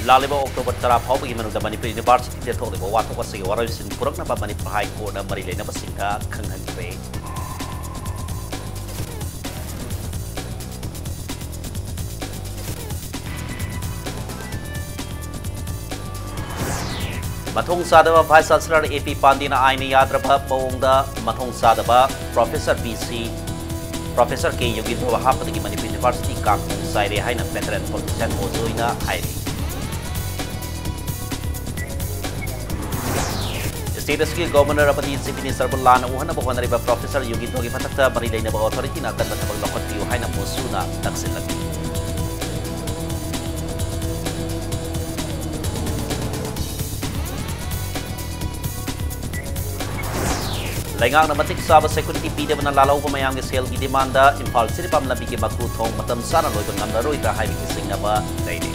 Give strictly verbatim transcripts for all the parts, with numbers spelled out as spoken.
ꯂꯥꯛꯂꯤꯕ ꯑꯣꯛꯇꯣꯕꯔ ꯇꯔꯥ ꯐꯥꯎꯕꯒꯤ ꯃꯅꯨꯡꯗ ꯃꯅꯤꯄꯨꯔ ꯌꯨꯅꯤꯚꯔꯁꯤꯇꯤꯗ ꯊꯣꯛꯂꯤꯕ ꯋꯥꯊꯣꯛ ꯑꯁꯤꯒꯤ ꯋꯥꯔꯣꯏꯁꯤꯟ ꯄꯨꯔꯛꯅꯕ ꯃꯅꯤꯄꯨꯔ ꯍꯥꯏ ꯀꯣꯔꯠꯅ ꯃꯔꯤ ꯂꯩꯅꯕꯁꯤꯡꯗ ꯈꯪꯍꯟꯈ꯭ꯔꯦ꯫ ꯃꯊꯣꯡ ꯆꯥꯗꯕ ꯚꯥꯏꯁ ꯆꯥꯟꯁꯦꯂꯔ ꯑꯦ ꯄꯤ ꯄꯥꯟꯗꯦꯅ ꯑꯥꯏꯟꯅ ꯌꯥꯗ꯭ꯔꯕ ꯃꯑꯣꯡꯗ ꯃꯊꯣꯡ ꯆꯥꯗꯕ ꯄ꯭ꯔꯣꯐꯦꯁꯔ ꯕꯤ ꯁꯤ, ꯄ꯭ꯔꯣꯐꯦꯁꯔ ꯀꯦ ꯌꯣꯒꯤꯟꯗ꯭ꯔꯣ ꯍꯥꯞꯄꯗꯒꯤ ꯃꯅꯤꯄꯨꯔ ꯌꯨꯅꯤꯚꯔꯁꯤꯇꯤ ꯀꯥꯡꯈꯣꯡ ꯆꯥꯏꯔꯦ ꯍꯥꯏꯅ ꯄꯦꯇꯔꯟ ꯄꯣꯂꯤꯇꯤꯁꯤꯌꯥꯟ ꯑꯣꯖꯣꯏꯅ ꯍꯥꯏꯔꯤ꯫ ꯁ꯭ꯇꯦꯠ ꯑꯁꯤꯒꯤ ꯒꯣꯚꯔꯅꯔ ꯑꯃꯗꯤ ꯆꯤꯐ ꯃꯤꯅꯤꯁꯇꯔꯕꯨ ꯂꯥꯟꯅ ꯎꯍꯟꯅꯕ ꯍꯣꯠꯅꯔꯤꯕ ꯄ꯭ꯔꯣꯐꯦꯁꯔ ꯌꯣꯒꯤꯟꯗ꯭ꯔꯣꯒꯤ ꯃꯊꯛꯇ ꯃꯔꯤ ꯂꯩꯅꯕ ꯑꯣꯊꯣꯔꯤꯇꯤꯅ ꯑꯀꯟꯕ ꯊꯕꯛ ꯂꯧꯈꯠꯄꯤꯌꯨ ꯍꯥꯏꯅ ꯃꯨꯁꯨꯅ ꯇꯛꯁꯤꯜꯂꯛꯂꯤ꯫ ꯂꯩꯉꯥꯛꯅ ꯃꯇꯤꯛ ꯆꯥꯕ ꯁꯦꯀ꯭ꯌꯨꯔꯤꯇꯤ ꯄꯤꯗꯕꯅ ꯂꯥꯜꯍꯧꯕ ꯃꯌꯥꯝꯒꯤ ꯁꯦꯜꯒꯤ ꯗꯤꯃꯥꯟꯗ ꯏꯝꯐꯥꯜ ꯖꯤꯔꯤꯕꯥꯝ ꯂꯝꯕꯤꯒꯤ ꯃꯀ꯭ꯔꯨ ꯊꯣꯡ ꯃꯇꯝ ꯆꯥꯅ ꯂꯣꯏꯕ ꯉꯝꯂꯔꯣꯏꯗ꯭ꯔꯥ ꯍꯥꯏꯕꯒꯤ ꯆꯤꯡꯅꯕ ꯂꯩꯔꯤ꯫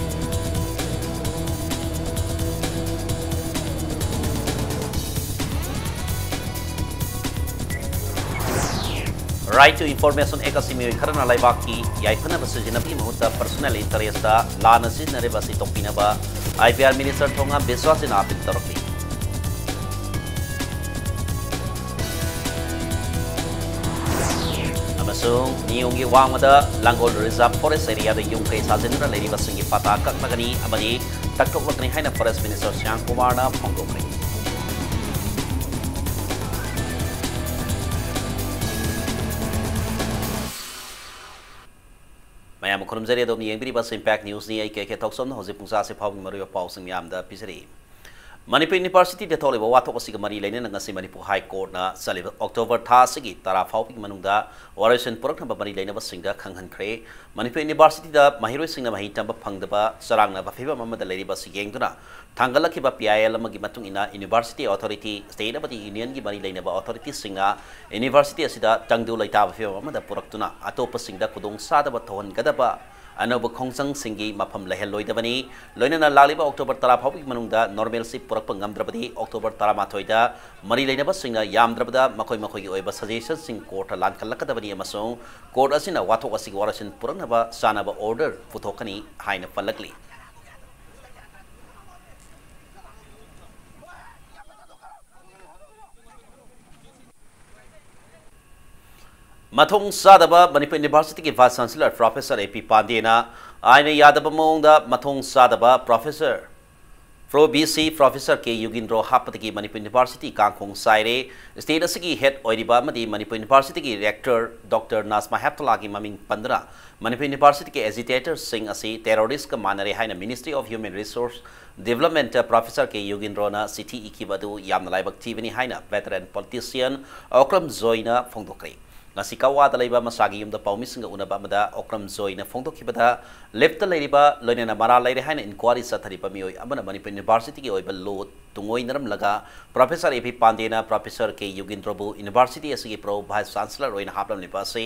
Right to Information Act ꯑꯁꯤ ꯃꯤꯑꯣꯏ ꯈꯔꯅ ꯂꯩꯕꯥꯛꯀꯤ ꯌꯥꯏꯐꯅꯕ ꯁꯤꯖꯤꯟꯅꯕꯒꯤ ꯃꯍꯨꯠꯇ personal interest ꯂꯥꯟꯅ ꯁꯤꯖꯤꯟꯅꯔꯤꯕ ꯑꯁꯤ ꯇꯣꯛꯄꯤꯅꯕ I P R minister Thongam ꯕꯤꯁ꯭ꯋꯥꯁꯖꯤꯅ appeal ꯇꯧꯔꯛꯂꯤ꯫ ꯑꯃꯁꯨꯡ ꯅꯤꯌꯣꯝꯒꯤ ꯋꯥꯡꯃꯗ ꯂꯥꯡꯒꯣꯜ reserve forest areaꯗ ꯌꯨꯝ ꯀꯩ ꯁꯥꯖꯤꯟꯗꯨꯅ ꯂꯩꯔꯤꯕꯁꯤꯡꯒꯤ ꯄꯇꯥ ꯀꯛꯂꯒꯅꯤ ꯑꯃꯗꯤ ꯀꯛꯊꯣꯛꯂꯛꯀꯅꯤ ꯍꯥꯏꯅ forest minister ꯁ꯭ꯌꯥꯝ ꯀꯨꯃꯥꯔꯅ ꯐꯣꯡꯗꯣꯛꯈ꯭ꯔꯦ꯫ ꯃꯌꯥꯝ ꯈꯨꯔꯨꯝꯖꯔꯤ, ꯑꯗꯣꯝꯅ ꯌꯦꯡꯕꯤꯔꯤꯕ ꯑꯁꯤ Impact Newsꯅꯤ꯫ ꯑꯩ ꯀꯦ ꯀꯦ ꯊꯣꯛꯆꯣꯝꯅ ꯍꯧꯖꯤꯛ ꯄꯨꯡ ꯆꯥꯁꯤ ꯐꯥꯎꯕꯒꯤ ꯃꯔꯨꯑꯣꯏꯕ ꯄꯥꯎꯁꯤꯡ ꯃꯌꯥꯝꯗ ꯄꯤꯖꯔꯤ꯫ ꯃꯅꯤꯄꯨꯔ ꯌꯨꯅꯤꯚꯔꯁꯤꯇꯤꯗ ꯊꯣꯛꯂꯤꯕ ꯋꯥꯊꯣꯛ ꯑꯁꯤꯒ ꯃꯔꯤ ꯂꯩꯅꯅ ꯉꯁꯤ ꯃꯅꯤꯄꯨꯔ ꯍꯥꯏ ꯀꯣꯔꯠꯅ ꯆꯠꯂꯤꯕ ꯑꯣꯛꯇꯣꯕꯔ ꯊꯥ ꯑꯁꯤꯒꯤ ꯇꯔꯥ ꯐꯥꯎꯕꯒꯤ ꯃꯅꯨꯡꯗ ꯋꯥꯔꯣꯏꯁꯤꯟ ꯄꯨꯔꯛꯅꯕ ꯃꯔꯤ ꯂꯩꯅꯕꯁꯤꯡꯗ ꯈꯪꯍꯟꯈ꯭ꯔꯦ꯫ ꯃꯅꯤꯄꯨꯔ ꯌꯨꯅꯤꯚꯔꯁꯤꯇꯤꯗ ꯃꯍꯩꯔꯣꯏꯁꯤꯡꯅ ꯃꯍꯩ ꯇꯝꯕ ꯐꯪꯗꯕ ꯆꯔꯥꯡꯅꯕ ꯐꯤꯕꯝ ꯑꯃꯗ ꯂꯩꯔꯤꯕ ꯑꯁꯤ ꯌꯦꯡꯗꯨꯅ ꯊꯥꯡꯒꯠꯂꯛꯈꯤꯕ P I L ꯑꯃꯒꯤ ꯃꯇꯨꯡ ꯏꯟꯅ university authority, state ꯑꯃꯗꯤ unionꯒꯤ ꯃꯔꯤ ꯂꯩꯅꯕ authorityꯁꯤꯡꯅ university ꯑꯁꯤꯗ ꯇꯪꯗꯨ ꯂꯩꯇꯥꯕ ꯐꯤꯕꯝ ꯑꯃꯗ ꯄꯨꯔꯛꯇꯨꯅ ꯑꯇꯣꯞꯄꯁꯤꯡꯗ ꯈꯨꯗꯣꯡꯆꯥꯗꯕ ꯊꯧꯍꯟꯒꯗꯕ ꯑꯅꯧꯕ ꯈꯣꯡꯖꯪꯁꯤꯡꯒꯤ ꯃꯐꯝ ꯂꯩꯍꯜꯂꯣꯏꯗꯕꯅꯤ꯫ ꯂꯣꯏꯅꯅ ꯂꯥꯛꯂꯤꯕ ꯑꯣꯛꯇꯣꯕꯔ ꯇꯔꯥ ꯐꯥꯎꯕꯒꯤ ꯃꯅꯨꯡꯗ normalcy ꯄꯨꯔꯛꯄ ꯉꯝꯗ꯭ꯔꯕꯗꯤ ꯑꯣꯛꯇꯣꯕꯔ ꯇꯔꯥꯃꯥꯊꯣꯏꯗ ꯃꯔꯤ ꯂꯩꯅꯕꯁꯤꯡꯅ ꯌꯥꯝꯗ꯭ꯔꯕꯗ ꯃꯈꯣꯏ ꯃꯈꯣꯏꯒꯤ ꯑꯣꯏꯕ suggestionꯁꯤꯡ ꯀꯣꯔꯠꯇ ꯂꯥꯟꯈꯠꯂꯛꯀꯗꯕꯅꯤ ꯑꯃꯁꯨꯡ ꯀꯣꯔꯠ ꯑꯁꯤꯅ ꯋꯥꯊꯣꯛ ꯑꯁꯤꯒꯤ ꯋꯥꯔꯣꯏꯁꯤꯟ ꯄꯨꯔꯛꯅꯕ ꯆꯥꯅꯕ order ꯄꯨꯊꯣꯛꯀꯅꯤ ꯍꯥꯏꯅ ꯄꯜꯂꯛꯂꯤ꯫ ꯃꯊꯣꯡ ꯆꯥꯗꯕ ꯃꯅꯤꯄꯨꯔ ꯌꯨꯅꯤꯚꯔꯁꯤꯇꯤꯒꯤ ꯚꯥꯏꯁ ꯆꯥꯟꯁꯦꯂꯔ ꯄ꯭ꯔꯣꯐꯦꯁꯔ ꯑꯦ ꯄꯤ ꯄꯥꯟꯗꯦꯅ ꯑꯥꯏꯟꯅ ꯌꯥꯗꯕ ꯃꯑꯣꯡꯗ ꯃꯊꯣꯡ ꯆꯥꯗꯕ professor pro V C professor K Yugindro ꯍꯥꯞꯄꯗꯒꯤ ꯃꯅꯤꯄꯨꯔ ꯌꯨꯅꯤꯚꯔꯁꯤꯇꯤ ꯀꯥꯡꯈꯣꯡ ꯆꯥꯏꯔꯦ꯫ ꯁ꯭ꯇꯦꯠ ꯑꯁꯤꯒꯤ ꯍꯦꯗ ꯑꯣꯏꯔꯤꯕ ꯑꯃꯗꯤ ꯃꯅꯤꯄꯨꯔ ꯌꯨꯅꯤꯚꯔꯁꯤꯇꯤꯒꯤ ꯔꯦꯛꯇꯔ ꯗꯣꯛꯇꯔ ꯅꯥꯖꯃꯥ ꯍꯦꯞꯇꯨꯂꯥꯒꯤ ꯃꯃꯤꯡ ꯄꯟꯗꯨꯅ ꯃꯅꯤꯄꯨꯔ ꯌꯨꯅꯤꯚꯔꯁꯤꯇꯤꯒꯤ ꯑꯦꯖꯤꯇꯦꯇꯔꯁꯤꯡ ꯑꯁꯤ ꯇꯦꯔꯣꯔꯤꯁꯀ ꯃꯥꯟꯅꯔꯦ ꯍꯥꯏꯅ Ministry of Human Resource Developmentꯇ ꯄ꯭ꯔꯣꯐꯦꯁꯔ ꯀꯦ ꯌꯨꯒꯤꯟꯗ꯭ꯔꯣꯅ ꯆꯤꯊꯤ ꯏꯈꯤꯕ ꯑꯗꯨ ꯌꯥꯝꯅ ꯂꯥꯏꯕꯛ ꯊꯤꯕꯅꯤ ꯍꯥꯏꯅ ꯚꯦꯇꯔꯟ ꯄꯣꯂꯤꯇꯤꯁꯤꯌꯟ ꯑꯣꯀ꯭ꯔꯝ ꯖꯣꯏꯅ ꯐꯣꯡꯗꯣꯛꯈ꯭ꯔꯦ꯫ ꯉꯁꯤ ꯀꯛꯋꯥꯗ ꯂꯩꯕ ꯃꯁꯥꯒꯤ ꯌꯨꯝꯗ ꯄꯥꯎꯃꯤꯁꯤꯡꯒ ꯎꯅꯕ ꯑꯃꯗ ꯑꯣꯀ꯭ꯔꯝ ꯖꯣꯏꯅ ꯐꯣꯡꯗꯣꯛꯈꯤꯕꯗ, ꯂꯤꯐꯇ ꯂꯩꯔꯤꯕ ꯂꯣꯏꯅꯅ ꯃꯔꯥꯜ ꯂꯩꯔꯦ ꯍꯥꯏꯅ ꯏꯟꯀ꯭ꯋꯥꯔꯤ ꯆꯠꯊꯔꯤꯕ ꯃꯤꯑꯣꯏ ꯑꯃꯅ ꯃꯅꯤꯄꯨꯔ ꯌꯨꯅꯤꯚꯔꯁꯤꯇꯤꯒꯤ ꯑꯣꯏꯕ ꯂꯣ ꯇꯨꯡꯑꯣꯏꯅꯔꯝꯂꯒ ꯄ꯭ꯔꯣꯐꯦꯁꯔ ꯑꯦ ꯄꯤ ꯄꯥꯟꯗꯦꯅ ꯄ꯭ꯔꯣꯐꯦꯁꯔ ꯀꯦ ꯌꯨꯒꯤꯟꯗ꯭ꯔꯣꯕꯨ ꯌꯨꯅꯤꯚꯔꯁꯤꯇꯤ ꯑꯁꯤꯒꯤ ꯄ꯭ꯔꯣ ꯚꯥꯏꯁ ꯆꯥꯟꯁꯦꯂꯔ ꯑꯣꯏꯅ ꯍꯥꯞꯂꯝꯂꯤꯕ ꯑꯁꯤ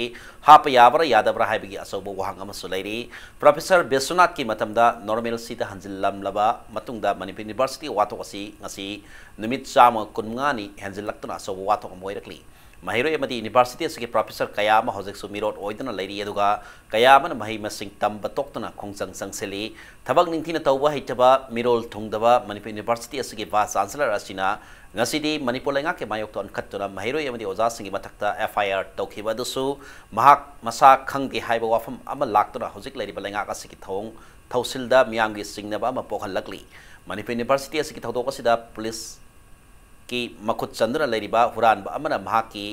ꯍꯥꯞꯄ ꯌꯥꯕ꯭ꯔꯥ ꯌꯥꯗꯕ꯭ꯔꯥ ꯍꯥꯏꯕꯒꯤ ꯑꯆꯧꯕ ꯋꯥꯍꯪ ꯑꯃꯁꯨ ꯂꯩꯔꯤ꯫ ꯄ꯭ꯔꯣꯐꯦꯁꯔ ꯕꯤꯁ꯭ꯋꯅꯥꯊꯀꯤ ꯃꯇꯝꯗ ꯅꯣꯔꯃꯦꯜꯁꯤꯗ ꯍꯟꯖꯤꯜꯂꯝꯂꯕ ꯃꯇꯨꯡꯗ ꯃꯅꯤꯄꯨꯔ ꯌꯨꯅꯤꯚꯔꯁꯤꯇꯤꯒꯤ ꯋꯥꯊꯣꯛ ꯑꯁꯤ ꯉꯁꯤ ꯅꯨꯃꯤꯠ ꯆꯥꯝꯃ ꯀꯨꯟꯃꯉꯥꯅꯤ ꯍꯦꯟꯖꯤꯜꯂꯛꯇꯨꯅ ꯑꯆꯧꯕ ꯋꯥꯊꯣꯛ ꯑꯃ ꯑꯣꯏꯔꯛꯂꯤ꯫ ꯃꯍꯩꯔꯣꯏ ꯑꯃꯗꯤ ꯌꯨꯅꯤꯚꯔꯁꯤꯇꯤ ꯑꯁꯤꯒꯤ ꯄ꯭ꯔꯣꯐꯦꯁꯔ ꯀꯌꯥ ꯑꯃ ꯍꯧꯖꯤꯛꯁꯨ ꯃꯤꯔꯣꯠ ꯑꯣꯏꯗꯨꯅ ꯂꯩꯔꯤ, ꯑꯗꯨꯒ ꯀꯌꯥ ꯑꯃꯅ ꯃꯍꯩ ꯃꯁꯤꯡ ꯇꯝꯕ ꯇꯣꯛꯇꯨꯅ ꯈꯣꯡꯖꯪ ꯆꯪꯁꯤꯜꯂꯤ꯫ ꯊꯕꯛ ꯅꯤꯡꯊꯤꯅ ꯇꯧꯕ ꯍꯩꯇꯕ, ꯃꯤꯔꯣꯜ ꯊꯨꯡꯗꯕ ꯃꯅꯤꯄꯨꯔ ꯌꯨꯅꯤꯚꯔꯁꯤꯇꯤ ꯑꯁꯤꯒꯤ ꯚꯥꯏꯁ ꯆꯥꯟꯁꯦꯂꯔ ꯑꯁꯤꯅ ꯉꯁꯤꯗꯤ ꯃꯅꯤꯄꯨꯔ ꯂꯩꯉꯥꯛꯀꯤ ꯃꯥꯌꯣꯛꯇ ꯑꯣꯟꯈꯠꯇꯨꯅ ꯃꯍꯩꯔꯣꯏ ꯑꯃꯗꯤ ꯑꯣꯖꯥꯁꯤꯡꯒꯤ ꯃꯊꯛꯇ ꯑꯦꯐ ꯑꯥꯏ ꯑꯥꯔ ꯇꯧꯈꯤꯕ ꯑꯗꯨꯁꯨ ꯃꯍꯥꯛ ꯃꯁꯥ ꯈꯪꯗꯦ ꯍꯥꯏꯕ ꯋꯥꯐꯝ ꯑꯃ ꯂꯥꯛꯇꯨꯅ ꯍꯧꯖꯤꯛ ꯂꯩꯔꯤꯕ ꯂꯩꯉꯥꯛ ꯑꯁꯤꯒꯤ ꯊꯧꯑꯣꯡ ꯊꯧꯁꯤꯜꯗ ꯃꯤꯌꯥꯝꯒꯤ ꯆꯤꯡꯅꯕ ꯑꯃ ꯄꯣꯛꯍꯜꯂꯛꯂꯤ꯫ ꯃꯅꯤꯄꯨꯔ ꯌꯨꯅꯤꯚꯔꯁꯤꯇꯤ ꯑꯁꯤꯒꯤ ꯊꯧꯗꯣꯛ ꯑꯁꯤꯗ ꯄꯨꯂꯤꯁꯀꯤ ꯃꯈꯨꯠ ꯆꯟꯗꯨꯅ ꯂꯩꯔꯤꯕ ꯍꯨꯔꯥꯟꯕ ꯑꯃꯅ ꯃꯍꯥꯛꯀꯤ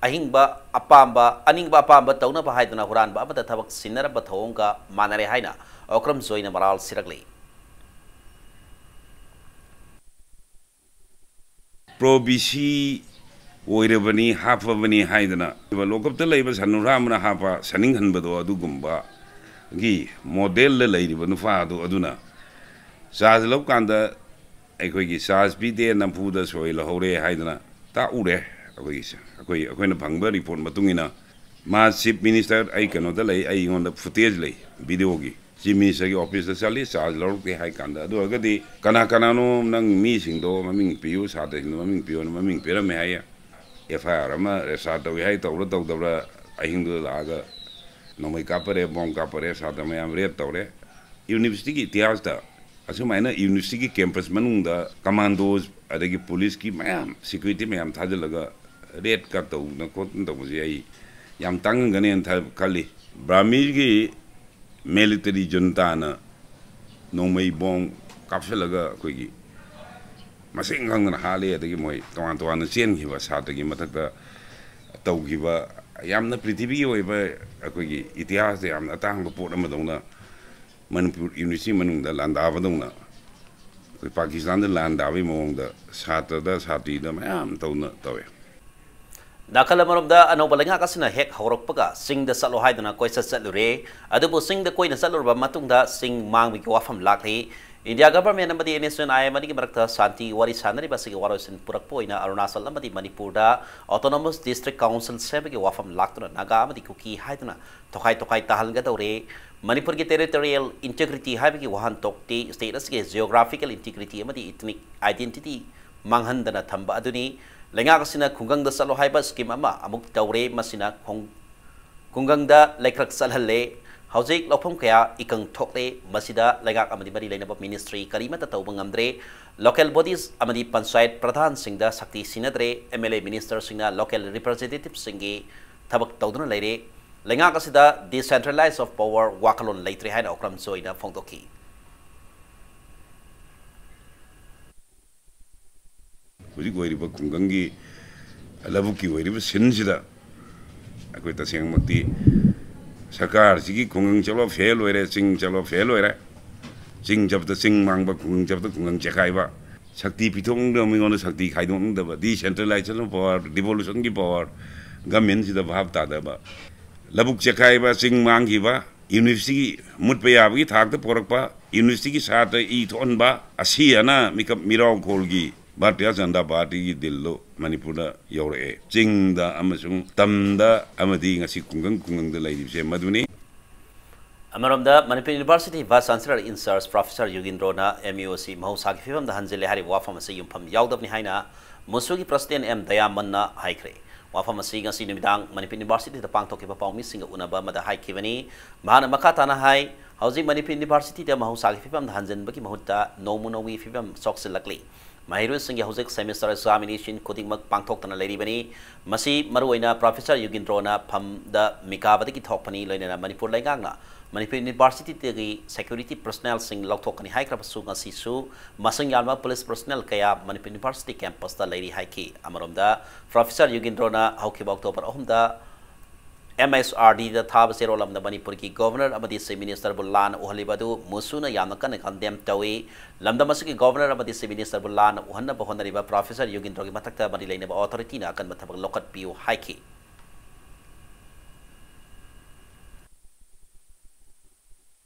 ꯑꯍꯤꯡꯕ ꯑꯄꯥꯝꯕ, ꯑꯅꯤꯡꯕ ꯑꯄꯥꯝꯕ ꯇꯧꯅꯕ ꯍꯥꯏꯗꯨꯅ ꯍꯨꯔꯥꯟꯕ ꯑꯃꯗ ꯊꯕꯛ ꯁꯤꯟꯅꯔꯝꯕ ꯊꯧꯑꯣꯡꯒ ꯃꯥꯟꯅꯔꯦ ꯍꯥꯏꯅ ꯑꯣꯀ꯭ꯔꯝ ꯖꯣꯏꯅ ꯃꯔꯥꯜ ꯁꯤꯔꯛꯂꯤ꯫ ꯄ꯭ꯔꯣ ꯕꯤ ꯁꯤ ꯑꯣꯏꯔꯕꯅꯤ, ꯍꯥꯞꯄꯕꯅꯤ ꯍꯥꯏꯗꯅ ꯂꯣꯀꯞꯇ ꯂꯩꯕ ꯁꯟ ꯍꯨꯔꯥꯟꯕꯅ ꯍꯥꯞꯄ ꯁꯟꯅꯤꯡꯍꯟꯕꯗꯣ ꯑꯗꯨꯒꯨꯝꯕꯒꯤ ꯃꯣꯗꯦꯜꯗ ꯂꯩꯔꯤꯕ ꯅꯨꯄꯥꯗꯣ ꯑꯗꯨꯅ ꯆꯥꯔꯖ ꯂꯧꯀꯥꯟꯗ ꯑꯩꯈꯣꯏꯒꯤ ꯆꯥꯔꯖ ꯄꯤꯗꯦ, ꯅꯝꯐꯨꯗ ꯁꯣꯏ ꯂꯧꯍꯧꯔꯦ ꯍꯥꯏꯗꯅ ꯇꯥꯛꯎꯔꯦ꯫ ꯑꯩꯈꯣꯏꯒꯤ, ꯑꯩꯈꯣꯏ, ꯑꯩꯈꯣꯏꯅ ꯐꯪꯕ ꯔꯤꯄꯣꯔꯠ ꯃꯇꯨꯡ ꯏꯟꯅ ꯃꯥ ꯆꯤꯐ ꯃꯤꯅꯤꯁꯇꯔ, ꯑꯩ ꯀꯩꯅꯣꯗ ꯂꯩ, ꯑꯩꯉꯣꯟꯗ ꯐꯨꯇꯦꯖ ꯂꯩ, ꯚꯤꯗꯤꯑꯣꯒꯤ꯫ ꯆꯤꯐ ꯃꯤꯅꯤꯁꯇꯔꯒꯤ ꯑꯣꯐꯤꯁꯇ ꯆꯠꯂꯤ, ꯆꯥꯔꯖ ꯂꯧꯔꯛꯇꯦ ꯍꯥꯏ ꯀꯥꯟꯗ꯫ ꯑꯗꯨ ꯑꯣꯏꯔꯒꯗꯤ ꯀꯅꯥ ꯀꯅꯥꯅꯣ ꯅꯪ ꯃꯤꯁꯤꯡꯗꯣ ꯃꯃꯤꯡ ꯄꯤꯌꯨ, ꯁꯥꯇ꯭ꯔꯁꯤꯡꯗꯣ ꯃꯃꯤꯡ ꯄꯤꯌꯨꯅ ꯃꯃꯤꯡ ꯄꯤꯔꯝꯃꯦ ꯍꯥꯏꯌꯦ꯫ ꯑꯦꯐ ꯑꯥꯏ ꯑꯥꯔ ꯑꯃ ꯔꯦꯖꯤꯁꯇꯥꯔ ꯇꯧꯏ ꯍꯥꯏ, ꯇꯧꯕ꯭ꯔꯥ ꯇꯧꯗꯕ꯭ꯔꯥ, ꯑꯍꯤꯡꯗꯨꯗ ꯂꯥꯛꯑꯒ ꯅꯣꯡꯃꯩ ꯀꯥꯞꯄꯔꯦ, ꯕꯣꯝ ꯀꯥꯞꯄꯔꯦ, ꯁꯥꯇ꯭ꯔ ꯃꯌꯥꯝ ꯔꯦꯞ ꯇꯧꯔꯦ꯫ ꯌꯨꯅꯤꯚꯔꯁꯤꯇꯤꯒꯤ ꯏꯇꯤꯍꯥꯁꯇ ꯑꯁꯨꯃꯥꯏꯅ ꯌꯨꯅꯤꯚꯔꯁꯤꯇꯤꯒꯤ ꯀꯦꯝꯄꯁ ꯃꯅꯨꯡꯗ ꯀꯃꯥꯟꯗꯣꯁ ꯑꯗꯒꯤ ꯄꯨꯂꯤꯁꯀꯤ ꯃꯌꯥꯝ, ꯁꯦꯀ꯭ꯌꯨꯔꯤꯇꯤ ꯃꯌꯥꯝ ꯊꯥꯖꯤꯜꯂꯒ ꯔꯦꯗꯀ ꯇꯧꯗꯅ ꯈꯣꯠꯇꯅ ꯇꯧꯕꯁꯦ ꯑꯩ ꯌꯥꯝ ꯇꯥꯡꯉꯝꯒꯅꯦꯅ ꯊ- ꯈꯜꯂꯤ꯫ ꯕ꯭ꯔꯥꯍꯃꯤꯒꯤ ꯃꯤꯂꯤꯇꯔꯤ ꯖꯨꯟꯇꯥꯅ ꯅꯣꯡꯃꯩ ꯕꯣꯝ ꯀꯥꯞꯁꯤꯜꯂꯒ ꯑꯩꯈꯣꯏꯒꯤ ꯃꯁꯤꯡ ꯈꯪꯗꯅ ꯍꯥꯠꯂꯦ, ꯑꯗꯒꯤ ꯃꯣꯏ ꯇꯣꯉꯥꯟ ꯇꯣꯉꯥꯟꯅ ꯆꯦꯟꯈꯤꯕ ꯁꯥꯇ꯭ꯔꯒꯤ ꯃꯊꯛꯇ ꯇꯧꯈꯤꯕ ꯌꯥꯝꯅ ꯄ꯭ꯔꯤꯊꯤꯕꯤꯒꯤ ꯑꯣꯏꯕ ꯑꯩꯈꯣꯏꯒꯤ ꯏꯇꯤꯍꯥꯁꯇ ꯌꯥꯝꯅ ꯑꯇꯥꯡꯕ ꯄꯣꯠ ꯑꯃꯗꯧꯅ ꯃꯅꯤꯄꯨꯔ ꯌꯨꯅꯤꯚꯔꯁꯤꯇꯤ ꯃꯅꯨꯡꯗ ꯂꯥꯟꯗꯥꯕꯗꯧꯅ ꯑꯩꯈꯣꯏ ꯄꯥꯀꯤꯁꯇꯥꯟꯗ ꯂꯥꯟꯗꯥꯕꯒꯤ ꯃꯑꯣꯡꯗ ꯁꯥꯇ꯭ꯔꯗ ꯁꯥꯇ꯭ꯔꯤꯗ ꯃꯌꯥꯝ ꯇꯧꯅ ꯇꯧꯋꯦ꯫ ꯅꯥꯀꯜ ꯑꯃꯔꯣꯝꯗ ꯑꯅꯧꯕ ꯂꯩꯉꯥꯛ ꯑꯁꯤꯅ ꯍꯦꯛ ꯍꯧꯔꯛꯄꯒ ꯆꯤꯡꯗ ꯆꯠꯂꯣ ꯍꯥꯏꯗꯨꯅ ꯀꯣꯏꯆꯠ ꯆꯠꯂꯨꯔꯦ꯫ ꯑꯗꯨꯕꯨ ꯆꯤꯡꯗ ꯀꯣꯏꯅ ꯆꯠꯂꯨꯔꯕ ꯃꯇꯨꯡꯗ ꯆꯤꯡ ꯃꯥꯡꯕꯒꯤ ꯋꯥꯐꯝ ꯂꯥꯛꯂꯤ꯫ ꯏꯟꯗꯤꯌꯥ ꯒꯚꯔꯟꯃꯦꯟꯠ ꯑꯃꯗꯤ N S U I M ꯑꯅꯤꯒꯤ ꯃꯔꯛꯇ ꯁꯥꯟꯇꯤ ꯋꯥꯔꯤ ꯁꯥꯟꯅꯔꯤꯕ ꯑꯁꯤꯒꯤ ꯋꯥꯔꯣꯏꯁꯤꯟ ꯄꯨꯔꯛꯄ ꯑꯣꯏꯅ ꯑꯔꯨꯅꯥꯆꯜ ꯑꯃꯗꯤ ꯃꯅꯤꯄꯨꯔꯗ autonomous district council ꯁꯦꯝꯕꯒꯤ ꯋꯥꯐꯝ ꯂꯥꯛꯇꯨꯅ ꯅꯥꯒꯥ ꯑꯃꯗꯤ ꯀꯨꯀꯤ ꯍꯥꯏꯗꯨꯅ ꯇꯣꯈꯥꯏ ꯇꯣꯈꯥꯏ ꯇꯥꯍꯟꯒꯗꯧꯔꯦ꯫ ꯃꯅꯤꯄꯨꯔꯒꯤ territorial integrity ꯍꯥꯏꯕꯒꯤ ꯋꯥꯍꯟꯊꯣꯛꯇꯤ state ꯑꯁꯤꯒꯤ geographical integrity ꯑꯃꯗꯤ ethnic identity ꯃꯥꯡꯍꯟꯗꯅ ꯊꯝꯕ ꯑꯗꯨꯅꯤ꯫ ꯂꯩꯉꯥꯛ ꯑꯁꯤꯅ ꯈꯨꯡꯒꯪꯗ ꯆꯠꯂꯣ ꯍꯥꯏꯕ scheme ꯑꯃ ꯑꯃꯨꯛ ꯇꯧꯔꯦ꯫ ꯃꯁꯤꯅ ꯈꯣꯡ-, ꯈꯨꯡꯒꯪꯗ ꯂꯩꯀ꯭ꯔꯛ ꯆꯠꯍꯜꯂꯦ꯫ ꯍꯧꯖꯤꯛ ꯂꯧꯐꯝ ꯀꯌꯥ ꯏꯀꯪ ꯊꯣꯛꯂꯦ꯫ ꯃꯁꯤꯗ ꯂꯩꯉꯥꯛ ꯑꯃꯗꯤ ꯃꯔꯤ ꯂꯩꯅꯕ ministry ꯀꯔꯤꯃꯠꯇ ꯇꯧꯕ ꯉꯝꯗ꯭ꯔꯦ꯫ Local bodies ꯑꯃꯗꯤ ꯄꯟꯆꯥꯌꯠ ꯄ꯭ꯔꯙꯥꯟꯁꯤꯡꯗ ꯁꯛꯇꯤ ꯁꯤꯟꯅꯗ꯭ꯔꯦ꯫ ꯑꯦꯝ ꯑꯦꯜ ꯑꯦ ministerꯁꯤꯡꯅ local representativeꯁꯤꯡꯒꯤ ꯊꯕꯛ ꯇꯧꯗꯨꯅ ꯂꯩꯔꯦ꯫ ꯂꯩꯉꯥꯛ ꯑꯁꯤꯗ decentralized of power ꯋꯥꯈꯜꯂꯣꯟ ꯂꯩꯇ꯭ꯔꯦ ꯍꯥꯏꯅ ꯑꯣꯀ꯭ꯔꯝ ꯖꯣꯏꯅ ꯐꯣꯡꯗꯣꯛꯈꯤ꯫ ꯍꯧꯖꯤꯛ ꯑꯣꯏꯔꯤꯕ ꯈꯨꯡꯒꯪꯒꯤ ꯂꯧꯕꯨꯛꯀꯤ ꯑꯣꯏꯔꯤꯕ ꯁꯤꯟꯁꯤꯗ ꯑꯩꯈꯣꯏ ꯇꯁꯦꯡꯃꯛꯇꯤ ꯁꯔꯀꯥꯔꯁꯤꯒꯤ ꯈꯨꯡꯒꯪ ꯆꯠꯂꯣ ꯐꯦꯜ ꯑꯣꯏꯔꯦ, ꯆꯤꯡ ꯆꯠꯂꯣ ꯐꯦꯜ ꯑꯣꯏꯔꯦ, ꯆꯤꯡ ꯆꯠꯄꯗ ꯆꯤꯡ ꯃꯥꯡꯕ, ꯈꯨꯡꯒꯪ ꯆꯠꯄꯗ ꯈꯨꯡꯒꯪ ꯆꯦꯈꯥꯏꯕ, ꯁꯛꯇꯤ ꯄꯤꯊꯣꯛꯅꯤꯡꯗꯕ, ꯃꯤꯉꯣꯟꯗ ꯁꯛꯇꯤ ꯈꯥꯏꯗꯣꯛꯅꯤꯡꯗꯕ, decentralization of power, devolutionꯒꯤ power, governmentꯁꯤꯗ ꯚꯥꯞ ꯇꯥꯗꯕ, ꯂꯧꯕꯨꯛ ꯆꯦꯈꯥꯏꯕ, ꯆꯤꯡ ꯃꯥꯡꯈꯤꯕ, universityꯒꯤ ꯃꯨꯠꯄ ꯌꯥꯕꯒꯤ ꯊꯥꯛꯇ ꯄꯣꯔꯛꯄ, universityꯒꯤ ꯁꯥꯇ꯭ꯔ ꯏ ꯊꯣꯛꯍꯟꯕ, ꯑꯁꯤ ꯑꯅꯥ ꯃꯤꯀꯞ ꯃꯤꯔꯥꯎꯈꯣꯜꯒꯤ ꯚꯥꯔꯇꯤꯌ ꯖꯅꯇꯥ ꯄꯥꯔꯇꯤꯒꯤ ꯗꯤꯜꯗꯨ ꯃꯅꯤꯄꯨꯔꯗ ꯌꯧꯔꯛꯑꯦ꯫ ꯆꯤꯡꯗ ꯑꯃꯁꯨꯡ ꯇꯝꯗ ꯑꯃꯗꯤ ꯉꯁꯤ ꯈꯨꯡꯒꯪ ꯈꯨꯡꯒꯪꯗ ꯂꯩꯔꯤꯕꯁꯦ ꯃꯗꯨꯅꯤ꯫ ꯑꯃꯔꯣꯝꯗ Manipur university vice chancellor in charge professor ꯌꯨꯒꯤꯟꯗ꯭ꯔꯣꯅ ꯑꯦꯝ ꯌꯨ ꯑꯁꯤ ꯃꯍꯧꯁꯥꯒꯤ ꯐꯤꯕꯝꯗ ꯍꯟꯖꯤꯜꯂꯦ ꯍꯥꯏꯔꯤꯕ ꯋꯥꯐꯝ ꯑꯁꯤ ꯌꯨꯝꯐꯝ ꯌꯥꯎꯗꯕꯅꯤ ꯍꯥꯏꯅ ꯃꯨꯁꯨꯒꯤ president ꯑꯦꯝ ꯗꯌꯥꯃꯟꯅ ꯍꯥꯏꯈ꯭ꯔꯦ꯫ ꯋꯥꯐꯝ ꯑꯁꯤ ꯉꯁꯤ ꯅꯨꯃꯤꯗꯥꯡ ꯃꯅꯤꯄꯨꯔ ꯌꯨꯅꯤꯚꯔꯁꯤꯇꯤꯗ ꯄꯥꯡꯊꯣꯛꯈꯤꯕ ꯄꯥꯎꯃꯤꯁꯤꯡꯒ ꯎꯅꯕ ꯑꯃꯗ ꯍꯥꯏꯈꯤꯕꯅꯤ꯫ ꯃꯍꯥꯛꯅ ꯃꯈꯥ ꯇꯥꯅ ꯍꯥꯏ, ꯍꯧꯖꯤꯛ ꯃꯅꯤꯄꯨꯔ ꯌꯨꯅꯤꯚꯔꯁꯤꯇꯤꯗ ꯃꯍꯧꯁꯥꯒꯤ ꯐꯤꯕꯝꯗ ꯍꯟꯖꯤꯟꯕꯒꯤ ꯃꯍꯨꯠꯇ ꯅꯣꯡꯃ ꯅꯣꯡꯃꯒꯤ ꯐꯤꯕꯝ ꯁꯣꯛꯆꯤꯜꯂꯛꯂꯤ꯫ ꯃꯍꯩꯔꯣꯏꯁꯤꯡꯒꯤ ꯍꯧꯖꯤꯛ semester examination ꯈꯨꯗꯤꯡꯃꯛ ꯄꯥꯡꯊꯣꯛꯇꯅ ꯂꯩꯔꯤꯕꯅꯤ꯫ ꯃꯁꯤ ꯃꯔꯨꯑꯣꯏꯅ Professor ꯌꯨꯒꯤꯟꯗ꯭ꯔꯣꯅ ꯐꯝꯗ ꯃꯤꯀꯥꯕꯗꯒꯤ ꯊꯣꯛꯄꯅꯤ꯫ ꯂꯣꯏꯅꯅ ꯃꯅꯤꯄꯨꯔ ꯂꯩꯉꯥꯛꯅ ꯃꯅꯤꯄꯨꯔ Universityꯗꯒꯤ security personnelꯁꯤꯡ ꯂꯧꯊꯣꯛꯀꯅꯤ ꯍꯥꯏꯈ꯭ꯔꯕꯁꯨ, ꯉꯁꯤꯁꯨ ꯃꯁꯤꯡ ꯌꯥꯝꯂꯕ police personnel ꯀꯌꯥ ꯃꯅꯤꯄꯨꯔ University campusꯇ ꯂꯩꯔꯤ ꯍꯥꯏꯈꯤ꯫ ꯑꯃꯔꯣꯝꯗ, Professor ꯌꯨꯒꯤꯟꯗ꯭ꯔꯣꯅ ꯍꯧꯈꯤꯕ October ꯑꯍꯨꯝꯗ MHRDꯗ ꯊꯥꯕ ꯆꯦꯔꯣꯜ ꯑꯃꯗ ꯃꯅꯤꯄꯨꯔꯒꯤ Governor ꯑꯃꯗꯤ Chief Ministerꯕꯨ ꯂꯥꯟꯅ ꯎꯍꯜꯂꯤꯕ ꯑꯗꯨ ꯃꯨꯁꯨꯅ ꯌꯥꯝꯅ ꯀꯟꯅ condemn ꯇꯧꯏ꯫ ꯂꯝꯗꯝ ꯑꯁꯤꯒꯤ Governor ꯑꯃꯗꯤ Chief Ministerꯕꯨ ꯂꯥꯟꯅ ꯎꯍꯟꯅꯕ ꯍꯣꯠꯅꯔꯤꯕ Professor ꯌꯨꯒꯤꯟꯗ꯭ꯔꯣꯒꯤ ꯃꯊꯛꯇ ꯃꯔꯤ ꯂꯩꯅꯕ authorityꯅ ꯑꯀꯟꯕ ꯊꯕꯛ ꯂꯧꯈꯠꯄꯤꯌꯨ ꯍꯥꯏꯈꯤ꯫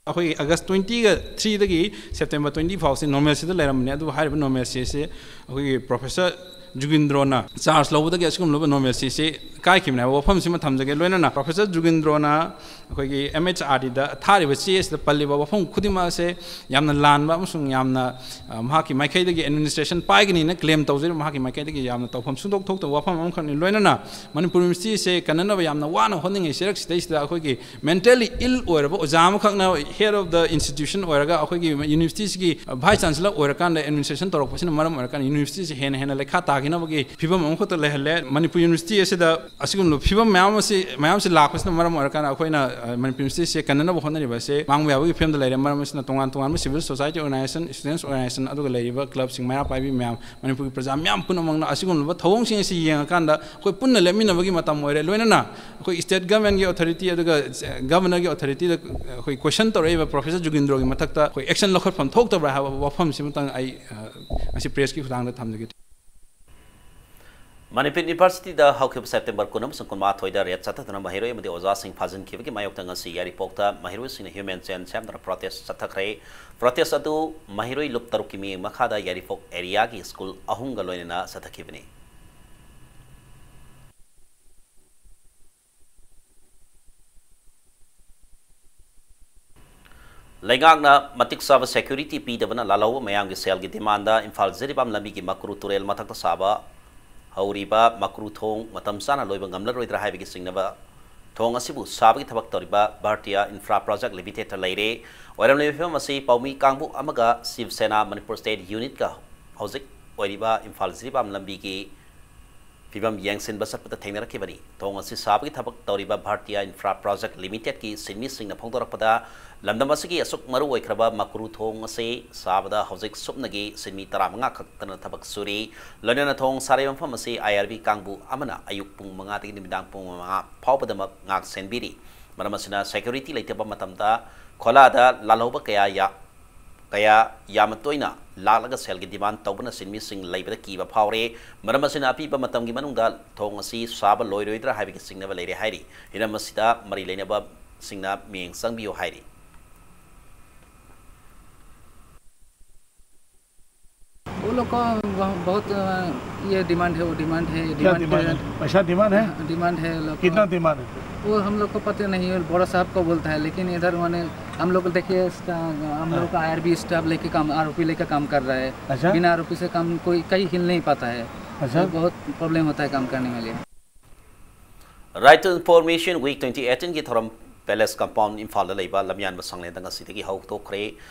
ꯑꯩꯈꯣꯏꯒꯤ August twenty-threeꯗꯒꯤ September twenty ꯐꯥꯎꯁꯦ normalcyꯗ ꯂꯩꯔꯝꯕꯅꯦ꯫ ꯑꯗꯨꯕꯨ ꯍꯥꯏꯔꯤꯕ normalcyꯁꯦ ꯑꯩꯈꯣꯏꯒꯤ Professor ꯖꯨꯒꯤꯟꯗ꯭ꯔꯣꯅ charge ꯂꯧꯕꯗꯒꯤ ꯑꯁꯤꯒꯨꯝꯂꯕ normalcyꯁꯦ ꯀꯥꯏꯈꯤꯕꯅꯦ ꯍꯥꯏꯕ ꯋꯥꯐꯝꯁꯤꯃ ꯊꯝꯖꯒꯦ꯫ ꯂꯣꯏꯅꯅ Professor ꯖꯨꯒꯤꯟꯗ꯭ꯔꯣꯅ ꯑꯩꯈꯣꯏꯒꯤ MHRDꯗ ꯊꯥꯔꯤꯕ ꯆꯦ ꯑꯁꯤꯗ ꯄꯜꯂꯤꯕ ꯋꯥꯐꯝ ꯈꯨꯗꯤꯡꯃꯛ ꯑꯁꯦ ꯌꯥꯝꯅ ꯂꯥꯟꯕ ꯑꯃꯁꯨꯡ ꯌꯥꯝꯅ, ꯑ, ꯃꯍꯥꯛꯀꯤ ꯃꯥꯏꯀꯩꯗꯒꯤ administration ꯄꯥꯏꯒꯅꯤꯅ claim ꯇꯧꯖꯔꯤꯕ ꯃꯍꯥꯛꯀꯤ ꯃꯥꯏꯀꯩꯗꯒꯤ ꯌꯥꯝꯅ ꯇꯧꯐꯝ ꯁꯨꯡꯗꯣꯛ ꯊꯣꯛꯇꯕ ꯋꯥꯐꯝ ꯑꯃꯈꯛꯅꯤ꯫ ꯂꯣꯏꯅꯅ ꯃꯅꯤꯄꯨꯔ Universityꯁꯦ ꯀꯟꯅꯅꯕ ꯌꯥꯝꯅ ꯋꯥꯅ ꯍꯣꯠꯅꯉꯩ ꯆꯩꯔꯛꯁꯤꯗꯩꯁꯤꯗ ꯑꯩꯈꯣꯏꯒꯤ mentally ill ꯑꯣꯏꯔꯕ ꯑꯣꯖꯥ ꯑꯃꯈꯛꯅ head of the institution ꯑꯣꯏꯔꯒ ꯑꯩꯈꯣꯏꯒꯤ universityꯁꯤꯒꯤ vice chancellor ꯑꯣꯏꯔꯀꯥꯟꯗ administration ꯇꯧꯔꯛꯄꯁꯤꯅ ꯃꯔꯝ ꯑꯣꯏꯔꯀꯥꯟꯗ universityꯁꯤ ꯍꯦꯟꯅ ꯍꯦꯟꯅ ꯂꯩꯈꯥ ꯇꯥꯈꯤꯅꯕꯒꯤ ꯐꯤꯕꯝ ꯑꯃꯈꯛꯇ ꯂꯩꯍꯜꯂꯦ꯫ ꯃꯅꯤꯄꯨꯔ University ꯑꯁꯤꯗ ꯑꯁꯤꯒꯨꯝꯂꯕ ꯐꯤꯕꯝ ꯃꯌꯥꯝ ꯑꯁꯤ, ꯃꯌꯥꯝꯁꯤ ꯂꯥꯛꯄꯁꯤꯅ ꯃꯔꯝ ꯑꯣꯏꯔꯀꯥꯟꯗ ꯑꯩꯈꯣꯏꯅ, ꯑ, ꯃꯅꯤꯄꯨꯔ Universityꯁꯦ ꯀꯟꯅꯅꯕ ꯍꯣꯠꯅꯔꯤꯕ ꯑꯁꯦ ꯃꯥꯡꯕ ꯌꯥꯕꯒꯤ ꯐꯤꯕꯝꯗ ꯂꯩꯔꯦ꯫ ꯃꯔꯝ ꯑꯁꯤꯅ ꯇꯣꯉꯥꯟ ꯇꯣꯉꯥꯟꯕ civil society organization, students organization, ꯑꯗꯨꯒ ꯂꯩꯔꯤꯕ clubꯁꯤꯡ, ꯃꯩꯔꯥ ꯄꯥꯏꯕꯤ ꯃꯌꯥꯝ, ꯃꯅꯤꯄꯨꯔꯒꯤ ꯄ꯭ꯔꯖꯥ ꯃꯌꯥꯝ ꯄꯨꯝꯅꯃꯛꯅ ꯑꯁꯤꯒꯨꯝꯂꯕ ꯊꯧꯑꯣꯡꯁꯤꯡ ꯑꯁꯤ ꯌꯦꯡꯉꯀꯥꯟꯗ ꯑꯩꯈꯣꯏ ꯄꯨꯟꯅ ꯂꯦꯞꯃꯤꯟꯅꯕꯒꯤ ꯃꯇꯝ ꯑꯣꯏꯔꯦ꯫ ꯂꯣꯏꯅꯅ ꯑꯩꯈꯣꯏ state governmentꯀꯤ authority ꯑꯗꯨꯒ, ꯑ, governorꯒꯤ authorityꯗ ꯑꯩꯈꯣꯏ question ꯇꯧꯔꯛꯏꯕ Professor ꯖꯨꯒꯤꯟꯗ꯭ꯔꯣꯒꯤ ꯃꯊꯛꯇ ꯑꯩꯈꯣꯏ action ꯂꯧꯈꯠꯐꯝ ꯊꯣꯛꯇꯕ꯭ꯔꯥ ꯍꯥꯏꯕ ꯋꯥꯐꯝꯁꯤꯃꯇꯪ ꯑꯩ, ꯑ, ꯉꯁꯤ pressꯀꯤ ꯈꯨꯠꯊꯥꯡꯗ ꯊꯝꯖꯒꯦ꯫ ꯃꯅꯤꯄꯨꯔ Universityꯗ ꯍꯧꯈꯤꯕ September ꯀꯨꯟ ꯑꯃꯁꯨꯡ ꯀꯨꯟꯃꯥꯊꯣꯏꯗ raid ꯆꯠꯊꯗꯨꯅ ꯃꯍꯩꯔꯣꯏ ꯑꯃꯗꯤ ꯑꯣꯖꯥꯁꯤꯡ ꯐꯥꯖꯤꯟꯈꯤꯕꯒꯤ ꯃꯥꯌꯣꯛꯇ ꯉꯁꯤ ꯌꯥꯏꯔꯤꯄꯣꯛꯇ ꯃꯍꯩꯔꯣꯏꯁꯤꯡꯅ human chain ꯁꯦꯝꯗꯨꯅ protest ꯆꯠꯊꯈ꯭ꯔꯦ꯫ Protest ꯑꯗꯨ ꯃꯍꯩꯔꯣꯏ ꯂꯨꯞ ꯇꯔꯨꯛꯀꯤ ꯃꯤꯠꯌꯦꯡ ꯃꯈꯥꯗ ꯌꯥꯏꯔꯤꯄꯣꯛ areaꯒꯤ school ꯑꯍꯨꯝꯒ ꯂꯣꯏꯅꯅ ꯆꯠꯊꯈꯤꯕꯅꯤ꯫ ꯂꯩꯉꯥꯛꯅ ꯃꯇꯤꯛ ꯆꯥꯕ security ꯄꯤꯗꯕꯅ ꯂꯥꯜꯍꯧꯕ ꯃꯌꯥꯝꯒꯤ ꯁꯦꯜꯒꯤ demandꯗ ꯏꯝꯐꯥꯜ ꯖꯤꯔꯤꯕꯥꯝ ꯂꯝꯕꯤꯒꯤ ꯃꯀ꯭ꯔꯨ ꯇꯨꯔꯦꯜ ꯃꯊꯛꯇ ꯁꯥꯕ ꯍꯧꯔꯤꯕ ꯃꯀ꯭ꯔꯨ ꯊꯣꯡ ꯃꯇꯝ ꯆꯥꯅ ꯂꯣꯏꯕ ꯉꯝꯂꯔꯣꯏꯗ꯭ꯔꯥ ꯍꯥꯏꯕꯒꯤ ꯆꯤꯡꯅꯕ ꯊꯣꯡ ꯑꯁꯤꯕꯨ ꯁꯥꯕꯒꯤ ꯊꯕꯛ ꯇꯧꯔꯤꯕ Bharatiya Infra Project Limitedꯇ ꯂꯩꯔꯦ꯫ ꯑꯣꯏꯔꯝꯂꯤꯕ ꯐꯤꯕꯝ ꯑꯁꯤ ꯄꯥꯎꯃꯤ ꯀꯥꯡꯕꯨ ꯑꯃꯒ Shiv Sena Manipur State Unitꯀ ꯍꯧꯖꯤꯛ ꯑꯣꯏꯔꯤꯕ ꯏꯝꯐꯥꯜ ꯖꯤꯔꯤꯕꯥꯝ ꯂꯝꯕꯤꯒꯤ ꯐꯤꯕꯝ ꯌꯦꯡꯁꯤꯟꯕ ꯆꯠꯄꯗ ꯊꯦꯡꯅꯔꯛꯈꯤꯕꯅꯤ꯫ ꯊꯣꯡ ꯑꯁꯤ ꯁꯥꯕꯒꯤ ꯊꯕꯛ ꯇꯧꯔꯤꯕ ꯚꯥꯔꯇꯤꯌꯥ ꯏꯟꯐ꯭ꯔꯥ ꯄ꯭ꯔꯣꯖꯦꯛ ꯂꯤꯃꯤꯇꯦꯗꯀꯤ ꯁꯤꯟꯃꯤꯁꯤꯡꯅ ꯐꯣꯡꯗꯣꯔꯛꯄꯗ, ꯂꯝꯗꯝ ꯑꯁꯤꯒꯤ ꯑꯁꯨꯛ ꯃꯔꯨ ꯑꯣꯏꯈ꯭ꯔꯕ ꯃꯀꯨꯔꯨ ꯊꯣꯡ ꯑꯁꯤ ꯁꯥꯕꯗ ꯍꯧꯖꯤꯛ ꯁꯨꯞꯅꯒꯤ ꯁꯤꯟꯃꯤ ꯇꯔꯥꯃꯉꯥ ꯈꯛꯇꯅ ꯊꯕꯛ ꯁꯨꯔꯤ꯫ ꯂꯣꯏꯅꯅ ꯊꯣꯡ ꯁꯥꯔꯤꯕ ꯃꯐꯝ ꯑꯁꯤ ꯑꯥꯏ ꯑꯥꯔ ꯕꯤ ꯀꯥꯡꯕꯨ ꯑꯃꯅ ꯑꯌꯨꯛ ꯄꯨꯡ ꯃꯉꯥꯗꯒꯤ ꯅꯨꯃꯤꯗꯥꯡ ꯄꯨꯡ ꯃꯉꯥ ꯐꯥꯎꯕꯗꯃꯛ ꯉꯥꯛ ꯁꯦꯟꯕꯤꯔꯤ꯫ ꯃꯔꯝ ꯑꯁꯤꯅ ꯁꯦꯀ꯭ꯌꯨꯔꯤꯇꯤ ꯂꯩꯇꯕ ꯃꯇꯝꯗ ꯈꯣꯂꯥꯗ ꯂꯥꯜꯍꯧꯕ ꯀꯌꯥ ꯌꯥ-, ꯀꯌꯥ ꯌꯥꯝꯅ ꯇꯣꯏꯅ ꯂꯥꯛꯂꯒ ꯁꯦꯜꯒꯤ ꯗꯤꯃꯥꯟ ꯇꯧꯕꯅ ꯁꯤꯟꯃꯤꯁꯤꯡ ꯂꯩꯕꯗ ꯀꯤꯕ ꯐꯥꯎꯔꯦ꯫ ꯃꯔꯝ ꯑꯁꯤꯅ ꯑꯄꯤꯕ ꯃꯇꯝꯒꯤ ꯃꯅꯨꯡꯗ ꯊꯣꯡ ꯑꯁꯤ ꯁꯥꯕ ꯂꯣꯏꯔꯣꯏꯗ꯭ꯔꯥ ꯍꯥꯏꯕꯒꯤ ꯆꯤꯡꯅꯕ ꯂꯩꯔꯦ ꯍꯥꯏꯔꯤ꯫ ꯍꯤꯔꯝ ꯑꯁꯤꯗ ꯃꯔꯤ ꯂꯩꯅꯕꯁꯤꯡꯅ ꯃꯤꯠꯌꯦꯡ ꯆꯪꯕꯤꯌꯨ ꯍꯥꯏꯔꯤ꯫ वो लोग का वहाँ बहुत, अ, ये डिमांड है, वो डिमांड है, क्या डिमांड डिमांड पे है? पैसा डिमांड है? हाँ, डिमांड है लोग का। कितना डिमांड है? वो हम लोग को पता नहीं है, बड़ा साहब को बोलता है, लेकिन इधर माने हम लोग को देखिए, इसका, हम लोग का आईआरबी स्टाफ लेके काम, आरओपी लेके काम कर रहा है। अच्छा। बिना आरओपी से काम कोई, कहीं हिल नहीं पाता है। अच्छा। तो बहुत प्रॉब्लम होता है काम करने में लिए। Right to Information Week twenty eighteen ꯒꯤ ꯊꯧꯔꯝ ꯄꯦꯂꯦꯁ ꯀꯝꯄꯥꯎꯟ ꯏꯝꯐꯥꯜꯗ ꯂꯩꯕ ꯂꯝꯌꯥꯟꯕ ꯁꯪꯂꯦꯟꯗ ꯉꯁꯤꯗꯒꯤ ꯍꯧꯗꯣꯛꯈ꯭ꯔꯦ꯫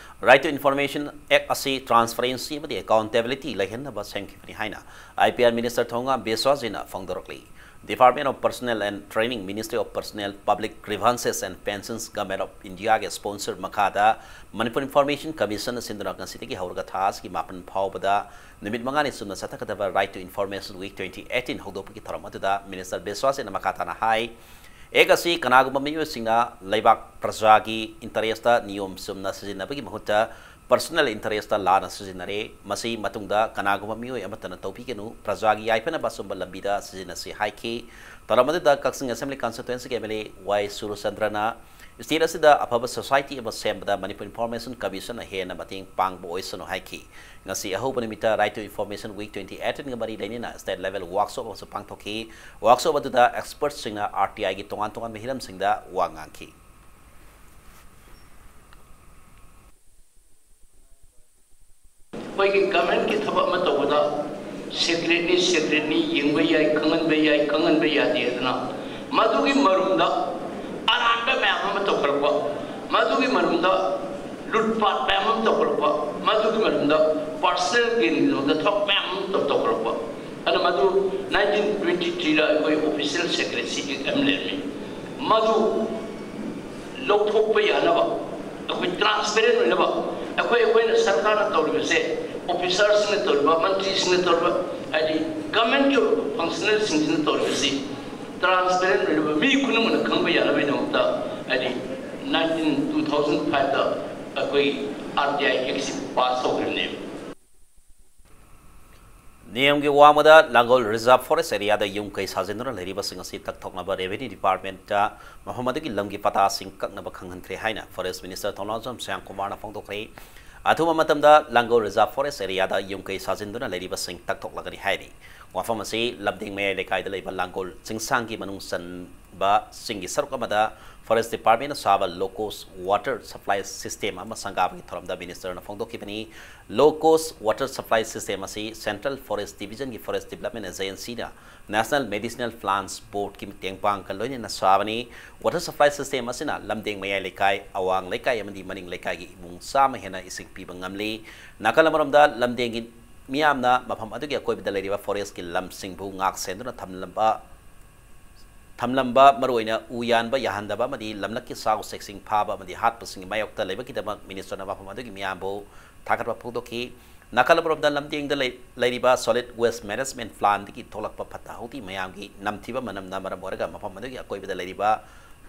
Right to Information Act ꯑꯁꯤ ꯇ꯭ꯔꯥꯟꯁꯄꯔꯦꯟꯁꯤ ꯑꯃꯗꯤ ꯑꯦꯀꯥꯎꯟꯇꯦꯕꯤꯂꯤꯇꯤ ꯂꯩꯍꯟꯅꯕ ꯁꯦꯝꯈꯤꯕꯅꯤ ꯍꯥꯏꯅ I P R minister Thongam ꯕꯤꯁ꯭ꯋꯥꯁꯖꯤꯅ ꯐꯣꯡꯗꯣꯔꯛꯂꯤ꯫ Department of Personnel and Training, Ministry of Personnel, Public Grievances and Pensions, Government of India ꯒꯤ ꯁ꯭ꯄꯣꯟꯁꯔ ꯃꯈꯥꯗ ꯃꯅꯤꯄꯨꯔ ꯏꯟꯐꯣꯔꯃꯦꯁꯟ ꯀꯃꯤꯁꯟꯅ ꯁꯤꯟꯗꯨꯅ ꯉꯁꯤꯗꯒꯤ ꯍꯧꯔꯒ ꯊꯥ ꯑꯁꯤꯒꯤ ꯃꯥꯄꯟ ꯐꯥꯎꯕꯗ ꯅꯨꯃꯤꯠ ꯃꯉꯥꯅꯤ ꯆꯨꯝꯅ ꯆꯠꯊꯒꯗꯕ Right to Information Week twenty eighteen ꯍꯧꯗꯣꯛꯄꯒꯤ ꯊꯧꯔꯝ ꯑꯗꯨꯗ ꯃꯤꯅꯤꯁꯇꯔ ꯕꯤꯁ꯭ꯋꯥꯁꯖꯤꯅ ꯃꯈꯥ ꯇꯥꯅ ꯍꯥꯏ, ꯑꯦꯛ ꯑꯁꯤ ꯀꯅꯥꯒꯨꯝꯕ ꯃꯤꯑꯣꯏꯁꯤꯡꯅ ꯂꯩꯕꯥꯛ ꯄ꯭ꯔꯖꯥꯒꯤ ꯏꯟꯇꯔꯦꯁꯇ ꯅꯤꯌꯣꯝ ꯆꯨꯝꯅ ꯁꯤꯖꯤꯟꯅꯕꯒꯤ ꯃꯍꯨꯠꯇ ꯄꯔꯁꯣꯅꯦꯜ ꯏꯟꯇꯔꯦꯁꯇ ꯂꯥꯟꯅ ꯁꯤꯖꯤꯟꯅꯔꯦ꯫ ꯃꯁꯤ ꯃꯇꯨꯡꯗ ꯀꯅꯥꯒꯨꯝꯕ ꯃꯤꯑꯣꯏ ꯑꯃꯠꯇꯅ ꯇꯧꯕꯤꯒꯅꯨ꯫ ꯄ꯭ꯔꯖꯥꯒꯤ ꯌꯥꯏꯐꯅꯕ ꯑꯆꯨꯝꯕ ꯂꯝꯕꯤꯗ ꯁꯤꯖꯤꯟꯅꯁꯤ ꯍꯥꯏꯈꯤ꯫ ꯊꯧꯔꯝ ꯑꯗꯨꯗ ꯀꯛꯆꯤꯡ ꯑꯦꯁꯦꯝꯕ꯭ꯂꯤ ꯀꯟꯁꯇꯤꯇ꯭ꯋꯦꯟꯁꯤꯒꯤ ꯑꯦꯝ ꯑꯦꯜ ꯑꯦ ꯋꯥꯏ ꯁꯨꯔꯆꯟꯗ꯭ꯔꯅ ꯁ꯭ꯇꯦꯠ ꯑꯁꯤꯗ ꯑꯐꯕ ꯁꯣꯁꯥꯏꯇꯤ ꯑꯃ ꯁꯦꯝꯕꯗ ꯃꯅꯤꯄꯨꯔ ꯏꯟꯐꯣꯔꯃꯦꯁꯟ ꯀꯃꯤꯁꯟꯅ ꯍꯦꯟꯅ ꯃꯇꯦꯡ ꯄꯥꯡꯕ ꯑꯣꯏꯁꯅꯨ ꯍꯥꯏꯈꯤ꯫ ꯉꯁꯤ ꯑꯍꯧꯕ ꯅꯨꯃꯤꯠꯇ Right to Information Week twenty eighteen ꯒ ꯃꯔꯤ ꯂꯩꯅꯅ ꯁ꯭ꯇꯦꯠ ꯂꯦꯚꯦꯜ ꯋꯥꯔꯛꯁꯣꯞ ꯑꯃꯁꯨ ꯄꯥꯡꯊꯣꯛꯈꯤ꯫ ꯋꯥꯔꯛꯁꯣꯞ ꯑꯗꯨꯗ ꯑꯦꯛꯁꯄꯔꯠꯁꯤꯡꯅ ꯑꯥꯔ ꯇꯤ ꯑꯥꯏꯒꯤ ꯇꯣꯉꯥꯟ ꯇꯣꯉꯥꯟꯕ ꯍꯤꯔꯝꯁꯤꯡꯗ ꯋꯥ ꯉꯥꯡꯈꯤ꯫ ꯑꯩꯈꯣꯏꯒꯤ ꯒꯚꯔꯟꯃꯦꯟꯠꯀꯤ ꯊꯕꯛ ꯑꯃ ꯇꯧꯕꯗ ꯁꯦꯀ꯭ꯔꯦꯠꯅꯤ, ꯁꯦꯀ꯭ꯔꯦꯠꯅꯤ, ꯌꯦꯡꯕ ꯌꯥꯏ, ꯈꯪꯍꯟꯕ ꯌꯥꯏ, ꯈꯪꯍꯟꯕ ꯌꯥꯗꯦ ꯑꯗꯨꯅ ꯃꯗꯨꯒꯤ ꯃꯔꯨꯝꯗ ꯑꯔꯥꯟꯕ ꯃꯌꯥꯝ ꯑꯃ ꯇꯧꯈꯠꯂꯛꯄ, ꯃꯗꯨꯒꯤ ꯃꯔꯨꯝꯗ ꯂꯨꯠꯄꯥꯠ ꯃꯌꯥꯝ ꯑꯃ ꯇꯧꯈꯠꯂꯛꯄ, ꯃꯗꯨꯒꯤ ꯃꯅꯨꯡꯗ personal gainꯒꯤꯗꯃꯛꯇ ꯊꯕꯛ ꯃꯌꯥꯝ ꯑꯃ ꯇꯧ-, ꯇꯧꯈꯠꯂꯛꯄ꯫ ꯑꯗꯨꯅ ꯃꯗꯨ nineteen twenty threeꯗ ꯑꯩꯈꯣꯏ official secrecy act ꯑꯃ ꯂꯩꯔꯝꯃꯤ꯫ ꯃꯗꯨ ꯂꯧꯊꯣꯛꯄ ꯌꯥꯅꯕ, ꯑꯩꯈꯣꯏ transparent ꯑꯣꯏꯅꯕ, ꯑꯩꯈꯣꯏ, ꯑꯩꯈꯣꯏꯅ ꯁꯔꯀꯥꯔꯅ ꯇꯧꯔꯤꯕꯁꯦ, officerꯁꯤꯡꯅ ꯇꯧꯔꯤꯕ, ꯃꯟꯇ꯭ꯔꯤꯁꯤꯡꯅ ꯇꯧꯔꯤꯕ, ꯍꯥꯏꯗꯤ governmentꯀꯤ ꯑꯣꯏꯕ functionaryꯁꯤꯡꯁꯤꯅ ꯇꯧꯔꯤꯕꯁꯤ transparent ꯑꯣꯏꯅꯕ, ꯃꯤ ꯈꯨꯗꯤꯡꯃꯛꯅ ꯈꯪꯕ ꯌꯥꯅꯕꯒꯤꯗꯃꯛꯇ, ꯍꯥꯏꯗꯤ nineteen two thousand fiveꯗ ꯑꯩꯈꯣꯏ RTI actꯁꯤ pass ꯇꯧꯈꯤꯕꯅꯦꯕ꯫ ꯅꯤꯌꯝꯒꯤ ꯋꯥꯡꯃꯗ ꯂꯥꯡꯒꯣꯜ Reserve Forest areaꯗ ꯌꯨꯝ ꯀꯩ ꯁꯥꯖꯤꯟꯗꯨꯅ ꯂꯩꯔꯤꯕꯁꯤꯡ ꯑꯁꯤ ꯇꯛꯊꯣꯛꯅꯕ Revenue Departmentꯇ ꯃꯐꯝ ꯑꯗꯨꯒꯤ ꯂꯝꯒꯤ ꯄꯇꯥꯁꯤꯡ ꯀꯛꯅꯕ ꯈꯪꯍꯟꯈ꯭ꯔꯦ ꯍꯥꯏꯅ Forest Minister ꯊꯧꯅꯥꯎꯖꯝ ꯁ꯭ꯌꯥꯝꯀꯨꯃꯥꯔꯅ ꯐꯣꯡꯗꯣꯛꯈ꯭ꯔꯦ꯫ ꯑꯊꯨꯕ ꯃꯇꯝꯗ ꯂꯥꯡꯒꯣꯜ Reserve Forest areaꯗ ꯌꯨꯝ ꯀꯩ ꯁꯥꯖꯤꯟꯗꯨꯅ ꯂꯩꯔꯤꯕꯁꯤꯡ ꯇꯛꯊꯣꯛꯂꯒꯅꯤ ꯍꯥꯏꯔꯤ꯫ ꯋꯥꯐꯝ ꯑꯁꯤ ꯂꯝꯗꯤꯡ ꯃꯌꯥꯏ ꯂꯩꯀꯥꯏꯗ ꯂꯩꯕ ꯂꯥꯡꯒꯣꯜ ꯆꯤꯡꯁꯥꯡꯒꯤ ꯃꯅꯨꯡ ꯆꯟꯕ ꯆꯤꯡꯒꯤ ꯁꯔꯨꯛ ꯑꯃꯗ Forest Departmentꯅ ꯁꯥꯕ low cost water supply system ꯑꯃ ꯁꯪꯒꯥꯕꯒꯤ ꯊꯧꯔꯝꯗ Ministerꯅ ꯐꯣꯡꯗꯣꯛꯈꯤꯕꯅꯤ꯫ Low cost water supply system ꯑꯁꯤ Central Forest Divisionꯒꯤ Forest Development Agencyꯅ National Medicinal Plants Boardꯀꯤ ꯃꯇꯦꯡ ꯄꯥꯡꯒ ꯂꯣꯏꯅꯅ ꯁꯥꯕꯅꯤ꯫ Water supply system ꯑꯁꯤꯅ ꯂꯝꯗꯦꯡ ꯃꯌꯥꯏ ꯂꯩꯀꯥꯏ, ꯑꯋꯥꯡ ꯂꯩꯀꯥꯏ ꯑꯃꯗꯤ ꯃꯅꯤꯡ ꯂꯩꯀꯥꯏꯒꯤ ꯏꯃꯨꯡ ꯆꯥꯝꯃ ꯍꯦꯟꯅ ꯏꯁꯤꯡ ꯄꯤꯕ ꯉꯝꯂꯤ꯫ ꯅꯥꯀꯜ ꯑꯃꯔꯣꯝꯗ ꯂꯝꯗꯦꯡꯒꯤ ꯃꯤꯌꯥꯝꯅ ꯃꯐꯝ ꯑꯗꯨꯒꯤ ꯑꯀꯣꯏꯕꯗ ꯂꯩꯔꯤꯕ forestꯀꯤ ꯂꯝꯁꯤꯡꯕꯨ ꯉꯥꯛ ꯁꯦꯟꯗꯨꯅ ꯊꯝꯂꯝꯕ ꯊꯝꯂꯝꯕ, ꯃꯔꯨꯑꯣꯏꯅ ꯎ ꯌꯥꯟꯕ ꯌꯥꯍꯟꯗꯕ ꯑꯃꯗꯤ ꯂꯝꯂꯛꯀꯤ ꯁꯥ ꯎꯆꯦꯛꯁꯤꯡ ꯐꯥꯕ ꯑꯃꯗꯤ ꯍꯥꯠꯄꯁꯤꯡꯒꯤ ꯃꯥꯌꯣꯛꯇ ꯂꯩꯕꯒꯤꯗꯃꯛ Ministerꯅ ꯃꯐꯝ ꯑꯗꯨꯒꯤ ꯃꯤꯌꯥꯝꯕꯨ ꯊꯥꯒꯠꯄ ꯐꯣꯡꯗꯣꯛꯈꯤ꯫ ꯅꯥꯀꯜ ꯑꯃꯔꯣꯝꯗ ꯂꯝꯗꯦꯡꯗ ꯂꯩ-, ꯂꯩꯔꯤꯕ Solid Waste Management Plantꯗꯒꯤ ꯊꯣꯛꯂꯛꯄ ꯐꯠꯇ ꯍꯥꯎꯗꯤ ꯃꯌꯥꯝꯒꯤ ꯅꯝꯊꯤꯕ ꯃꯅꯝꯅ ꯃꯔꯝ ꯑꯣꯏꯔꯒ ꯃꯐꯝ ꯑꯗꯨꯒꯤ ꯑꯀꯣꯏꯕꯗ ꯂꯩꯔꯤꯕ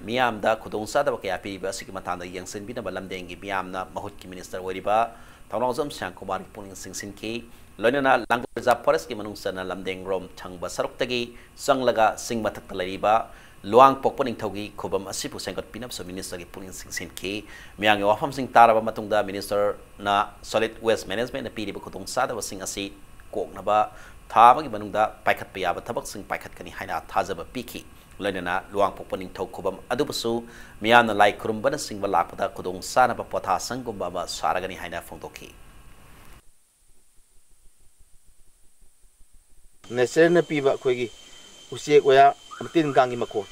ꯃꯤꯌꯥꯝꯗ ꯈꯨꯗꯣꯡꯆꯥꯗꯕ ꯀꯌꯥ ꯄꯤꯔꯤꯕ ꯑꯁꯤꯒꯤ ꯃꯇꯥꯡꯗ ꯌꯦꯡꯁꯤꯟꯕꯤꯅꯕ ꯂꯝꯗꯦꯡꯒꯤ ꯃꯤꯌꯥꯝꯅ ꯃꯍꯨꯠꯀꯤ Minister ꯑꯣꯏꯔꯤꯕ ꯊꯧꯅꯥꯎꯖꯝ ꯁ꯭ꯌꯥꯝꯀꯨꯃꯥꯔꯒꯤ ꯄꯨꯛꯅꯤꯡ ꯆꯤꯡꯁꯤꯟꯈꯤ꯫ ꯂꯣꯏꯅꯅ ꯂꯥꯡꯒꯣꯜ Reserve Forestꯀꯤ ꯃꯅꯨꯡ ꯆꯟꯅ ꯂꯝꯗꯦꯡꯔꯣꯝ ꯊꯪꯕ ꯁꯔꯨꯛꯇꯒꯤ ꯆꯪꯂꯒ ꯆꯤꯡ ꯃꯊꯛꯇ ꯂꯩꯔꯤꯕ ꯂꯨꯋꯥꯡ ꯄꯣꯛꯄ ꯅꯤꯡꯊꯧꯒꯤ ꯈꯨꯕꯝ ꯑꯁꯤꯕꯨ ꯁꯦꯝꯒꯠꯄꯤꯅꯕꯁꯨ Ministerꯒꯤ ꯄꯨꯛꯅꯤꯡ ꯆꯤꯡꯁꯤꯟꯈꯤ꯫ ꯃꯤꯌꯥꯝꯒꯤ ꯋꯥꯐꯝꯁꯤꯡ ꯇꯥꯔꯕ ꯃꯇꯨꯡꯗ Ministerꯅ Solid Waste Managementꯅ ꯄꯤꯔꯤꯕ ꯈꯨꯗꯣꯡꯆꯥꯗꯕꯁꯤꯡ ꯑꯁꯤ ꯀꯣꯛꯅꯕ ꯊꯥ ꯑꯃꯒꯤ ꯃꯅꯨꯡꯗ ꯄꯥꯏꯈꯠꯄ ꯌꯥꯕ ꯊꯕꯛꯁꯤꯡ ꯄꯥꯏꯈꯠꯀꯅꯤ ꯍꯥꯏꯅ ꯊꯥꯖꯕ ꯄꯤꯈꯤ꯫ ꯂꯣꯏꯅꯅ ꯂꯨꯋꯥꯡꯄꯣꯛꯄ ꯅꯤꯡꯊꯧ ꯈꯨꯕꯝ ꯑꯗꯨꯕꯨꯁꯨ ꯃꯤꯌꯥꯝꯅ ꯂꯥꯏ ꯈꯨꯔꯨꯝꯕꯅꯆꯤꯡꯕ ꯂꯥꯛꯄꯗ ꯈꯨꯗꯣꯡ ꯆꯥꯅꯕ ꯄꯣꯊꯥꯁꯪꯒꯨꯝꯕ ꯑꯃ ꯁꯥꯔꯒꯅꯤ ꯍꯥꯏꯅ ꯐꯣꯡꯗꯣꯛꯈꯤ꯫ Natureꯅ ꯄꯤꯕ ꯑꯩꯈꯣꯏꯒꯤ ꯎꯆꯦꯛ ꯋꯥꯌꯥ, ꯇꯤꯟ ꯀꯥꯡꯒꯤ ꯃꯈꯣꯟ,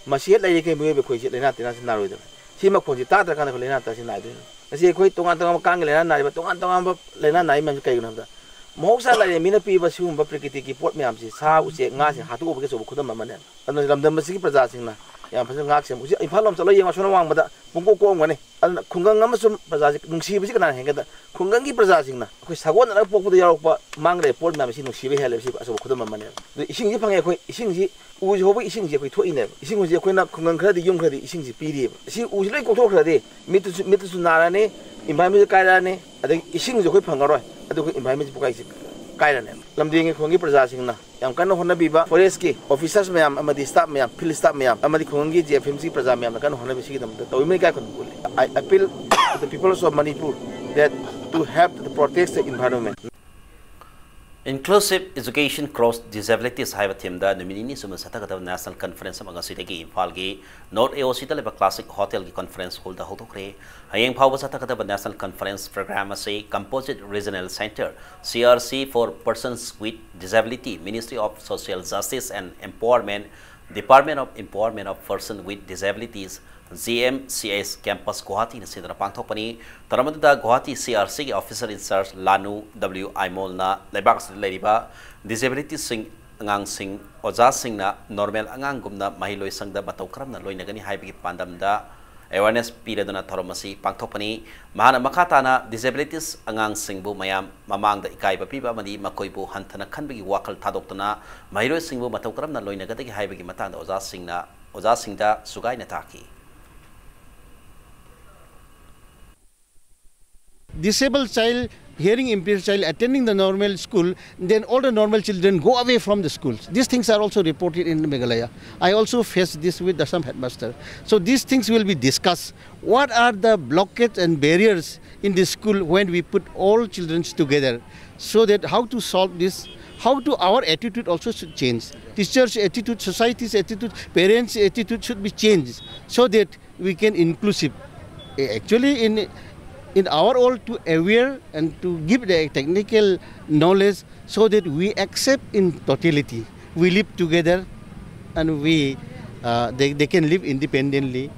ꯃꯁꯤ ꯍꯦꯛ ꯂꯩꯔꯤꯈꯩ ꯃꯤꯑꯣꯏꯕ ꯑꯩꯈꯣꯏꯁꯦ ꯂꯥꯏꯅꯥ ꯇꯤꯟꯅꯥꯁꯤ ꯅꯥꯔꯣꯏꯗꯕꯅꯤ꯫ ꯁꯤ ꯃꯈꯣꯟꯁꯤ ꯇꯥꯗ꯭ꯔꯀꯥꯟꯗ ꯑꯩꯈꯣꯏ ꯂꯥꯏꯅꯥ ꯇꯤꯟꯅꯥꯁꯤ ꯅꯥꯗꯣꯏꯅꯤ꯫ ꯉꯁꯤ ꯑꯩꯈꯣꯏ ꯇꯣꯉꯥꯟ ꯇꯣꯉꯥꯟꯕ ꯀꯥꯡꯒꯤ ꯂꯥꯏꯅꯥ ꯅꯥꯔꯤꯕ, ꯇꯣꯉꯥꯟ ꯇꯣꯉꯥꯟꯕ ꯂꯥꯏꯅꯥ ꯅꯥꯔꯤ ꯃꯌꯥꯝꯁꯤ ꯀꯩꯒꯤꯅꯣ ꯍꯥꯏꯕꯗ, ꯃꯍꯧꯁꯥ ꯂꯥꯏꯔꯦꯝꯕꯤꯅ ꯄꯤꯕ ꯁꯤꯒꯨꯝꯕ ꯄ꯭ꯔꯀꯤꯇꯤꯒꯤ ꯄꯣꯠ ꯃꯌꯥꯝꯁꯤ, ꯁꯥ ꯎꯆꯦꯛ ꯉꯥꯁꯤꯡ ꯍꯥꯠꯇꯣꯛꯎꯕꯒꯤ ꯑꯆꯧꯕ ꯈꯨꯗꯝ ꯑꯃꯅꯦꯕ꯫ ꯑꯗꯨꯅ ꯂꯝꯗꯝ ꯑꯁꯤꯒꯤ ꯄ꯭ꯔꯖꯥꯁꯤꯡꯅ ꯌꯥꯝ ꯐꯖꯅ ꯉꯥꯛ ꯁꯦꯟ, ꯍꯧꯖꯤꯛ ꯏꯝꯐꯥꯜ ꯂꯣꯝ ꯆꯠꯂꯒ ꯌꯦꯡꯉꯣ, ꯑꯁꯣꯝ ꯋꯥꯡꯃꯗ ꯄꯨꯡꯀꯣꯛ ꯀꯣꯛꯑꯝꯒꯅꯤ꯫ ꯑꯗꯨꯅ ꯈꯨꯡꯒꯪ ꯑꯃꯁꯨꯡ ꯄ꯭ꯔꯖꯥꯁꯤ ꯅꯨꯡꯁꯤꯕꯁꯤ ꯀꯅꯥꯅ ꯍꯦꯟꯒꯦꯗ, ꯈꯨꯡꯒꯪꯒꯤ ꯄ꯭ꯔꯖꯥꯁꯤꯡꯅ, ꯑꯩꯈꯣꯏ ꯁꯥꯒꯣꯟꯅꯔꯒ ꯄꯣꯛꯄꯗ ꯌꯥꯎꯔꯛꯄ ꯃꯥꯡꯗ ꯂꯩꯕ ꯄꯣꯠ ꯃꯌꯥꯝꯁꯤ ꯅꯨꯡꯁꯤꯕ ꯍꯦꯜꯂꯦꯕ꯫ ꯁꯤ ꯑꯆꯧꯕ ꯈꯨꯗꯝ ꯑꯃꯅꯦꯕ꯫ ꯑꯗꯨ ꯏꯁꯤꯡꯁꯤ ꯐꯪꯉꯦ ꯑꯩꯈꯣꯏ, ꯏꯁꯤꯡꯁꯤ ꯎꯁꯤ ꯍꯧꯕ ꯏꯁꯤꯡꯁꯤ ꯑꯩꯈꯣꯏ ꯊꯣꯛꯏꯅꯦꯕ꯫ ꯏꯁꯤꯡ ꯍꯧꯖꯤꯛ ꯑꯩꯈꯣꯏꯅ ꯈꯨꯡꯒꯪ ꯈꯔꯗꯤ, ꯌꯨꯝ ꯈꯔꯗꯤ ꯏꯁꯤꯡꯁꯤ ꯄꯤꯔꯤꯑꯕ꯫ ꯁꯤ ꯎꯁꯤ ꯂꯣꯏ ꯀꯣꯛꯊꯣꯛꯈ꯭ꯔꯗꯤ ꯃꯤꯠꯇꯁꯨ, ꯃꯤꯠꯇꯁꯨ ꯅꯥꯔꯅꯤ, ꯏꯟꯚꯥꯏꯔꯣꯟꯃꯦꯟꯁꯨ ꯀꯥꯏꯔꯛꯑꯅꯤ, ꯑꯗꯒꯤ ꯏꯁꯤꯡꯁꯨ ꯑꯩꯈꯣꯏ ꯐꯪꯉꯔꯣꯏ꯫ ꯑꯗꯨ ꯑꯩꯈꯣꯏ ꯏꯟꯚꯥꯏꯔꯣꯟꯃꯦꯟꯁꯤ ꯄꯨꯀꯥꯏꯁꯤ ꯀꯥꯏꯔꯅꯦꯕ꯫ ꯂꯝꯗꯤꯡꯒꯤ ꯈꯨꯡꯒꯪꯒꯤ ꯄ꯭ꯔꯖꯥꯁꯤꯡꯅ ꯌꯥꯝ ꯀꯟꯅ ꯍꯣꯠꯅꯕꯤꯕ, ꯐꯣꯔꯦꯁꯀꯤ ꯑꯣꯐꯤꯁꯔꯁ ꯃꯌꯥꯝ ꯑꯃꯗꯤ ꯁ꯭ꯇꯥꯐ ꯃꯌꯥꯝ, ꯐꯤꯜꯗ ꯁ꯭ꯇꯥꯐ ꯃꯌꯥꯝ ꯑꯃꯗꯤ ꯈꯨꯡꯒꯪꯒꯤ ꯖꯤ ꯑꯦꯐ ꯑꯦꯝ ꯁꯤ ꯄ꯭ꯔꯖꯥ ꯃꯌꯥꯝꯅ ꯀꯟꯅ ꯍꯣꯠꯅꯕꯤꯁꯤꯒꯤꯗꯃꯛꯇ ꯇꯧꯕꯤꯃꯜ ꯏꯀꯥꯏ ꯈꯨꯝꯅꯕ ꯎꯠꯂꯤ꯫ I appeal to the peoples of Manipur that to help to protect the environment. Inclusive Education Cross Disabilities ꯍꯥꯏꯕ ꯊꯤꯝꯗ ꯅꯨꯃꯤꯠ ꯅꯤꯅꯤ ꯆꯨꯞꯅ ꯆꯠꯊꯒꯗꯕ ꯅꯦꯁꯅꯦꯜ ꯀꯟꯐꯔꯦꯟꯁ ꯑꯃ ꯉꯁꯤꯗꯒꯤ ꯏꯝꯐꯥꯜꯒꯤ ꯅꯣꯔꯠ ꯑꯦ ꯑꯣ ꯁꯤꯗ ꯂꯩꯕ ꯀ꯭ꯂꯥꯁꯤꯛ ꯍꯣꯇꯦꯜꯒꯤ ꯀꯟꯐꯔꯦꯟꯁ ꯍꯣꯜꯗ ꯍꯧꯗꯣꯛꯈ꯭ꯔꯦ꯫ ꯍꯌꯦꯡ ꯐꯥꯎꯕ ꯆꯠꯊꯒꯗꯕ ꯅꯦꯁꯅꯦꯜ ꯀꯟꯐꯔꯦꯟꯁ ꯄ꯭ꯔꯣꯒ꯭ꯔꯥꯝ ꯑꯁꯤ Composite Regional Centre, C R C for Persons with Disability, Ministry of Social Justice and Empowerment, Department of Empowerment of Persons with Disabilities, G M C S Campus Guwahati ꯅ ꯁꯤꯟꯗꯨꯅ ꯄꯥꯡꯊꯣꯛꯄꯅꯤ꯫ ꯊꯧꯔꯝ ꯑꯗꯨꯗ Guwahati C R C ꯒꯤ Officer in Charge ꯂꯥꯅꯨ W ꯑꯥꯏꯃꯣꯜꯅ ꯂꯩꯕꯥꯛ ꯑꯁꯤꯗ ꯂꯩꯔꯤꯕ ꯗꯤꯁꯦꯕꯤꯂꯤꯇꯤꯁꯤꯡ, ꯑꯉꯥꯡꯁꯤꯡ, ꯑꯣꯖꯥꯁꯤꯡꯅ ꯅꯣꯔꯃꯦꯜ ꯑꯉꯥꯡꯒꯨꯝꯅ ꯃꯍꯩꯂꯣꯏꯁꯪꯗ ꯃꯇꯧ ꯀꯔꯝꯅ ꯂꯣꯏꯅꯒꯅꯤ ꯍꯥꯏꯕꯒꯤ ꯄꯥꯟꯗꯝꯗ ꯑꯦꯋꯥꯔꯅꯦꯁ ꯄꯤꯔꯗꯨꯅ ꯊꯧꯔꯝ ꯑꯁꯤ ꯄꯥꯡꯊꯣꯛꯄꯅꯤ꯫ ꯃꯍꯥꯛꯅ ꯃꯈꯥ ꯇꯥꯅ ꯗꯤꯁꯦꯕꯤꯂꯤꯇꯤꯁ ꯑꯉꯥꯡꯁꯤꯡꯕꯨ ꯃꯌꯥꯝ ꯃꯃꯥꯡꯗ ꯏꯀꯥꯏꯕ ꯄꯤꯕ ꯑꯃꯗꯤ ꯃꯈꯣꯏꯕꯨ ꯍꯟꯊꯅ ꯈꯟꯕꯒꯤ ꯋꯥꯈꯜ ꯊꯥꯗꯣꯛꯇꯨꯅ ꯃꯍꯩꯔꯣꯏꯁꯤꯡꯕꯨ ꯃꯇꯧ ꯀꯔꯝꯅ ꯂꯣꯏꯅꯒꯗꯒꯦ ꯍꯥꯏꯕꯒꯤ ꯃꯇꯥꯡꯗ ꯑꯣꯖꯥꯁꯤꯡꯅ, ꯑꯣꯖꯥꯁꯤꯡꯗ ꯁꯨꯒꯥꯏꯅ ꯇꯥꯛꯈꯤ꯫ Disabled child, hearing impaired child attending the normal school, then all the normal children go away from the schools. These things are also reported in Meghalaya. I also faced this with the some headmaster. So these things will be discussed. What are the blockades and barriers in this school when we put all children together? So that how to solve this, how to our attitude also should change. Teachers' attitude, society's attitude, parents' attitude should be changed so that we can inclusive. Actually, in in our all to aware and to give the technical knowledge so that we accept in totality. We live together and we uh, they, they can live independently.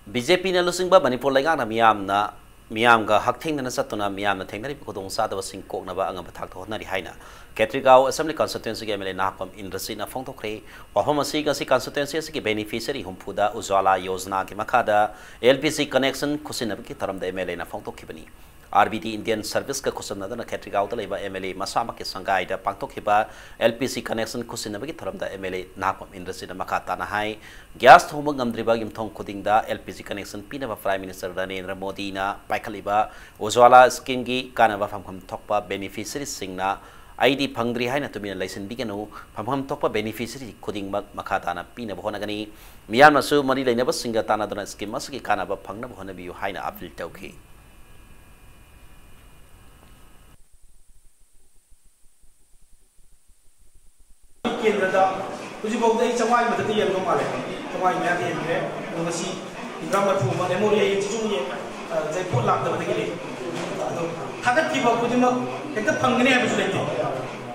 B J ꯄꯤꯅ ꯂꯨꯆꯤꯡꯕ ꯃꯅꯤꯄꯨꯔ ꯂꯩꯉꯥꯛꯅ ꯃꯤꯌꯥꯝꯅ, ꯃꯤꯌꯥꯝꯒ ꯍꯛꯊꯦꯡꯅꯅ ꯆꯠꯇꯨꯅ ꯃꯤꯌꯥꯝꯅ ꯊꯦꯡꯅꯔꯤꯕ ꯈꯨꯗꯣꯡꯆꯥꯗꯕꯁꯤꯡ ꯀꯣꯛꯅꯕ ꯑꯉꯝꯕ ꯊꯥꯛꯇ ꯍꯣꯠꯅꯔꯤ ꯍꯥꯏꯅ ꯈꯦꯇ꯭ꯔꯤꯒꯥꯎ ꯑꯦꯁꯦꯝꯕ꯭ꯂꯤ ꯀꯟꯁꯇꯤꯇ꯭ꯋꯦꯟꯁꯤꯒꯤ ꯑꯦꯝ ꯑꯦꯜ ꯑꯦ ꯅꯍꯥꯛꯄꯝ ꯏꯟꯗ꯭ꯔꯖꯤꯠꯅ ꯐꯣꯡꯗꯣꯛꯈ꯭ꯔꯦ꯫ ꯋꯥꯐꯝ ꯑꯁꯤ ꯉꯁꯤ ꯀꯟꯁꯇꯤꯇ꯭ꯋꯦꯟꯁꯤ ꯑꯁꯤꯒꯤ ꯕꯦꯅꯤꯐꯤꯁꯔꯤ ꯍꯨꯝꯐꯨꯗ ꯎꯖ꯭ꯋꯥꯂꯥ ꯌꯣꯖꯅꯥꯒꯤ ꯃꯈꯥꯗ ꯑꯦꯜ ꯄꯤ ꯖꯤ ꯀꯅꯦꯛꯁꯟ ꯈꯨꯠꯁꯤꯟꯅꯕꯒꯤ ꯊꯧꯔꯝꯗ ꯑꯦꯝ ꯑꯦꯜ ꯑꯦꯅ ꯐꯣꯡꯗꯣꯛꯈꯤꯕꯅꯤ꯫ ꯑꯥꯔ ꯕꯤ ꯗꯤ ꯏꯟꯗꯤꯌꯟ ꯁꯔꯚꯤꯁꯀ ꯈꯨꯠꯁꯝꯅꯗꯨꯅ ꯈꯦꯇ꯭ꯔꯤꯒꯥꯎꯗ ꯂꯩꯕ ꯑꯦꯝ ꯑꯦꯜ ꯑꯦ ꯃꯁꯥꯃꯛꯀꯤ ꯁꯪꯒꯥꯏꯗ ꯄꯥꯡꯊꯣꯛꯈꯤꯕ ꯑꯦꯜ ꯄꯤ ꯖꯤ ꯀꯅꯦꯛꯁꯟ ꯈꯨꯠꯁꯤꯟꯅꯕꯒꯤ ꯊꯧꯔꯝꯗ ꯑꯦꯝ ꯑꯦꯜ ꯑꯦ ꯅꯍꯥꯛꯄꯝ ꯏꯟꯗ꯭ꯔꯖꯤꯠꯅ ꯃꯈꯥ ꯇꯥꯅ ꯍꯥꯏ, ꯒ꯭ꯌꯥꯁ ꯊꯣꯡꯕ ꯉꯝꯗ꯭ꯔꯤꯕ ꯌꯨꯝꯊꯣꯡ ꯈꯨꯗꯤꯡꯗ ꯑꯦꯜ ꯄꯤ ꯖꯤ ꯀꯅꯦꯛꯁꯟ ꯄꯤꯅꯕ ꯄ꯭ꯔꯥꯏꯝ ꯃꯤꯅꯤꯁꯇꯔ ꯅꯔꯦꯟꯗ꯭ꯔ ꯃꯣꯗꯤꯅ ꯄꯥꯏꯈꯠꯂꯤꯕ ꯎꯖ꯭ꯋꯥꯂꯥ ꯁ꯭ꯀꯤꯝꯒꯤ ꯀꯥꯟꯅꯕ ꯐꯪꯐꯝ ꯊꯣꯛꯄ ꯕꯦꯅꯤꯐꯤꯁꯔꯤꯁꯤꯡꯅ "ꯑꯩꯗꯤ ꯐꯪꯗ꯭ꯔꯤ" ꯍꯥꯏꯅ ꯇꯨꯃꯤꯟꯅ ꯂꯩꯁꯤꯟꯕꯤꯒꯅꯨ, ꯐꯪꯐꯝ ꯊꯣꯛꯄ ꯕꯦꯅꯤꯐꯤꯁꯔꯤ ꯈꯨꯗꯤꯡꯃꯛ ꯃꯈꯥ ꯇꯥꯅ ꯄꯤꯅꯕ ꯍꯣꯠꯅꯒꯅꯤ꯫ ꯃꯤꯌꯥꯝꯅꯁꯨ ꯃꯔꯤ ꯂꯩꯅꯕꯁꯤꯡꯒ ꯇꯥꯟꯅꯗꯨꯅ ꯁ꯭ꯀꯤꯝ ꯑꯁꯤꯒꯤ ꯀꯥꯟꯅꯕ ꯐꯪꯅꯕ ꯍꯣꯠꯅꯕꯤꯌꯨ ꯍꯥꯏꯅ ꯑꯄꯤꯜ ꯇꯧꯈꯤ꯫ ꯀꯦꯟꯗ꯭ꯔꯗ ꯍꯧꯖꯤꯛꯐꯥꯎꯗ ꯑꯩ ꯆꯥꯝꯃꯉꯥꯒꯤ ꯃꯊꯛꯇ ꯌꯦꯟꯕ ꯃꯥꯜꯂꯦ꯫ ꯆꯥꯝꯃꯉꯥꯒꯤ ꯃꯌꯥꯗ ꯌꯦꯟꯈ꯭ꯔꯦ꯫ ꯑꯗꯣ ꯉꯁꯤ ꯍꯨꯝꯗ꯭ꯔꯥ ꯃꯔꯤꯐꯨ ꯑꯃ ꯑꯦꯝ ꯑꯣ ꯑꯦ ꯌꯦꯟꯁꯤꯁꯨ ꯌꯦꯟ, ꯑ, ꯉꯁꯥꯏ ꯄꯣꯠ ꯂꯥꯛꯇꯕꯗꯒꯤ ꯂꯩ꯫ ꯑꯗꯣ ꯊꯥꯒꯠꯈꯤꯕ ꯈꯨꯗꯤꯡꯃꯛ ꯍꯦꯛꯇ ꯐꯪꯒꯅꯤ ꯍꯥꯏꯕꯁꯨ ꯂꯩꯇꯦ꯫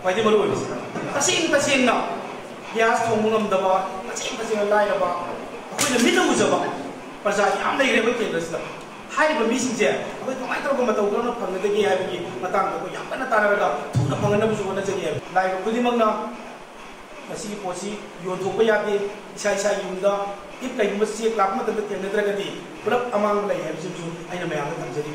ꯈ꯭ꯋꯥꯏꯗꯒꯤ ꯃꯔꯨ ꯑꯣꯏꯕꯁꯦ, ꯇꯁꯦꯡ ꯇꯁꯦꯡꯅ ꯒ꯭ꯌꯥꯁ ꯊꯣꯡꯕ ꯉꯝꯗꯕ, ꯇꯁꯦꯡ ꯇꯁꯦꯡꯅ ꯂꯥꯏꯔꯕ, ꯑꯩꯈꯣꯏꯅ ꯃꯤꯠꯅ ꯎꯖꯕ ꯄ꯭ꯔꯖꯥ ꯌꯥꯝ ꯂꯩꯈ꯭ꯔꯦ ꯑꯩꯈꯣꯏ ꯀꯦꯟꯗ꯭ꯔꯁꯤꯗ꯫ ꯍꯥꯏꯔꯤꯕ ꯃꯤꯁꯤꯡꯁꯦ ꯑꯩꯈꯣꯏ ꯀꯃꯥꯏꯅ ꯇꯧꯔꯒ ꯃꯇꯧ ꯀꯔꯝꯅ ꯐꯪꯒꯗꯒꯦ ꯍꯥꯏꯕꯒꯤ ꯃꯇꯥꯡꯗ ꯑꯩꯈꯣꯏ ꯌꯥꯝ ꯀꯟꯅ ꯇꯥꯟꯅꯔꯒ ꯊꯨꯅ ꯐꯪꯍꯟꯅꯕꯁꯨ ꯍꯣꯠꯅꯖꯒꯦ ꯍꯥꯏꯕ꯫ ꯂꯥꯛꯏꯕ ꯈꯨꯗꯤꯡꯃꯛꯅ ꯃꯁꯤꯒꯤ ꯄꯣꯠꯁꯤ ꯌꯣꯟꯊꯣꯛꯄ ꯌꯥꯗꯦ꯫ ꯏꯁꯥ ꯏꯁꯥꯒꯤ ꯌꯨꯝꯗ, if ꯀꯩꯒꯨꯝꯕ ꯆꯦꯛ ꯂꯥꯛꯄ ꯃꯇꯝꯗ ꯊꯦꯡꯅꯗ꯭ꯔꯒꯗꯤ, ꯄꯨꯂꯞ ꯑꯃꯥꯡꯕ ꯂꯩ ꯍꯥꯏꯕꯁꯤꯃꯁꯨ ꯑꯩꯅ ꯃꯌꯥꯝꯗ ꯊꯝꯖꯔꯤ꯫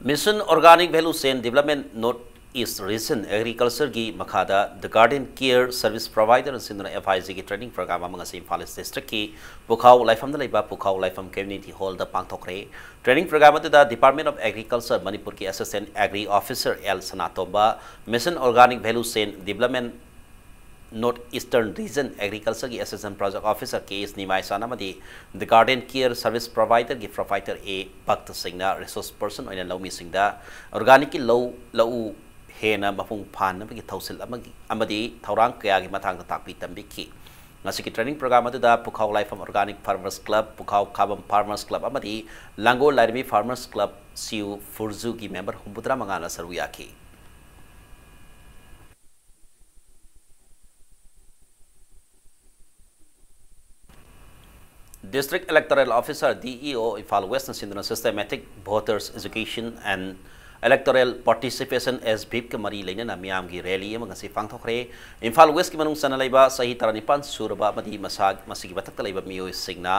Mission Organic Value Chain Development North East Region Agriculture ꯒꯤ ꯃꯈꯥꯗ The Garden Care Service Provider ꯅ ꯁꯤꯟꯗꯨꯅ ꯑꯦꯐ ꯑꯥꯏ ꯖꯤ ꯒꯤ training program ꯑꯃ ꯉꯁꯤ ꯏꯝꯐꯥꯜ ꯏꯁ district ꯀꯤ ꯄꯨꯈꯥꯎ ꯂꯥꯏꯐꯝꯗ ꯂꯩꯕ ꯄꯨꯈꯥꯎ ꯂꯥꯏꯐꯝ community hall ꯗ ꯄꯥꯡꯊꯣꯛꯈ꯭ꯔꯦ꯫ Training program ꯑꯗꯨꯗ Department of Agriculture ꯃꯅꯤꯄꯨꯔꯒꯤ Assistant Agri Officer L Sanatomba, Mission Organic Value Chain Development North Eastern Region Agriculture ꯒꯤ Assistant Project Officer ꯀꯦ ꯑꯦꯁ ꯅꯤꯃꯥꯏꯆꯥꯟ ꯑꯃꯗꯤ The Garden Care Service Provider ꯒꯤ provider ꯑꯦ ꯚꯛꯇ ꯁꯤꯡꯅ resource person ꯑꯣꯏꯅ ꯂꯧꯃꯤꯁꯤꯡꯗ organic ꯀꯤ ꯂꯧ, ꯂꯧꯎ ꯍꯦꯟꯅ ꯃꯄꯨꯡ ꯐꯥꯍꯟꯅꯕꯒꯤ ꯊꯧꯁꯤꯜ ꯑꯃꯒꯤ, ꯑꯃꯗꯤ ꯊꯧꯔꯥꯡ ꯀꯌꯥꯒꯤ ꯃꯇꯥꯡꯗ ꯇꯥꯛꯄꯤ ꯇꯝꯕꯤꯈꯤ꯫ ꯉꯁꯤꯒꯤ training program ꯑꯗꯨꯗ ꯄꯨꯈꯥꯎ ꯂꯥꯏꯐꯝ Organic Farmers Club, ꯄꯨꯈꯥꯎ ꯈꯥꯕꯝ Farmers Club ꯑꯃꯗꯤ ꯂꯥꯡꯒꯣꯜ ꯂꯥꯏꯔꯦꯝꯕꯤ Farmers Club ꯁꯤꯌꯨ ꯐꯨꯔꯖꯨꯒꯤ member ꯍꯨꯝꯐꯨꯇꯔꯥ ꯃꯉꯥꯅ ꯁꯔꯨꯛ ꯌꯥꯈꯤ꯫ District Electoral Officer, D E O, Imphal ꯋꯦꯁꯅ ꯁꯤꯟꯗꯨꯅ Systematic Voters Education and Electoral Participation, ꯑꯦꯁ ꯚꯤꯞꯀ ꯃꯔꯤ ꯂꯩꯅꯅ ꯃꯤꯌꯥꯝꯒꯤ ꯔꯦꯂꯤ ꯑꯃ ꯉꯁꯤ ꯄꯥꯡꯊꯣꯛꯈ꯭ꯔꯦ꯫ ꯏꯝꯐꯥꯜ ꯋꯦꯁꯀꯤ ꯃꯅꯨꯡ ꯆꯟꯅ ꯂꯩꯕ ꯆꯍꯤ ꯇꯔꯥꯅꯤꯄꯥꯟ ꯁꯨꯔꯕ ꯑꯃꯗꯤ ꯃꯁꯥ, ꯃꯁꯤꯒꯤ ꯃꯊꯛꯇ ꯂꯩꯕ ꯃꯤꯑꯣꯏꯁꯤꯡꯅ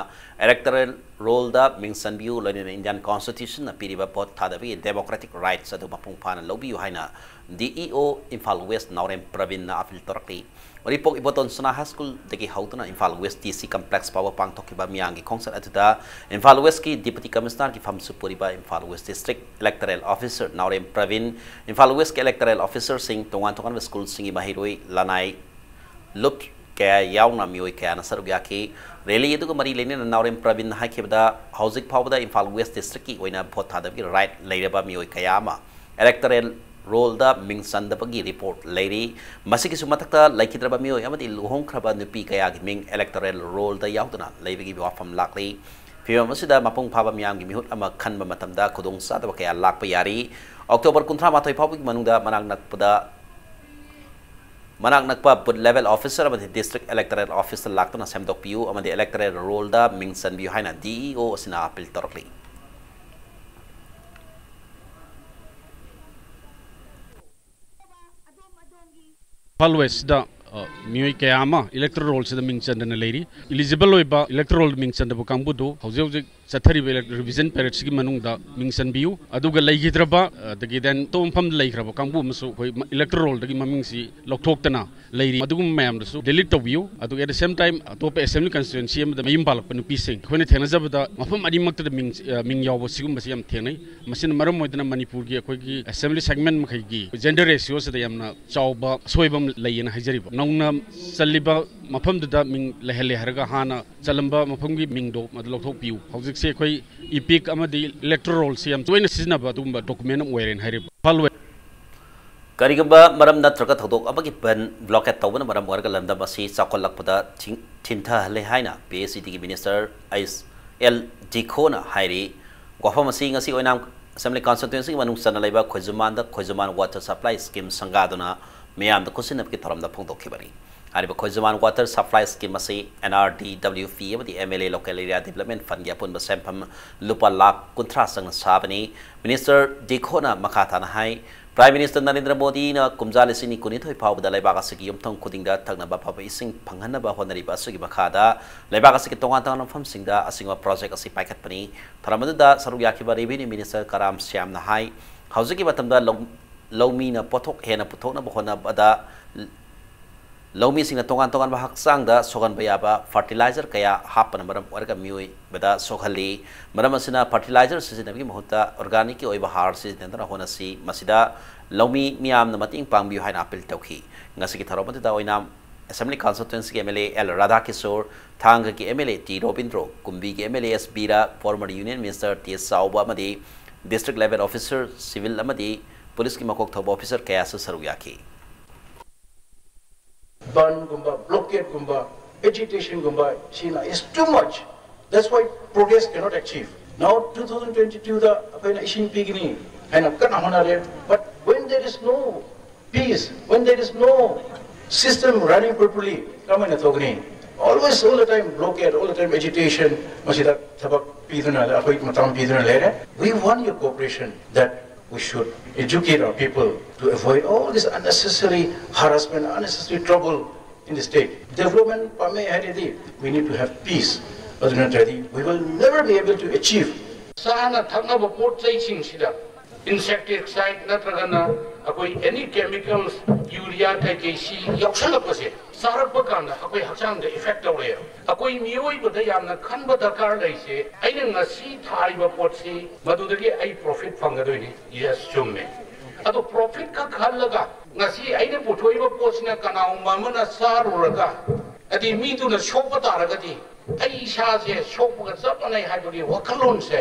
electoral rollꯗ ꯃꯤꯡ ꯆꯟꯕꯤꯌꯨ, ꯂꯣꯏꯅꯅ Indian Constitutionꯅ ꯄꯤꯔꯤꯕ ꯚꯣꯠ ꯊꯥꯗꯕꯒꯤ democratic rights ꯑꯗꯨ ꯃꯄꯨꯡ ꯐꯥꯅ ꯂꯧꯕꯤꯌꯨ ꯍꯥꯏꯅ D E O Imphal west Naorem ꯄ꯭ꯔꯕꯤꯟꯅ appeal ꯇꯧꯔꯛꯂꯤ꯫ ꯎꯔꯤꯄꯣꯛ ꯏꯕꯣꯇꯣꯟ ꯁꯅꯥ ꯍꯥꯏ ꯁ꯭ꯀꯨꯜꯗꯒꯤ ꯍꯧꯗꯨꯅ ꯏꯝꯐꯥꯜ ꯋꯦꯁ ꯗꯤ ꯁꯤ ꯀꯝꯄ꯭ꯂꯦꯛꯁ ꯐꯥꯎꯕ ꯄꯥꯡꯊꯣꯛꯈꯤꯕ ꯃꯤꯌꯥꯝꯒꯤ ꯈꯣꯡꯆꯠ ꯑꯗꯨꯗ ꯏꯝꯐꯥꯜ ꯋꯦꯁꯀꯤ ꯗꯤꯄꯨꯇꯤ ꯀꯃꯤꯁꯅꯔꯒꯤ ꯐꯝꯁꯨ ꯄꯨꯔꯤꯕ Imphal west district electoral officer Naorem Pravin, Imphal ꯋꯦꯁꯀꯤ ꯏꯂꯦꯛꯇꯣꯔꯦꯜ ꯑꯣꯐꯤꯁꯔꯁꯤꯡ, ꯇꯣꯉꯥꯟ ꯇꯣꯉꯥꯟꯕ ꯁ꯭ꯀꯨꯜꯁꯤꯡꯒꯤ ꯃꯍꯩꯔꯣꯏ, ꯂꯅꯥꯏ ꯂꯨꯞ ꯀꯌꯥ ꯌꯥꯎꯅ ꯃꯤꯑꯣꯏ ꯀꯌꯥꯅ ꯁꯔꯨꯛ ꯌꯥꯈꯤ꯫ ꯔꯦꯂꯤ ꯑꯗꯨꯒ ꯃꯔꯤ ꯂꯩꯅꯅ ꯅꯥꯎꯔꯦꯝ ꯄ꯭ꯔꯕꯤꯟꯅ ꯍꯥꯏꯈꯤꯕꯗ, ꯍꯧꯖꯤꯛ ꯐꯥꯎꯕꯗ ꯏꯝꯐꯥꯜ ꯋꯦꯁ ꯗꯤꯁꯇ꯭ꯔꯤꯛꯀꯤ ꯑꯣꯏꯅ ꯚꯣꯠ ꯊꯥꯗꯕꯒꯤ ꯔꯥꯏꯠ ꯂꯩꯔꯕ ꯃꯤꯑꯣꯏ ꯀꯌꯥ ꯑꯃ ꯏꯂꯦꯛꯇꯣꯔꯦꯜ ꯔꯣꯜꯗ ꯃꯤꯡ ꯆꯟꯗꯕꯒꯤ ꯔꯤꯄꯣꯔꯠ ꯂꯩꯔꯤ꯫ ꯃꯁꯤꯒꯤꯁꯨ ꯃꯊꯛꯇ, ꯂꯩꯈꯤꯗ꯭ꯔꯕ ꯃꯤꯑꯣꯏ ꯑꯃꯗꯤ ꯂꯨꯍꯣꯡꯈ꯭ꯔꯕ ꯅꯨꯄꯤ ꯀꯌꯥꯒꯤ ꯃꯤꯡ ꯏꯂꯦꯛꯇꯣꯔꯦꯜ ꯔꯣꯜꯗ ꯌꯥꯎꯗꯅ ꯂꯩꯕꯒꯤ ꯋꯥꯐꯝ ꯂꯥꯛꯂꯤ꯫ ꯐꯤꯕꯝ ꯑꯁꯤꯗ ꯃꯄꯨꯡ ꯐꯥꯕ ꯃꯤꯌꯥꯝꯒꯤ ꯃꯤꯍꯨꯠ ꯑꯃ ꯈꯟꯕ ꯃꯇꯝꯗ ꯈꯨꯗꯣꯡꯆꯥꯗꯕ ꯀꯌꯥ ꯂꯥꯛꯄ ꯌꯥꯔꯤ꯫ ꯑꯣꯛꯇꯣꯕꯔ ꯀꯨꯟꯊ꯭ꯔꯥ ꯃꯥꯊꯣꯏ ꯐꯥꯎꯕꯒꯤ ꯃꯅꯨꯡꯗ ꯃꯅꯥꯛ ꯅꯛꯄꯗ, ꯃꯅꯥꯛ ꯅꯛꯄ ꯕꯨꯊ ꯂꯦꯚꯦꯜ ꯑꯣꯐꯤꯁꯔ ꯑꯃꯗꯤ ꯗꯤꯁꯇ꯭ꯔꯤꯛ ꯏꯂꯦꯛꯇꯣꯔꯦꯜ ꯑꯣꯐꯤꯁꯇ ꯂꯥꯛꯇꯨꯅ ꯁꯦꯝꯗꯣꯛꯄꯤꯌꯨ ꯑꯃꯗꯤ ꯏꯂꯦꯛꯇꯣꯔꯦꯜ ꯔꯣꯜꯗ ꯃꯤꯡ ꯆꯟꯕꯤꯌꯨ ꯍꯥꯏꯅ D E O ꯑꯁꯤꯅ ꯑꯄꯤꯜ ꯇꯧꯔꯛꯂꯤ꯫ ꯏꯝꯐꯥꯜ ꯋꯦꯁꯇ, ꯑ, ꯃꯤꯑꯣꯏ ꯀꯌꯥ ꯑꯃ ꯏꯂꯦꯛꯇꯣꯔꯦꯜ ꯔꯣꯜꯁꯤꯗ ꯃꯤꯡ ꯆꯟꯗꯅ ꯂꯩꯔꯤ꯫ ꯏꯂꯤꯖꯤꯕꯜ ꯑꯣꯏꯕ ꯏꯂꯦꯛꯇꯣꯔꯦꯜ ꯔꯣꯜꯗ ꯃꯤꯡ ꯆꯟꯗꯕ ꯀꯥꯡꯕꯨꯗꯨ ꯍꯧꯖꯤꯛ ꯍꯧꯖꯤꯛ ꯆꯠꯊꯔꯤꯕ ꯏꯂꯦꯛ-, ꯔꯤꯚꯤꯖꯟ ꯄꯦꯔꯦꯗꯁꯤꯒꯤ ꯃꯅꯨꯡꯗ ꯃꯤꯡ ꯆꯟꯕꯤꯌꯨ꯫ ꯑꯗꯨꯒ ꯂꯩꯈꯤꯗ꯭ꯔꯕ, ꯑ, ꯑꯗꯒꯤ then ꯑꯇꯣꯞꯄ ꯃꯐꯝꯗ ꯂꯩꯈ꯭ꯔꯕ ꯀꯥꯡꯕꯨ ꯑꯃꯁꯨ ꯑꯩꯈꯣꯏ ꯃ-, ꯏꯂꯦꯛꯇꯣꯔꯦꯜꯗꯒꯤ ꯃꯃꯤꯡꯁꯤ ꯂꯧꯊꯣꯛꯇꯅ ꯂꯩꯔꯤ꯫ ꯑꯗꯨꯒꯨꯝꯕ ꯃꯌꯥꯝꯗꯨꯁꯨ ꯗꯤꯂꯤꯠ ꯇꯧꯕꯤꯌꯨ꯫ ꯑꯗꯨꯒ at the same time ꯑꯇꯣꯞꯄ ꯑꯦꯁꯦꯝꯕ꯭ꯂꯤ ꯀꯟꯁꯇꯤꯇ꯭ꯋꯦꯟꯁꯤ ꯑꯃꯗ ꯃꯌꯨꯝ ꯄꯥꯜꯂꯛꯄ ꯅꯨꯄꯤꯁꯤꯡ, ꯑꯩꯈꯣꯏꯅ ꯊꯦꯡꯅꯖꯕꯗ ꯃꯐꯝ ꯑꯅꯤꯃꯛꯇꯗ ꯃꯤꯡ, ꯑ, ꯃꯤꯡ ꯌꯥꯎꯕ ꯁꯤꯒꯨꯝꯕꯁꯤ ꯌꯥꯝ ꯊꯦꯡꯅꯩ꯫ ꯃꯁꯤꯅ ꯃꯔꯝ ꯑꯣꯏꯗꯨꯅ ꯃꯅꯤꯄꯨꯔꯒꯤ ꯑꯩꯈꯣꯏꯒꯤ ꯑꯦꯁꯦꯝꯕ꯭ꯂꯤ ꯁꯦꯒꯃꯦꯟ ꯃꯈꯩꯒꯤ ꯖꯦꯟꯗꯔ ꯔꯦꯁꯤꯌꯣꯁꯤꯗ ꯌꯥꯝꯅ ꯆꯥꯎꯕ ꯑꯁꯣꯏꯕ ꯑꯃ ꯂꯩꯌꯦꯅ ꯍꯥꯏꯖꯔꯤꯕ꯫ ꯅꯧꯅ ꯆꯜꯂꯤꯕ ꯃꯐꯝꯗꯨꯗ ꯃꯤꯡ ꯂꯩꯍꯜꯂꯦ ꯍꯥꯏꯔꯒ ꯍꯥꯟꯅ ꯆꯜꯂꯝꯕ ꯃꯐꯝꯒꯤ ꯃꯤꯡꯗꯣ ꯃꯗꯨ ꯂꯧꯊꯣꯛꯄꯤꯌꯨ꯫ ꯍꯧꯖꯤꯛꯁꯦ ꯑꯩꯈꯣꯏ ꯏꯄꯤꯛ ꯑꯃꯗꯤ ꯏꯂꯦꯛꯇꯣꯔꯦꯜꯁꯤ ꯌꯥꯝ ꯇꯣꯏꯅ ꯁꯤꯖꯤꯟꯅꯕ ꯑꯗꯨꯒꯨꯝꯕ ꯗꯣꯀꯨꯃꯦꯟ ꯑꯃ ꯑꯣꯏꯔꯦꯅ ꯍꯥꯏꯔꯤꯕ꯫ ꯏꯝꯐꯥꯜ ꯋꯦꯁ꯫ ꯀꯔꯤꯒꯨꯝꯕ ꯃꯔꯝ ꯅꯠꯇ꯭ꯔꯒ ꯊꯧꯗꯣꯛ ꯑꯃꯒꯤ ꯕꯟ, ꯕ꯭ꯂꯣꯀꯦꯠ ꯇꯧꯕꯅ ꯃꯔꯝ ꯑꯣꯏꯔꯒ ꯂꯝꯗꯝ ꯑꯁꯤ ꯆꯥꯎꯈꯠꯂꯛꯄꯗ ꯊꯤꯡ-, ꯊꯤꯟꯊꯍꯜꯂꯦ ꯍꯥꯏꯅ P H E Dꯒꯤ ꯃꯤꯅꯤꯁꯇꯔ ꯑꯩꯆ ꯑꯦꯜ ꯖꯤꯈꯣꯅ ꯍꯥꯏꯔꯤ꯫ ꯋꯥꯐꯝ ꯑꯁꯤ ꯉꯁꯤ ꯑꯣꯏꯅꯥꯝ ꯑꯦꯁꯦꯝꯕ꯭ꯂꯤ ꯀꯟꯁꯇꯤꯇ꯭ꯋꯦꯟꯁꯤꯒꯤ ꯃꯅꯨꯡ ꯆꯟꯅ ꯂꯩꯕ ꯈꯣꯏꯖꯨꯃꯥꯟꯗ ꯈꯣꯏꯖꯨꯃꯥꯟ ꯋꯥꯇꯔ ꯁꯄ꯭ꯂꯥꯏ ꯁ꯭ꯀꯤꯝ ꯁꯪꯒꯥꯗꯨꯅ ꯃꯤꯌꯥꯝꯗ ꯈꯨꯠꯁꯤꯟꯅꯕꯒꯤ ꯊꯧꯔꯝꯗ ꯐꯣꯡꯗꯣꯛꯈꯤꯕꯅꯤ꯫ ꯍꯥꯏꯔꯤꯕ ꯈꯣꯏꯖꯃꯥꯟ water supply scheme ꯑꯁꯤ N R D W P ꯑꯃꯗꯤ M L A local area development fundꯒꯤ ꯑꯄꯨꯟꯕ ꯁꯦꯟꯐꯝ ꯂꯨꯄꯥ ꯂꯥꯈ ꯀꯨꯟꯊ꯭ꯔꯥ ꯆꯪꯅ ꯁꯥꯕꯅꯤ꯫ Minister ꯗꯤꯈꯣꯅ ꯃꯈꯥ ꯇꯥꯅ ꯍꯥꯏ, Prime Minister ꯅꯔꯦꯟꯗ꯭ꯔ ꯃꯣꯗꯤꯅ ꯀꯨꯝꯖꯥ ꯂꯤꯁꯤꯡ ꯑꯅꯤ ꯀꯨꯟꯅꯤꯊꯣꯏ ꯐꯥꯎꯕꯗ ꯂꯩꯕꯥꯛ ꯑꯁꯤꯒꯤ ꯌꯨꯝꯊꯣꯡ ꯈꯨꯗꯤꯡꯗ ꯊꯛꯅꯕ ꯑꯐꯕ ꯏꯁꯤꯡ ꯐꯪꯍꯟꯅꯕ ꯍꯣꯠꯅꯔꯤꯕ ꯑꯁꯤꯒꯤ ꯃꯈꯥꯗ ꯂꯩꯕꯥꯛ ꯑꯁꯤꯒꯤ ꯇꯣꯉꯥꯟ ꯇꯣꯉꯥꯟꯕ ꯃꯐꯝꯁꯤꯡꯗ ꯑꯁꯤꯒꯨꯝꯕ project ꯑꯁꯤ ꯄꯥꯏꯈꯠꯄꯅꯤ꯫ ꯊꯧꯔꯝ ꯑꯗꯨꯗ ꯁꯔꯨꯛ ꯌꯥꯈꯤꯕ Revenue Minister ꯀꯔꯥꯝ ꯁ꯭ꯌꯥꯝꯅ ꯍꯥꯏ, ꯍꯧꯖꯤꯛꯀꯤ ꯃꯇꯝꯗ ꯂꯧ-, ꯂꯧꯃꯤꯅ ꯄꯣꯠꯊꯣꯛ ꯍꯦꯟꯅ ꯄꯨꯊꯣꯛꯅꯕ ꯍꯣꯠꯅꯕꯗ ꯂꯧꯃꯤꯁꯤꯡꯅ ꯇꯣꯉꯥꯟ ꯇꯣꯉꯥꯟꯕ ꯍꯛꯆꯥꯡꯗ ꯁꯣꯛꯍꯟꯕ ꯌꯥꯕ fertilizer ꯀꯌꯥ ꯍꯥꯞꯄꯅ ꯃꯔꯝ ꯑꯣꯏꯔꯒ ꯃꯤꯑꯣꯏꯕꯗ ꯁꯣꯛꯍꯜꯂꯤ꯫ ꯃꯔꯝ ꯑꯁꯤꯅ fertilizerꯁꯤꯡ ꯁꯤꯖꯤꯟꯅꯕꯒꯤ ꯃꯍꯨꯠꯇ organicꯀꯤ ꯑꯣꯏꯕ ꯍꯥꯔ ꯁꯤꯖꯤꯟꯅꯗꯨꯅ ꯍꯣꯠꯅꯁꯤ꯫ ꯃꯁꯤꯗ ꯂꯧꯃꯤ ꯃꯤꯌꯥꯝꯅ ꯃꯇꯦꯡ ꯄꯥꯡꯕꯤꯌꯨ ꯍꯥꯏꯅ appeal ꯇꯧꯈꯤ꯫ ꯉꯁꯤꯒꯤ ꯊꯧꯔꯝ ꯑꯗꯨꯗ ꯑꯣꯏꯅꯥꯝ Assembly Constituencyꯒꯤ M L A L Radhakishore, ꯊꯥꯡꯒꯒꯤ M L A T Robindro, ꯀꯨꯝꯕꯤꯒꯤ M L A S Bira, former Union Minister T S Chaoba ꯑꯃꯗꯤ district level officer, civil ꯑꯃꯗꯤ ꯄꯨꯂꯤꯁꯀꯤ ꯃꯀꯣꯛ ꯊꯧꯕ officer ꯀꯌꯥꯁꯨ ꯁꯔꯨꯛ ꯌꯥꯈꯤ꯫ Bandꯒꯨꯝꯕ, blockadeꯒꯨꯝꯕ, agitationꯒꯨꯝꯕ ꯁꯤꯅ is too much. That's why progress cannot achieve. Now two thousand twenty-twoꯗ ꯑꯩꯈꯣꯏꯅ ꯏꯁꯤꯡ ꯄꯤꯒꯅꯤ ꯍꯥꯏꯅ ꯀꯟꯅ ꯍꯣꯠꯅꯔꯦ, but when there is no peace, when there is no system running properly, ꯀꯔꯝꯍꯥꯏꯅ ꯇꯧꯒꯅꯤ? Always, all the time blockade, all the time agitation, ꯃꯁꯤꯗ ꯊꯕꯛ ꯄꯤꯗꯨꯅ, ꯑꯩꯈꯣꯏ ꯃꯇꯝ ꯄꯤꯗꯨꯅ ꯂꯩꯔꯦ꯫ We want your cooperation that we should educate our people to avoid all this unnecessary harassment, unnecessary trouble in the state. Development ꯄꯥꯝꯃꯦ ꯍꯥꯏꯔꯗꯤ we need to have peace. ꯑꯗꯨ ꯅꯠꯇ꯭ꯔꯗꯤ we will never be able to achieve. ꯆꯥꯅ ꯊꯛꯅꯕ ꯄꯣꯠ ꯆꯩꯁꯤꯡꯁꯤꯗ insecticide ꯅꯠꯇ꯭ꯔꯒꯅ ꯑꯩꯈꯣꯏ any chemicals, urea ꯀꯩꯀꯩꯁꯤ ꯌꯥꯎꯁꯜꯂꯛꯄꯁꯦ ꯆꯥꯔꯛꯄ ꯀꯥꯟꯗ ꯑꯩꯈꯣꯏ ꯍꯛꯆꯥꯡꯗ effect ꯇꯧꯔꯛꯑꯦꯕ꯫ ꯑꯩꯈꯣꯏ ꯃꯤꯑꯣꯏꯕꯗ ꯌꯥꯝꯅ ꯈꯟꯕ ꯗꯔꯀꯥꯔ ꯂꯩꯁꯦ, ꯑꯩꯅ ꯉꯁꯤ ꯊꯥꯔꯤꯕ ꯄꯣꯠꯁꯤ ꯃꯗꯨꯗꯒꯤ ꯑꯩ profit ꯐꯪꯒꯗꯣꯏꯅꯤ꯫ Yes, ꯆꯨꯝꯃꯦ꯫ ꯑꯗꯣ profit ꯈꯛ ꯈꯜꯂꯒ ꯉꯁꯤ ꯑꯩꯅ ꯄꯨꯊꯣꯛꯏꯕ ꯄꯣꯠꯁꯤꯅ ꯀꯅꯥꯒꯨꯝꯕ ꯑꯃꯅ ꯆꯥꯔꯨꯔꯒ, ꯑꯗꯩ ꯃꯤꯗꯨꯅ ꯁꯣꯛꯄ ꯇꯥꯔꯒꯗꯤ ꯑꯩ ꯏꯁꯥꯁꯦ ꯁꯣꯛꯄꯒ ꯆꯞ ꯃꯥꯟꯅꯩ ꯍꯥꯏꯕꯒꯤ ꯋꯥꯈꯜꯂꯣꯟꯁꯦ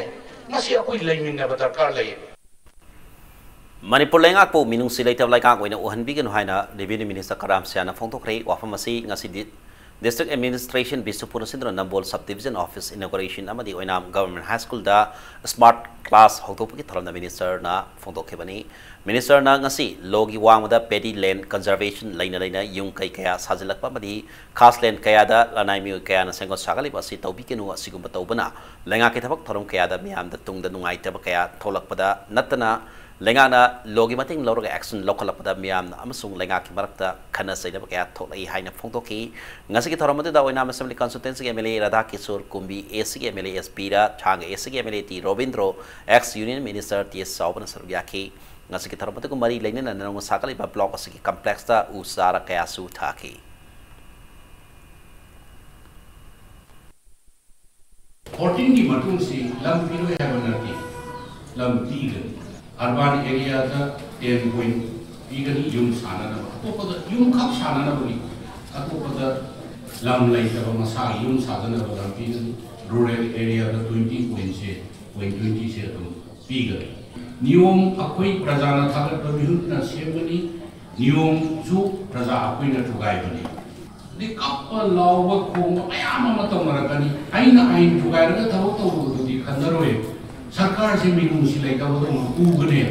ꯉꯁꯤ ꯑꯩꯈꯣꯏ ꯂꯩꯃꯤꯟꯅꯕ ꯗꯔꯀꯥꯔ ꯂꯩ꯫ ꯃꯅꯤꯄꯨꯔ ꯂꯩꯉꯥꯛꯄꯨ ꯃꯤꯅꯨꯡꯁꯤ ꯂꯩꯇꯕ ꯂꯩꯉꯥꯛ ꯑꯣꯏꯅ ꯎꯍꯟꯕꯤꯒꯅꯨ ꯍꯥꯏꯅ Revenue Minister ꯀꯔꯥꯝ ꯁ꯭ꯌꯥꯝꯅ ꯐꯣꯡꯗꯣꯛꯈ꯭ꯔꯦ꯫ ꯋꯥꯐꯝ ꯑꯁꯤ ꯉꯁꯤꯗꯤ District Administration ꯕꯤꯁꯅꯨꯄꯨꯔꯅ ꯁꯤꯟꯗꯨꯅ ꯅꯝꯕꯣꯜ Sub Division Office inauguration ꯑꯃꯗꯤ ꯑꯣꯏꯅꯥꯝ Government High Schoolꯗ smart class ꯍꯧꯗꯣꯛꯄꯒꯤ ꯊꯧꯔꯝꯗ ministerꯅ ꯐꯣꯡꯗꯣꯛꯈꯤꯕꯅꯤ꯫ Ministerꯅ ꯉꯁꯤ ꯂꯣꯒꯤ ꯋꯥꯡꯃꯗ paddy land conservation ꯂꯩꯅ ꯂꯩꯅ ꯌꯨꯝ ꯀꯩ ꯀꯌꯥ ꯁꯥꯖꯤꯜꯂꯛꯄ ꯑꯃꯗꯤ ꯈꯥꯁ land ꯀꯌꯥꯗ ꯂꯅꯥꯏ ꯃꯤꯑꯣꯏ ꯀꯌꯥꯅ ꯁꯦꯝꯒꯠ ꯁꯥꯒꯠꯂꯤꯕ ꯑꯁꯤ ꯇꯧꯕꯤꯒꯅꯨ, ꯑꯁꯤꯒꯨꯝꯕ ꯇꯧꯕꯅ ꯂꯩꯉꯥꯛꯀꯤ ꯊꯕꯛ ꯊꯧꯔꯝ ꯀꯌꯥꯗ ꯃꯤꯌꯥꯝꯗ ꯇꯨꯡꯗ ꯅꯨꯡꯉꯥꯏꯇꯕ ꯀꯌꯥ ꯊꯣꯛꯂꯛꯄꯗ ꯅꯠꯇꯅ ꯂꯩꯉꯥꯛꯅ ꯂꯣꯒꯤ ꯃꯇꯦꯡ ꯂꯧꯔꯒ action ꯂꯧꯈꯠꯂꯛꯄꯗ ꯃꯤꯌꯥꯝꯅ ꯑꯃꯁꯨꯡ ꯂꯩꯉꯥꯛꯀꯤ ꯃꯔꯛꯇ ꯈꯟꯅ ꯆꯩꯅꯕ ꯀꯌꯥ ꯊꯣꯛꯂꯛꯏ ꯍꯥꯏꯅ ꯐꯣꯡꯗꯣꯛꯈꯤ꯫ ꯉꯁꯤꯒꯤ ꯊꯧꯔꯝ ꯑꯗꯨꯗ Oinam Assembly Constituencyꯒꯤ MLA Radha Kishore ꯀꯨꯝꯕꯤ, ACꯒꯤ MLA S Bira, Thanga ACꯒꯤ MLA T Robindro, ex Union Minister T S ꯆꯥꯎꯕꯅ ꯁꯔꯨꯛ ꯌꯥꯈꯤ꯫ ꯉꯁꯤꯒꯤ ꯊꯧꯔꯝ ꯑꯗꯨꯒ ꯃꯔꯤ ꯂꯩꯅꯅ ꯅꯧꯅ ꯁꯥꯒꯠꯂꯤꯕ block ꯑꯁꯤꯒꯤ complexꯇ ꯎ ꯆꯥꯔ ꯀꯌꯥꯁꯨ ꯊꯥꯈꯤ꯫ Fourteenꯒꯤ ꯃꯇꯨꯡꯁꯤ ꯂꯝ ꯄꯤꯔꯣꯏ ꯍꯥꯏꯕ ꯅꯠꯇꯦ, ꯂꯝ ꯄꯤꯒꯅꯤ꯫ Urban areaꯗ ten point ꯄꯤꯒꯅꯤ ꯌꯨꯝ ꯁꯥꯅꯅꯕ, ꯑꯇꯣꯞꯄꯗ ꯌꯨꯝ ꯈꯛ ꯁꯥꯅꯅꯕꯒꯤ, ꯑꯇꯣꯞꯄꯗ ꯂꯝ ꯂꯩꯇꯕ ꯃꯁꯥꯒꯤ ꯌꯨꯝ ꯁꯥꯖꯅꯕ ꯂꯝ ꯄꯤꯒꯅꯤ꯫ Rural areaꯗ twenty pointꯁꯦ, point twentyꯁꯦ ꯑꯗꯨꯝ ꯄꯤꯒꯅꯤ꯫ ꯅꯤꯌꯣꯝ ꯑꯩꯈꯣꯏ ꯄ꯭ꯔꯖꯥꯅ ꯊꯥꯒꯠꯄ ꯃꯤꯍꯨꯠꯅ ꯁꯦꯝꯒꯅꯤ, ꯅꯤꯌꯣꯝꯁꯨ ꯄ꯭ꯔꯖꯥ ꯑꯩꯈꯣꯏꯅ ꯊꯨꯒꯥꯏꯕꯅꯤ꯫ ꯑꯗꯩ ꯀꯞꯄ ꯂꯥꯎꯕ ꯈꯣꯡꯕ ꯃꯌꯥꯝ ꯑꯃ ꯇꯧꯅꯔꯛꯀꯅꯤ꯫ ꯑꯩꯅ ꯑꯥꯏꯟ ꯊꯨꯒꯥꯏꯔꯒ ꯊꯕꯛ ꯇꯧꯔꯨꯕꯗꯨꯗꯤ ꯈꯟꯅꯔꯣꯏ꯫ ꯁꯔꯀꯥꯔꯁꯦ ꯃꯤꯅꯨꯡꯁꯤ ꯂꯩꯇꯕꯗꯧꯅ ꯎꯒꯅꯦ꯫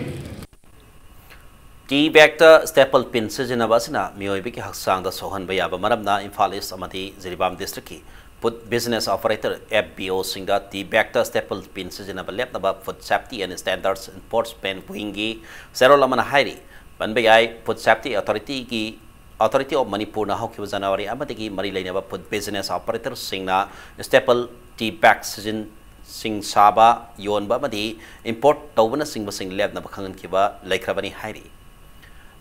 Tea bagꯇ staple pin ꯁꯤꯖꯤꯟꯅꯕ ꯑꯁꯤꯅ ꯃꯤꯑꯣꯏꯕꯒꯤ ꯍꯛꯆꯥꯡꯗ ꯁꯣꯛꯍꯟꯕ ꯌꯥꯕ ꯃꯔꯝꯅ ꯏꯝꯐꯥꯜ East ꯑꯃꯗꯤ Jiribam districtꯀꯤ food business operator, F B Oꯁꯤꯡꯗ tea bagꯇ staple pin ꯁꯤꯖꯤꯟꯅꯕ ꯂꯦꯞꯅꯕ Food Safety and Standards Enforcement Wingꯒꯤ ꯆꯦꯔꯣꯜ ꯑꯃꯅ ꯍꯥꯏꯔꯤ꯫ ꯄꯟꯕ ꯌꯥꯏ, Food Safety Authorityꯒꯤ Authority of Manipurꯅ ꯍꯧꯈꯤꯕ ꯖꯅꯋꯥꯔꯤ ꯑꯃꯗꯒꯤ ꯃꯔꯤ ꯂꯩꯅꯕ food business operatorꯁꯤꯡꯅ staple tea bag ꯁꯤꯖꯤꯟ ꯁꯤꯡ ꯁꯥꯕ, ꯌꯣꯟꯕ ꯑꯃꯗꯤ import ꯇꯧꯕꯅꯆꯤꯡꯕꯁꯤꯡ ꯂꯦꯞꯅꯕ ꯈꯪꯍꯟꯈꯤꯕ ꯂꯩꯈ꯭ꯔꯕꯅꯤ ꯍꯥꯏꯔꯤ꯫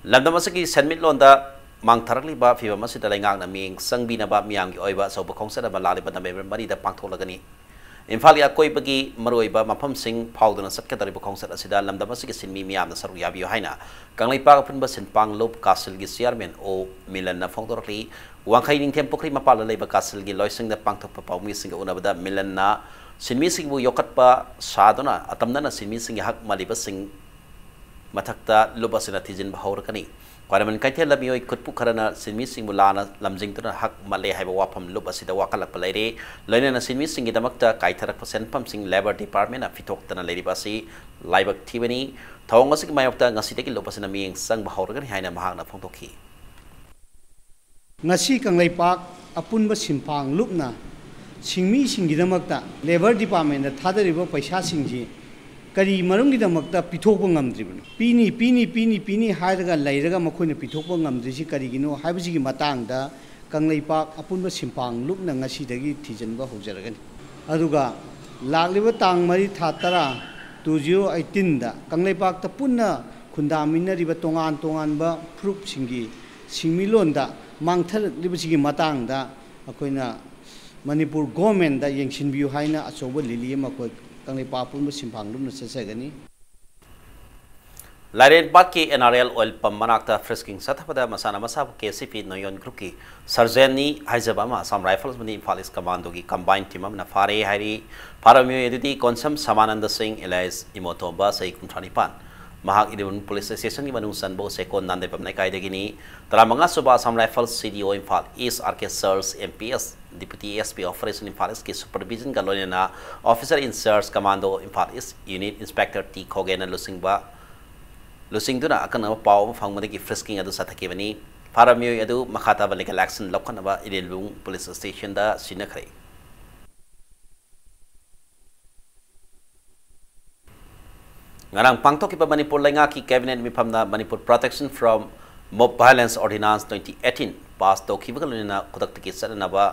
ꯂꯝꯗꯝ ꯑꯁꯤꯒꯤ ꯁꯦꯟꯃꯤꯠꯂꯣꯟꯗ ꯃꯥꯡꯊꯔꯛꯂꯤꯕ ꯐꯤꯚꯝ ꯑꯁꯤꯗ ꯂꯩꯉꯥꯛꯅ ꯃꯤꯠꯌꯦꯡ ꯆꯪꯕꯤꯅꯕ ꯃꯤꯌꯥꯝꯒꯤ ꯑꯣꯏꯕ ꯑꯆꯧꯕ ꯈꯣꯡꯆꯠ ꯑꯃ ꯂꯥꯛꯂꯤꯕ November ꯃꯔꯤꯗ ꯄꯥꯡꯊꯣꯛꯂꯒꯅꯤ꯫ ꯏꯝꯐꯥꯜꯒꯤ ꯑꯀꯣꯏꯕꯒꯤ ꯃꯔꯨꯑꯣꯏꯕ ꯃꯐꯝꯁꯤꯡ ꯐꯥꯎꯗꯨꯅ ꯆꯠꯀꯗꯧꯔꯤꯕ ꯈꯣꯡꯆꯠ ꯑꯁꯤꯗ ꯂꯝꯗꯝ ꯑꯁꯤꯒꯤ ꯁꯤꯟꯃꯤ ꯃꯤꯌꯥꯝꯅ ꯁꯔꯨꯛ ꯌꯥꯕꯤꯌꯨ ꯍꯥꯏꯅ ꯀꯪꯂꯩꯄꯥꯛ ꯑꯄꯨꯟꯕ ꯁꯤꯟꯄꯥꯡ ꯂꯨꯞ ꯀꯥꯁꯤꯜꯒꯤ chairman ꯑꯣ ꯃꯤꯂꯟꯅ ꯐꯣꯡꯗꯣꯔꯛꯂꯤ꯫ ꯋꯥꯡꯈꯩ ꯅꯤꯡꯊꯦꯝ ꯄꯨꯈ꯭ꯔꯤ ꯃꯄꯥꯜꯗ ꯂꯩꯕ ꯀꯥꯁꯤꯜꯒꯤ ꯂꯣꯏꯁꯪꯗ ꯄꯥꯡꯊꯣꯛꯄ ꯄꯥꯎꯃꯤꯁꯤꯡꯒ ꯎꯅꯕꯗ ꯃꯤꯂꯟꯅ ꯁꯤꯟꯃꯤꯁꯤꯡꯕꯨ ꯌꯣꯛꯈꯠꯄ ꯁꯥꯗꯨꯅ ꯑꯇꯝꯅꯅ ꯁꯤꯟꯃꯤꯁꯤꯡꯒꯤ ꯍꯛ ꯃꯜꯂꯤꯕꯁꯤꯡ ꯃꯊꯛꯇ ꯂꯨꯞ ꯑꯁꯤꯅ ꯊꯤꯖꯤꯟꯕ ꯍꯧꯔꯛꯀꯅꯤ꯫ ꯈ꯭ꯋꯥꯏꯔꯝꯕꯟ ꯀꯩꯊꯦꯜꯗ ꯃꯤꯑꯣꯏ ꯈꯨꯠꯄꯨ ꯈꯔꯅ ꯁꯤꯟꯃꯤꯁꯤꯡꯕꯨ ꯂꯥꯟꯅ ꯂꯝꯖꯤꯡꯗꯨꯅ ꯍꯛ ꯃꯠꯂꯦ ꯍꯥꯏꯕ ꯋꯥꯐꯝ ꯂꯨꯞ ꯑꯁꯤꯗ ꯋꯥꯀꯠꯂꯛꯄ ꯂꯩꯔꯦ꯫ ꯂꯣꯏꯅꯅ ꯁꯤꯟꯃꯤꯁꯤꯡꯒꯤꯗꯃꯛꯇ ꯀꯥꯏꯊꯔꯛꯄ ꯁꯦꯟꯐꯝꯁꯤꯡ Labour Departmentꯅ ꯄꯤꯊꯣꯛꯇꯅ ꯂꯩꯔꯤꯕ ꯑꯁꯤ ꯂꯥꯏꯕꯛ ꯊꯤꯕꯅꯤ꯫ ꯊꯧꯑꯣꯡ ꯑꯁꯤꯒꯤ ꯃꯥꯌꯣꯛꯇ ꯉꯁꯤꯗꯒꯤ ꯂꯨꯞ ꯑꯁꯤꯅ ꯃꯤꯠꯌꯦꯡ ꯆꯪꯕ ꯍꯧꯔꯒꯅꯤ ꯍꯥꯏꯅ ꯃꯍꯥꯛꯅ ꯐꯣꯡꯗꯣꯛꯈꯤ꯫ ꯉꯁꯤ ꯀꯪꯂꯩꯄꯥꯛ ꯑꯄꯨꯟꯕ ꯁꯤꯟꯐꯥꯡ ꯂꯨꯞꯅ ꯁꯤꯟꯃꯤꯁꯤꯡꯒꯤꯗꯃꯛꯇ Labour Departmentꯇ ꯊꯥꯗꯔꯤꯕ ꯄꯩꯁꯥꯁꯤꯡꯁꯤ ꯀꯔꯤ ꯃꯔꯝꯒꯤꯗꯃꯛꯇ ꯄꯤꯊꯣꯛꯄ ꯉꯝꯗ꯭ꯔꯤꯕꯅꯣ? ꯄꯤꯅꯤ, ꯄꯤꯅꯤ, ꯄꯤꯅꯤ, ꯄꯤꯅꯤ ꯍꯥꯏꯔꯒ ꯂꯩꯔꯒ ꯃꯈꯣꯏꯅ ꯄꯤꯊꯣꯛꯄ ꯉꯝꯗ꯭ꯔꯤꯁꯤ ꯀꯔꯤꯒꯤꯅꯣ ꯍꯥꯏꯕꯁꯤꯒꯤ ꯃꯇꯥꯡꯗ ꯀꯪꯂꯩꯄꯥꯛ ꯑꯄꯨꯟꯕ ꯁꯤꯟꯐꯥꯡ ꯂꯨꯞꯅ ꯉꯁꯤꯗꯒꯤ ꯊꯤꯖꯤꯟꯕ ꯍꯧꯖꯔꯒꯅꯤ꯫ ꯑꯗꯨꯒ ꯂꯥꯛꯂꯤꯕ ꯇꯥꯡ ꯃꯔꯤ ꯊꯥ ꯇꯔꯥ, two zero eighteenꯗ ꯀꯪꯂꯩꯄꯥꯛꯇ ꯄꯨꯟꯅ ꯈꯨꯟꯗꯥꯃꯤꯟꯅꯔꯤꯕ ꯇꯣꯉꯥꯟ ꯇꯣꯉꯥꯟꯕ ꯐꯨꯔꯨꯞꯁꯤꯡꯒꯤ ꯁꯤꯟꯃꯤꯠꯂꯣꯟꯗ ꯃꯥꯡꯊꯔꯛꯂꯤꯕꯁꯤꯒꯤ ꯃꯇꯥꯡꯗ ꯑꯩꯈꯣꯏꯅ ꯃꯅꯤꯄꯨꯔ governmentꯇ ꯌꯦꯡꯁꯤꯟꯕꯤꯌꯨ ꯍꯥꯏꯅ ꯑꯆꯧꯕ ꯂꯤꯂꯤ ꯑꯃ ꯑꯩꯈꯣꯏ ꯀꯪꯂꯩꯄꯥꯛ ꯄꯨꯝꯕ ꯁꯤꯟꯐꯥꯡ ꯂꯨꯞꯅ ꯆꯠꯆꯒꯅꯤ꯫ ꯂꯥꯏꯔꯦꯟꯄꯥꯠꯀꯤ NRL oil pump ꯃꯅꯥꯛꯇ frisking ꯆꯠꯊꯕꯗ ꯃꯁꯥꯅ ꯃꯁꯥꯕꯨ KCP ꯅꯣꯌꯣꯟ groupꯀꯤ sergeantꯅꯤ ꯍꯥꯏꯖꯕ ꯑꯃ Assam Rifles ꯑꯃꯗꯤ Imphal East Commandoꯒꯤ combined team ꯑꯃꯅ ꯐꯥꯔꯦ ꯍꯥꯏꯔꯤ꯫ ꯐꯥꯔꯕ ꯃꯤꯑꯣꯏ ꯑꯗꯨꯗꯤ ꯀꯣꯟꯁꯝ ꯁꯃꯥꯅꯟꯗ ꯁꯤꯡ alias ꯏꯃꯣꯇꯣꯝꯕ, ꯆꯍꯤ ꯀꯨꯟꯊ꯭ꯔꯥ ꯅꯤꯄꯥꯟ, ꯃꯍꯥꯛ ꯏꯔꯤꯜꯕꯨꯡ police stationꯒꯤ ꯃꯅꯨꯡ ꯆꯟꯕ ꯁꯦꯀꯣꯟ ꯅꯥꯟꯗꯩꯕꯝ ꯂꯩꯀꯥꯏꯗꯒꯤꯅꯤ꯫ ꯇꯔꯥꯃꯉꯥ ꯁꯨꯕ Assam Rifles CDO Imphal East R K Charles, MPS, Deputy SP Operation Imphal Eastꯀꯤ supervisionꯒ ꯂꯣꯏꯅꯅ Officer in Charge Commando Imphal East Unit Inspector T ꯈꯣꯒꯦꯟꯅ ꯂꯨꯆꯤꯡꯕ, ꯂꯨꯆꯤꯡꯗꯨꯅ ꯑꯀꯛꯅꯕ ꯄꯥꯎ ꯑꯃ ꯐꯪꯕꯗꯒꯤ frisking ꯑꯗꯨ ꯆꯠꯊꯈꯤꯕꯅꯤ꯫ ꯐꯥꯔꯕ ꯃꯤꯑꯣꯏ ꯑꯗꯨ ꯃꯈꯥ ꯇꯥꯕ legal action ꯂꯧꯈꯠꯅꯕ ꯏꯔꯤꯜꯕꯨꯡ police stationꯗ ꯁꯤꯟꯅꯈ꯭ꯔꯦ꯫ ꯉꯔꯥꯡ ꯄꯥꯡꯊꯣꯛꯈꯤꯕ ꯃꯅꯤꯄꯨꯔ ꯂꯩꯉꯥꯛꯀꯤ cabinet ꯃꯤꯐꯝꯗ Manipur Protection from Mob Violence Ordinance twenty eighteen pass ꯇꯧꯈꯤꯕꯒ ꯂꯣꯏꯅꯅ ꯈꯨꯗꯛꯇꯒꯤ ꯆꯠꯅꯅꯕ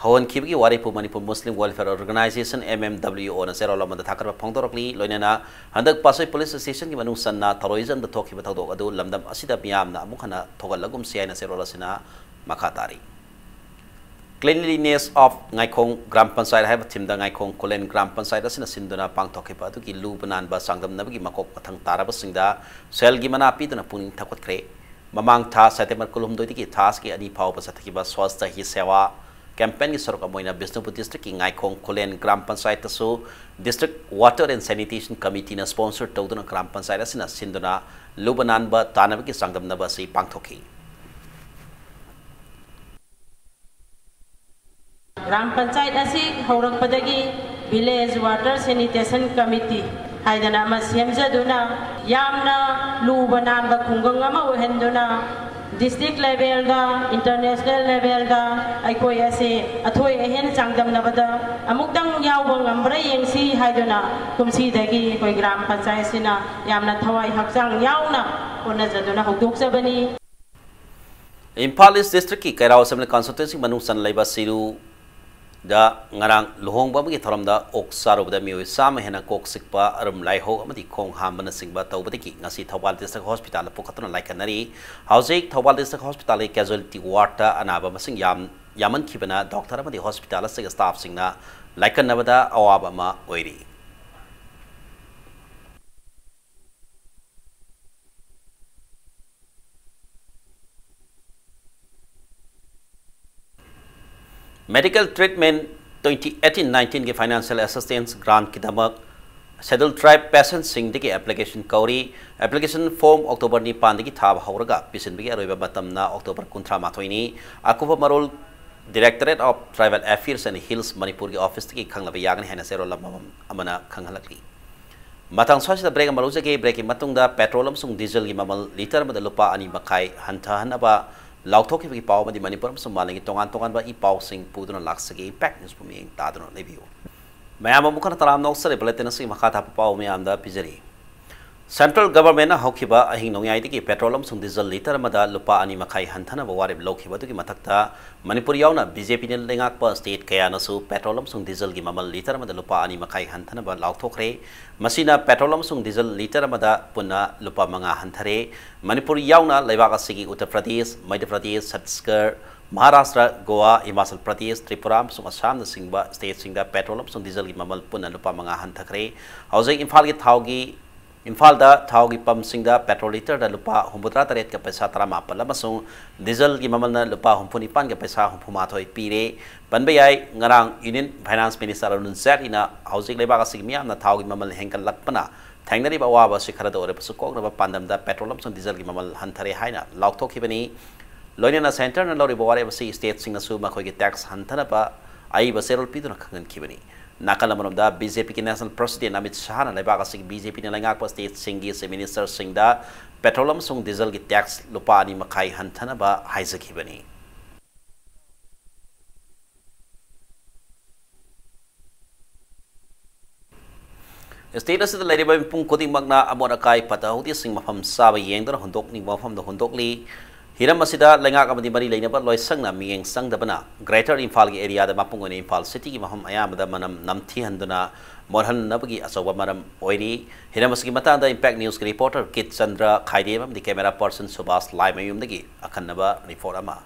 ꯍꯧꯍꯟꯈꯤꯕꯒꯤ ꯋꯥꯔꯦꯞꯄꯨ Manipur Muslim Welfare Organisation, MMWOꯅ ꯆꯦꯔꯣꯜ ꯑꯃꯗ ꯊꯥꯒꯠꯄ ꯐꯣꯡꯗꯣꯔꯛꯂꯤ꯫ ꯂꯣꯏꯅꯅ ꯍꯟꯗꯛ ꯄꯥꯠꯁꯣꯏ police stationꯒꯤ ꯃꯅꯨꯡ ꯆꯟꯅ ꯊꯧꯔꯣꯏꯖꯝꯗ ꯊꯣꯛꯈꯤꯕ ꯊꯧꯗꯣꯛ ꯑꯗꯨ ꯂꯝꯗꯝ ꯑꯁꯤꯗ ꯃꯤꯌꯥꯝꯅ ꯑꯃꯨꯛ ꯍꯟꯅ ꯊꯣꯛꯍꯜꯂꯒꯨꯝꯁꯤ ꯍꯥꯏꯅ ꯆꯦꯔꯣꯜ ꯑꯁꯤꯅ ꯃꯈꯥ ꯇꯥꯔꯤ꯫ Cleanliness of ꯉꯥꯏꯈꯣꯡ ꯒ꯭ꯔꯥꯝ ꯄꯟꯆꯥꯌꯠ ꯍꯥꯏꯕ themeꯗ ꯉꯥꯏꯈꯣꯡ ꯈꯨꯂꯦꯟ ꯒ꯭ꯔꯥꯝ ꯄꯟꯆꯥꯌꯠ ꯑꯁꯤꯅ ꯁꯤꯟꯗꯨꯅ ꯄꯥꯡꯊꯣꯛꯈꯤꯕ ꯑꯗꯨꯒꯤ ꯂꯨꯕ ꯅꯥꯟꯕ ꯆꯥꯡꯗꯝꯅꯕꯒꯤ ꯃꯀꯣꯛ ꯃꯊꯪ ꯇꯥꯔꯕꯁꯤꯡꯗ ꯁꯦꯜꯒꯤ ꯃꯅꯥ ꯄꯤꯗꯨꯅ ꯄꯨꯛꯅꯤꯡ ꯊꯧꯒꯠꯈ꯭ꯔꯦ꯫ ꯃꯃꯥꯡ ꯊꯥ September ꯀꯨꯟꯍꯨꯝꯗꯣꯏꯗꯒꯤ ꯊꯥ ꯑꯁꯤꯒꯤ ꯑꯅꯤ ꯐꯥꯎꯕ ꯆꯠꯊꯈꯤꯕ Swachhta Hi Seva campaignꯒꯤ ꯁꯔꯨꯛ ꯑꯃ ꯑꯣꯏꯅ ꯕꯤꯁꯅꯨꯄꯨꯔ districtꯀꯤ ꯉꯥꯏꯈꯣꯡ ꯈꯨꯂꯦꯟ ꯒ꯭ꯔꯥꯝ ꯄꯟꯆꯥꯌꯠꯇꯁꯨ district water and sanitation committeeꯅ sponsor ꯇꯧꯗꯨꯅ ꯒ꯭ꯔꯥꯝ ꯄꯟꯆꯥꯌꯠ ꯑꯁꯤꯅ ꯁꯤꯟꯗꯨꯅ ꯂꯨꯕ ꯅꯥꯟꯕ ꯇꯥꯅꯕꯒꯤ ꯆꯥꯡꯗꯝꯅꯕ ꯑꯁꯤ ꯄꯥꯡꯊꯣꯛꯈꯤ꯫ ꯒ꯭ꯔꯥꯝ ꯄꯟꯆꯥꯌꯠ ꯑꯁꯤ ꯍꯧꯔꯛꯄꯗꯒꯤ Village Water Sanitation Committee ꯍꯥꯏꯗꯅ ꯑꯃ ꯁꯦꯝꯖꯗꯨꯅ, ꯌꯥꯝꯅ ꯂꯨꯕ ꯅꯥꯟꯕ ꯈꯨꯡꯒꯪ ꯑꯃ ꯑꯣꯏꯍꯟꯗꯨꯅ, district levelꯗ, international levelꯗ ꯑꯩꯈꯣꯏ ꯑꯁꯤ ꯑꯊꯣꯏ ꯑꯍꯦꯟ ꯆꯥꯡꯗꯝꯅꯕꯗ ꯑꯃꯨꯛꯇꯪ ꯌꯥꯎꯕ ꯉꯝꯕ꯭ꯔꯥ ꯌꯦꯡꯁꯤ ꯍꯥꯏꯗꯨꯅ ꯀꯨꯝꯁꯤꯗꯒꯤ ꯑꯩꯈꯣꯏ ꯒ꯭ꯔꯥꯝ ꯄꯟꯆꯥꯌꯠꯁꯤꯅ ꯌꯥꯝꯅ ꯊꯋꯥꯏ ꯍꯛꯆꯥꯡ ꯌꯥꯎꯅ ꯍꯣꯠꯅꯖꯗꯨꯅ ꯍꯧꯗꯣꯛꯆꯕꯅꯤ꯫ ꯏꯝꯐꯥꯜ ꯏꯁ districtꯀꯤ ꯀꯩꯔꯥꯎ assembly constituency ꯃꯅꯨꯡ ꯆꯟꯅ ꯂꯩꯕ ꯁꯤꯔꯨꯗ ꯉꯔꯥꯡ ꯂꯨꯍꯣꯡꯕ ꯑꯃꯒꯤ ꯊꯧꯔꯝꯗ ꯑꯣꯛ ꯆꯥꯔꯨꯕꯗ ꯃꯤꯑꯣꯏ ꯆꯥꯝꯃ ꯍꯦꯟꯅ ꯀꯣꯛ ꯆꯤꯛꯄ, ꯑꯔꯨꯝ ꯂꯥꯏꯍꯧ ꯑꯃꯗꯤ ꯈꯣꯡ ꯍꯥꯝꯕꯅꯆꯤꯡꯕ ꯇꯧꯕꯗꯒꯤ ꯉꯁꯤ ꯊꯧꯕꯥꯜ district hospitalꯗ ꯄꯨꯈꯠꯇꯨꯅ ꯂꯥꯏꯀꯠꯅꯔꯤ꯫ ꯍꯧꯖꯤꯛ ꯊꯧꯕꯥꯜ district hospitalꯒꯤ casualty wardꯇ ꯑꯅꯥꯕ ꯃꯁꯤꯡ ꯌꯥꯝ ꯌꯥꯝꯃꯟꯈꯤꯕꯅ doctor ꯑꯃꯗꯤ hospital ꯑꯁꯤꯒꯤ staffꯁꯤꯡꯅ ꯂꯥꯏꯀꯠꯅꯕꯗ ꯑꯋꯥꯕ ꯑꯃ ꯑꯣꯏꯔꯤ꯫ Medical treatment twenty eighteen nineteenꯒꯤ financial assistance grantꯀꯤꯗꯃꯛ scheduled tribe patientꯁꯤꯡꯗꯒꯤ application ꯀꯧꯔꯤ꯫ Application form October ꯅꯤꯄꯥꯟꯗꯒꯤ ꯊꯥꯕ ꯍꯧꯔꯒ ꯄꯤꯁꯤꯟꯕꯒꯤ ꯑꯔꯣꯏꯕ ꯃꯇꯝꯅ October ꯀꯨꯟꯊ꯭ꯔꯥ ꯃꯥꯊꯣꯏꯅꯤ꯫ ꯑꯀꯨꯞꯄ ꯃꯔꯣꯜ Directorate of Tribal Affairs and Hills ꯃꯅꯤꯄꯨꯔꯒꯤ officeꯇꯒꯤ ꯈꯪꯅꯕ ꯌꯥꯒꯅꯤ ꯍꯥꯏꯅ ꯆꯦꯔꯣꯜ ꯑꯃꯃꯝ ꯑꯃꯅ ꯈꯪꯍꯜꯂꯛꯂꯤ꯫ ꯃꯇꯥꯡ ꯁ꯭ꯋꯥꯏꯁꯤꯗ break ꯑꯃ ꯂꯧꯖꯒꯦ꯫ Breakꯀꯤ ꯃꯇꯨꯡꯗ petrol ꯑꯃꯁꯨꯡ dieselꯒꯤ ꯃꯃꯜ litre ꯑꯃꯗ ꯂꯨꯄꯥ ꯑꯅꯤ ꯃꯈꯥꯏ ꯍꯟꯊꯍꯟꯅꯕ ꯂꯥꯎꯊꯣꯛꯈꯤꯕꯒꯤ ꯄꯥꯎ ꯑꯃꯗꯤ ꯃꯅꯤꯄꯨꯔ ꯑꯃꯁꯨꯡ ꯃꯥꯂꯦꯝꯒꯤ ꯇꯣꯉꯥꯟ ꯇꯣꯉꯥꯟꯕ ꯏ ꯄꯥꯎꯁꯤꯡ ꯄꯨꯗꯨꯅ ꯂꯥꯛꯆꯒꯦ꯫ Impact Newsꯄꯨ ꯃꯤꯠꯌꯦꯡ ꯇꯥꯗꯨꯅ ꯂꯩꯕꯤꯌꯨ꯫ ꯃꯌꯥꯝ ꯑꯃꯨꯛ ꯍꯟꯅ ꯇꯔꯥꯝꯅ ꯑꯣꯛꯆꯔꯤ꯫ Bulletin ꯑꯁꯤꯒꯤ ꯃꯈꯥ ꯇꯥꯕ ꯄꯥꯎ ꯃꯌꯥꯝꯗ ꯄꯤꯖꯔꯤ꯫ Central Governmentꯅ ꯍꯧꯈꯤꯕ ꯑꯍꯤꯡ ꯅꯣꯡꯌꯥꯏꯗꯒꯤ petrol ꯑꯃꯁꯨꯡ diesel litre ꯑꯃꯗ ꯂꯨꯄꯥ ꯑꯅꯤ ꯃꯈꯥꯏ ꯍꯟꯊꯅꯕ ꯋꯥꯔꯦꯞ ꯂꯧꯈꯤꯕ ꯑꯗꯨꯒꯤ ꯃꯊꯛꯇ ꯃꯅꯤꯄꯨꯔ ꯌꯥꯎꯅ BJPꯅ ꯂꯩꯉꯥꯛꯄ state ꯀꯌꯥꯅꯁꯨ petrol ꯑꯃꯁꯨꯡ dieselꯒꯤ ꯃꯃꯜ litre ꯑꯃꯗ ꯂꯨꯄꯥ ꯑꯅꯤ ꯃꯈꯥꯏ ꯍꯟꯊꯅꯕ ꯂꯥꯎꯊꯣꯛꯈ꯭ꯔꯦ꯫ ꯃꯁꯤꯅ petrol ꯑꯃꯁꯨꯡ diesel litre ꯑꯃꯗ ꯄꯨꯟꯅ ꯂꯨꯄꯥ ꯃꯉꯥ ꯍꯟꯊꯔꯦ꯫ ꯃꯅꯤꯄꯨꯔ ꯌꯥꯎꯅ ꯂꯩꯕꯥꯛ ꯑꯁꯤꯒꯤ ꯎꯠꯇꯔ ꯄ꯭ꯔꯗꯦꯁ, ꯃꯙ꯭ꯌ ꯄ꯭ꯔꯗꯦꯁ, ꯆꯠꯇꯤꯁꯒꯔ, ꯃꯍꯥꯔꯥꯁꯇ꯭ꯔ, ꯒꯣꯋꯥ, ꯍꯤꯃꯥꯆꯜ ꯄ꯭ꯔꯗꯦꯁ, ꯇ꯭ꯔꯤꯄꯨꯔꯥ ꯑꯃꯁꯨꯡ ꯑꯁꯥꯝꯅꯆꯤꯡꯕ stateꯁꯤꯡꯗ petrol ꯑꯃꯁꯨꯡ dieselꯒꯤ ꯃꯃꯜ ꯄꯨꯟꯅ ꯂꯨꯄꯥ ꯃꯉꯥ ꯍꯟꯊꯈ꯭ꯔꯦ꯫ ꯍꯧꯖꯤꯛ ꯏꯝꯐꯥꯜꯒꯤ ꯊꯥꯎꯒꯤ ꯏꯝꯐꯥꯜꯗ ꯊꯥꯎꯒꯤ ꯄꯝꯁꯤꯡꯗ ꯄꯦꯇ꯭ꯔꯣꯜ ꯂꯤꯇꯔꯗ ꯂꯨꯄꯥ ꯍꯨꯝꯐꯨꯇꯔꯥ ꯇꯔꯦꯠꯀ ꯄꯩꯁꯥ ꯇꯔꯥꯃꯥꯄꯜ ꯑꯃꯁꯨꯡ ꯗꯤꯖꯜꯒꯤ ꯃꯃꯜꯅ ꯂꯨꯄꯥ ꯍꯨꯝꯐꯨ ꯅꯤꯄꯥꯟꯒ ꯄꯩꯁꯥ ꯍꯨꯝꯐꯨ ꯃꯥꯊꯣꯏ ꯄꯤꯔꯦ꯫ ꯄꯟꯕ ꯌꯥꯏ, ꯉꯔꯥꯡ ꯌꯨꯅꯤꯌꯟ ꯐꯥꯏꯅꯥꯟꯁ ꯃꯤꯅꯤꯁꯇꯔ ꯑꯔꯨꯟ ꯖꯦꯠꯂꯤꯅ ꯍꯧꯖꯤꯛ ꯂꯩꯕꯥꯛ ꯑꯁꯤꯒꯤ ꯃꯤꯌꯥꯝꯅ ꯊꯥꯎꯒꯤ ꯃꯃꯜ ꯍꯦꯟꯒꯠꯂꯛꯄꯅ ꯊꯦꯡꯅꯔꯤꯕ ꯑꯋꯥꯕ ꯑꯁꯤ ꯈꯔꯗ ꯑꯣꯏꯔꯕꯁꯨ ꯀꯣꯛꯅꯕ ꯄꯥꯟꯗꯝꯗ ꯄꯦꯇ꯭ꯔꯣꯜ ꯑꯃꯁꯨꯡ ꯗꯤꯖꯜꯒꯤ ꯃꯃꯜ ꯍꯟꯊꯔꯦ ꯍꯥꯏꯅ ꯂꯥꯎꯊꯣꯛꯈꯤꯕꯅꯤ꯫ ꯂꯣꯏꯅꯅ ꯁꯦꯟꯇꯔꯅ ꯂꯧꯔꯤꯕ ꯋꯥꯔꯦꯞ ꯑꯁꯤ ꯁ꯭ꯇꯦꯠꯁꯤꯡꯅꯁꯨ ꯃꯈꯣꯏꯒꯤ ꯇꯦꯛꯁ ꯍꯟꯊꯅꯕ ꯑꯏꯕ ꯆꯦꯔꯣꯜ ꯄꯤꯗꯨꯅ ꯈꯪꯍꯟꯈꯤꯕꯅꯤ꯫ ꯅꯥꯀꯜ ꯑꯃꯔꯣꯝꯗ, ꯕꯤ ꯖꯦ ꯄꯤꯒꯤ ꯅꯦꯁꯅꯦꯜ ꯄ꯭ꯔꯁꯤꯗꯦꯟ ꯑꯃꯤꯠ ꯁꯍꯥꯅ ꯂꯩꯕꯥꯛ ꯑꯁꯤꯒꯤ ꯕꯤ ꯖꯦ ꯄꯤꯅ ꯂꯩꯉꯥꯛꯄ ꯁ꯭ꯇꯦꯠꯁꯤꯡꯒꯤ ꯆꯤꯐ ꯃꯤꯅꯤꯁꯇꯔꯁꯤꯡꯗ ꯄꯦꯇ꯭ꯔꯣꯜ ꯑꯃꯁꯨꯡ ꯗꯤꯖꯜꯒꯤ ꯇꯦꯛꯁ ꯂꯨꯄꯥ ꯑꯅꯤ ꯃꯈꯥꯏ ꯍꯟꯊꯅꯕ ꯍꯥꯏꯖꯈꯤꯕꯅꯤ꯫ ꯁ꯭ꯇꯦꯠ ꯑꯁꯤꯗ ꯂꯩꯔꯤꯕ ꯃꯤꯄꯨꯝ ꯈꯨꯗꯤꯡꯃꯛꯅ ꯑꯃꯣꯠ ꯑꯀꯥꯏ ꯐꯠꯇ ꯍꯥꯎꯗꯤꯁꯤꯡ ꯃꯐꯝ ꯆꯥꯕ ꯌꯦꯡꯗꯨꯅ ꯍꯨꯟꯗꯣꯛꯅꯤꯡꯕ ꯃꯐꯝꯗ ꯍꯨꯟꯗꯣꯛꯂꯤ꯫ ꯍꯤꯔꯝ ꯑꯁꯤꯗ ꯂꯩꯉꯥꯛ ꯑꯃꯗꯤ ꯃꯔꯤ ꯂꯩꯅꯕ ꯂꯣꯏꯁꯪꯅ ꯃꯤꯠꯌꯦꯡ ꯆꯪꯗꯕꯅ ꯒ꯭ꯔꯦꯇꯔ ꯏꯝꯐꯥꯜꯒꯤ ꯑꯦꯔꯤꯌꯥꯗ, ꯃꯄꯨꯡ ꯑꯣꯏꯅ ꯏꯝꯐꯥꯜ ꯁꯤꯇꯤꯒꯤ ꯃꯐꯝ ꯑꯌꯥꯝꯕꯗ ꯃꯅꯝ ꯅꯝꯊꯤꯍꯟꯗꯨꯅ ꯃꯣꯠꯍꯟꯅꯕꯒꯤ ꯑꯆꯧꯕ ꯃꯔꯝ ꯑꯣꯏꯔꯤ꯫ ꯍꯤꯔꯝ ꯑꯁꯤꯒꯤ ꯃꯇꯥꯡꯗ ꯏꯝꯄꯦꯛ ꯅ꯭ꯌꯨꯁꯀꯤ ꯔꯤꯄꯣꯔꯇꯔ ꯀꯤꯠ ꯆꯟꯗ꯭ꯔ ꯈꯥꯏꯗꯦꯝ ꯑꯃꯗꯤ ꯀꯦꯃꯦꯔꯥ ꯄꯔꯁꯟ ꯁꯨꯕꯥꯁ ꯂꯥꯏꯃꯌꯨꯝꯗꯒꯤ ꯑꯈꯟꯅꯕ ꯔꯤꯄꯣꯔꯠ ꯑꯃ꯫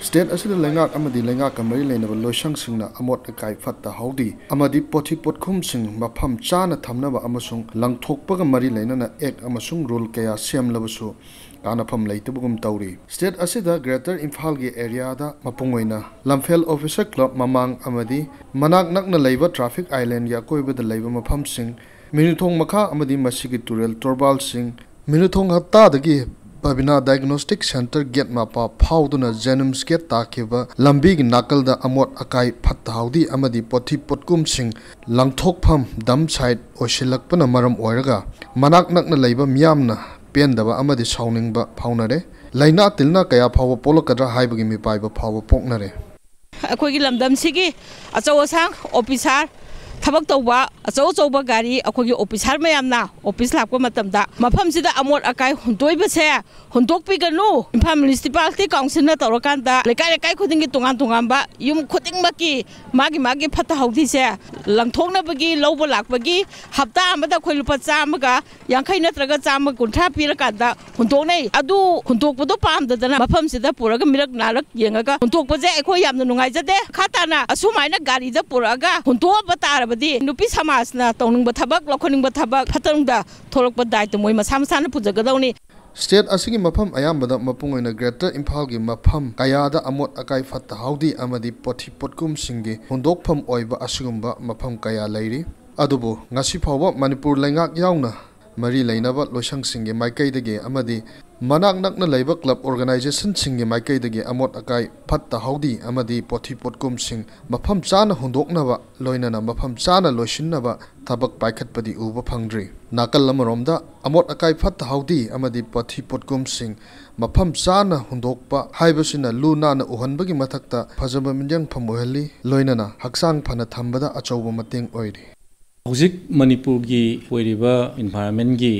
ꯁ꯭ꯇꯦꯠ ꯑꯁꯤꯗ ꯂꯩꯉꯥꯛ ꯑꯃꯗꯤ ꯂꯩꯉꯥꯛꯀ ꯃꯔꯤ ꯂꯩꯅꯕ ꯂꯣꯏꯁꯪꯁꯤꯡꯅ ꯑꯃꯣꯠ ꯑꯀꯥꯏ ꯐꯠꯇ ꯍꯥꯎꯗꯤ ꯑꯃꯗꯤ ꯄꯣꯠꯊꯤ ꯄꯣꯠꯈꯨꯝꯁꯤꯡ ꯃꯐꯝ ꯆꯥꯅ ꯊꯝꯅꯕ ꯑꯃꯁꯨꯡ ꯂꯪꯊꯣꯛꯄꯒ ꯃꯔꯤ ꯂꯩꯅꯅ ꯑꯦꯛ ꯑꯃꯁꯨꯡ ꯔꯨꯜ ꯀꯌꯥ ꯁꯦꯝꯂꯕꯁꯨ, ꯀꯥꯟꯅꯐꯝ ꯂꯩꯇꯕꯒꯨꯝ ꯇꯧꯔꯤ꯫ ꯁ꯭ꯇꯦꯠ ꯑꯁꯤꯗ ꯒ꯭ꯔꯦꯇꯔ ꯏꯝꯐꯥꯜꯒꯤ ꯑꯦꯔꯤꯌꯥꯗ, ꯃꯄꯨꯡ ꯑꯣꯏꯅ ꯂꯝꯐꯦꯜ ꯑꯣꯐꯤꯁꯔ ꯀ꯭ꯂꯕ ꯃꯃꯥꯡ ꯑꯃꯗꯤ ꯃꯅꯥꯛ ꯅꯛꯅ ꯂꯩꯕ ꯇ꯭ꯔꯥꯐꯤꯛ ꯑꯥꯏꯂꯦꯟꯒꯤ ꯑꯀꯣꯏꯕꯗ ꯂꯩꯕ ꯃꯐꯝꯁꯤꯡ, ꯃꯤꯅꯨꯊꯣꯡ ꯃꯈꯥ ꯑꯃꯗꯤ ꯃꯁꯤꯒꯤ ꯇꯨꯔꯦꯜ ꯇꯣꯔꯕꯥꯜꯁꯤꯡ, ꯃꯤꯅꯨꯊꯣꯡ ꯍꯞꯇꯥꯗꯒꯤ ꯕꯕꯤꯅꯥ ꯗꯥꯏꯒꯅꯣꯁꯇꯤꯛ ꯁꯦꯟꯇꯔ ꯒꯦꯠ ꯃꯄꯥ ꯐꯥꯎꯗꯨꯅ ꯖꯦꯅꯤꯝꯁ ꯒꯦꯠ ꯇꯥꯈꯤꯕ ꯂꯝꯕꯤꯒꯤ ꯅꯥꯀꯜꯗ ꯑꯃꯣꯠ ꯑꯀꯥꯏ, ꯐꯠꯇ ꯍꯥꯎꯗꯤ ꯑꯃꯗꯤ ꯄꯣꯠꯊꯤ ꯄꯣꯠꯀꯨꯝꯁꯤꯡ ꯂꯪꯊꯣꯛꯐꯝ ꯗꯝ ꯁꯥꯏꯠ ꯑꯣꯏꯁꯤꯜꯂꯛꯄꯅ ꯃꯔꯝ ꯑꯣꯏꯔꯒ, ꯃꯅꯥꯛ ꯅꯛꯅ ꯂꯩꯕ ꯃꯤꯌꯥꯝꯅ ꯄꯦꯟꯗꯕ ꯑꯃꯗꯤ ꯁꯥꯎꯅꯤꯡꯕ ꯐꯥꯎꯅꯔꯦ꯫ ꯂꯥꯏꯅꯥ ꯇꯤꯟꯅꯥ ꯀꯌꯥ ꯐꯥꯎꯕ ꯄꯣꯛꯂꯛꯀꯗ꯭ꯔꯥ ꯍꯥꯏꯕꯒꯤ ꯃꯤꯄꯥꯏꯕ ꯐꯥꯎꯕ ꯄꯣꯛꯅꯔꯦ꯫ ꯑꯩꯈꯣꯏꯒꯤ ꯂꯝꯗꯝꯁꯤꯒꯤ ꯑꯆꯧ ꯑꯁꯥꯡ ꯑꯣꯐꯤꯁꯥꯔ, ꯊꯕꯛ ꯇꯧꯕ ꯑꯆꯧ ꯑꯆꯧꯕ ꯒꯥꯔꯤ, ꯑꯩꯈꯣꯏꯒꯤ ꯑꯣꯐꯤꯁꯥꯔ ꯃꯌꯥꯝꯅ ꯑꯣꯐꯤꯁ ꯂꯥꯛꯄ ꯃꯇꯝꯗ ꯃꯐꯝꯁꯤꯗ ꯑꯃꯣꯠ ꯑꯀꯥꯏ ꯍꯨꯟꯗꯣꯛꯏꯕꯁꯦ ꯍꯨꯟꯗꯣꯛꯄꯤꯒꯅꯨ꯫ ꯏꯝꯐꯥꯜ ꯃ꯭ꯌꯨꯅꯤꯁꯤꯄꯥꯂꯤꯇꯤ ꯀꯥꯎꯟꯁꯤꯜꯅ ꯇꯧꯔꯀꯥꯟꯗ ꯂꯩꯀꯥꯏ ꯂꯩꯀꯥꯏ ꯈꯨꯗꯤꯡꯒꯤ ꯇꯣꯉꯥꯟ ꯇꯣꯉꯥꯟꯕ ꯌꯨꯝ ꯈꯨꯗꯤꯡꯃꯛꯀꯤ ꯃꯥꯒꯤ ꯃꯥꯒꯤ ꯐꯠꯇ ꯍꯥꯎꯗꯤꯁꯦ ꯂꯪꯊꯣꯛꯅꯕꯒꯤ ꯂꯧꯕ ꯂꯥꯛꯄꯒꯤ ꯍꯞꯇꯥ ꯑꯃꯗ ꯑꯩꯈꯣꯏ ꯂꯨꯄꯥ ꯆꯥꯝꯃꯒ ꯌꯥꯡꯈꯩ ꯅꯠꯇ꯭ꯔꯒ ꯆꯥꯝꯃ ꯀꯨꯟꯊ꯭ꯔꯥ ꯄꯤꯔꯀꯥꯟꯗ ꯍꯨꯟꯗꯣꯛꯅꯩ꯫ ꯑꯗꯨ ꯍꯨꯟꯗꯣꯛꯄꯗꯣ ꯄꯥꯝꯗꯗꯅ ꯃꯐꯝꯁꯤꯗ ꯄꯨꯔꯒ ꯃꯤꯔꯛ ꯅꯥꯔꯛ ꯌꯦꯡꯉꯒ ꯍꯨꯟꯗꯣꯛꯄꯁꯦ ꯑꯩꯈꯣꯏ ꯌꯥꯝꯅ ꯅꯨꯡꯉꯥꯏꯖꯗꯦ꯫ ꯃꯈꯥ ꯇꯥꯅ ꯑꯁꯨꯃꯥꯏꯅ ꯒꯥꯔꯤꯗ ꯄꯨꯔꯛꯑꯒ ꯍꯨꯟꯗꯣꯛꯑꯕ ꯇꯥꯔꯕ ꯕꯗꯤ ꯅꯨꯄꯤ ꯁꯃꯥꯖꯅ ꯇꯧꯅꯤꯡꯕ ꯊꯕꯛ, ꯂꯧꯈꯠꯅꯤꯡꯕ ꯊꯕꯛ, ꯐꯠꯇ ꯅꯨꯡꯗ ꯊꯣꯛꯂꯛꯄ ꯗꯥꯏꯇ ꯃꯣꯏ ꯃꯁꯥ ꯃꯁꯥꯅ ꯄꯨꯖꯒꯗꯧꯅꯤ꯫ ꯁ꯭ꯇꯦꯠ ꯑꯁꯤꯒꯤ ꯃꯐꯝ ꯑꯌꯥꯝꯕꯗ, ꯃꯄꯨꯡ ꯑꯣꯏꯅ ꯒ꯭ꯔꯦꯇꯔ ꯏꯝꯐꯥꯜꯒꯤ ꯃꯐꯝ ꯀꯌꯥꯗ ꯑꯃꯣꯠ ꯑꯀꯥꯏ, ꯐꯠꯇ ꯍꯥꯎꯗꯤ ꯑꯃꯗꯤ ꯄꯣꯠꯊꯤ ꯄꯣꯠꯀꯨꯝꯁꯤꯡꯒꯤ ꯍꯨꯟꯗꯣꯛꯐꯝ ꯑꯣꯏꯕ ꯑꯁꯤꯒꯨꯝꯕ ꯃꯐꯝ ꯀꯌꯥ ꯂꯩꯔꯤ꯫ ꯑꯗꯨꯕꯨ ꯉꯁꯤ ꯐꯥꯎꯕ ꯃꯅꯤꯄꯨꯔ ꯂꯩꯉꯥꯛ ꯌꯥꯎꯅ ꯃꯔꯤ ꯂꯩꯅꯕ ꯂꯣꯏꯁꯪꯁꯤꯡꯒꯤ ꯃꯥꯏꯀꯩꯗꯒꯤ ꯑꯃꯗꯤ ꯃꯅꯥꯛ ꯅꯛꯅ ꯂꯩꯕ ꯀ꯭ꯂꯕ ꯑꯣꯔꯒꯅꯥꯏꯖꯦꯁꯟꯁꯤꯡꯒꯤ ꯃꯥꯏꯀꯩꯗꯒꯤ ꯑꯃꯣꯠ ꯑꯀꯥꯏ, ꯐꯠꯇ ꯍꯥꯎꯗꯤ ꯑꯃꯗꯤ ꯄꯣꯠꯊꯤ ꯄꯣꯠꯀꯨꯝꯁꯤꯡ ꯃꯐꯝ ꯆꯥꯅ ꯍꯨꯟꯗꯣꯛꯅꯕ, ꯂꯣꯏꯅꯅ ꯃꯐꯝ ꯆꯥꯅ ꯂꯣꯏꯁꯤꯟꯅꯕ ꯊꯕꯛ ꯄꯥꯏꯈꯠꯄꯗꯤ ꯎꯕ ꯐꯪꯗ꯭ꯔꯤ꯫ ꯅꯥꯀꯜ ꯑꯃꯔꯣꯝꯗ, ꯑꯃꯣꯠ ꯑꯀꯥꯏ, ꯐꯠꯇ ꯍꯥꯎꯗꯤ ꯑꯃꯗꯤ ꯄꯣꯠꯊꯤ ꯄꯣꯠꯀꯨꯝꯁꯤꯡ ꯃꯐꯝ ꯆꯥꯅ ꯍꯨꯟꯗꯣꯛꯄ ꯍꯥꯏꯕꯁꯤꯅ ꯂꯨ ꯅꯥꯟꯅ ꯎꯍꯟꯕꯒꯤ ꯃꯊꯛꯇ ꯐꯖꯕ ꯃꯤꯠꯌꯦꯡꯐꯝ ꯑꯣꯏꯍꯜꯂꯤ, ꯂꯣꯏꯅꯅ ꯍꯛꯆꯥꯡ ꯐꯅ ꯊꯝꯕꯗ ꯑꯆꯧꯕ ꯃꯇꯦꯡ ꯑꯣꯏꯔꯤ꯫ ꯍꯧꯖꯤꯛ ꯃꯅꯤꯄꯨꯔꯒꯤ ꯑꯣꯏꯔꯤꯕ ꯏꯟꯚꯥꯏꯔꯟꯃꯦꯟꯒꯤ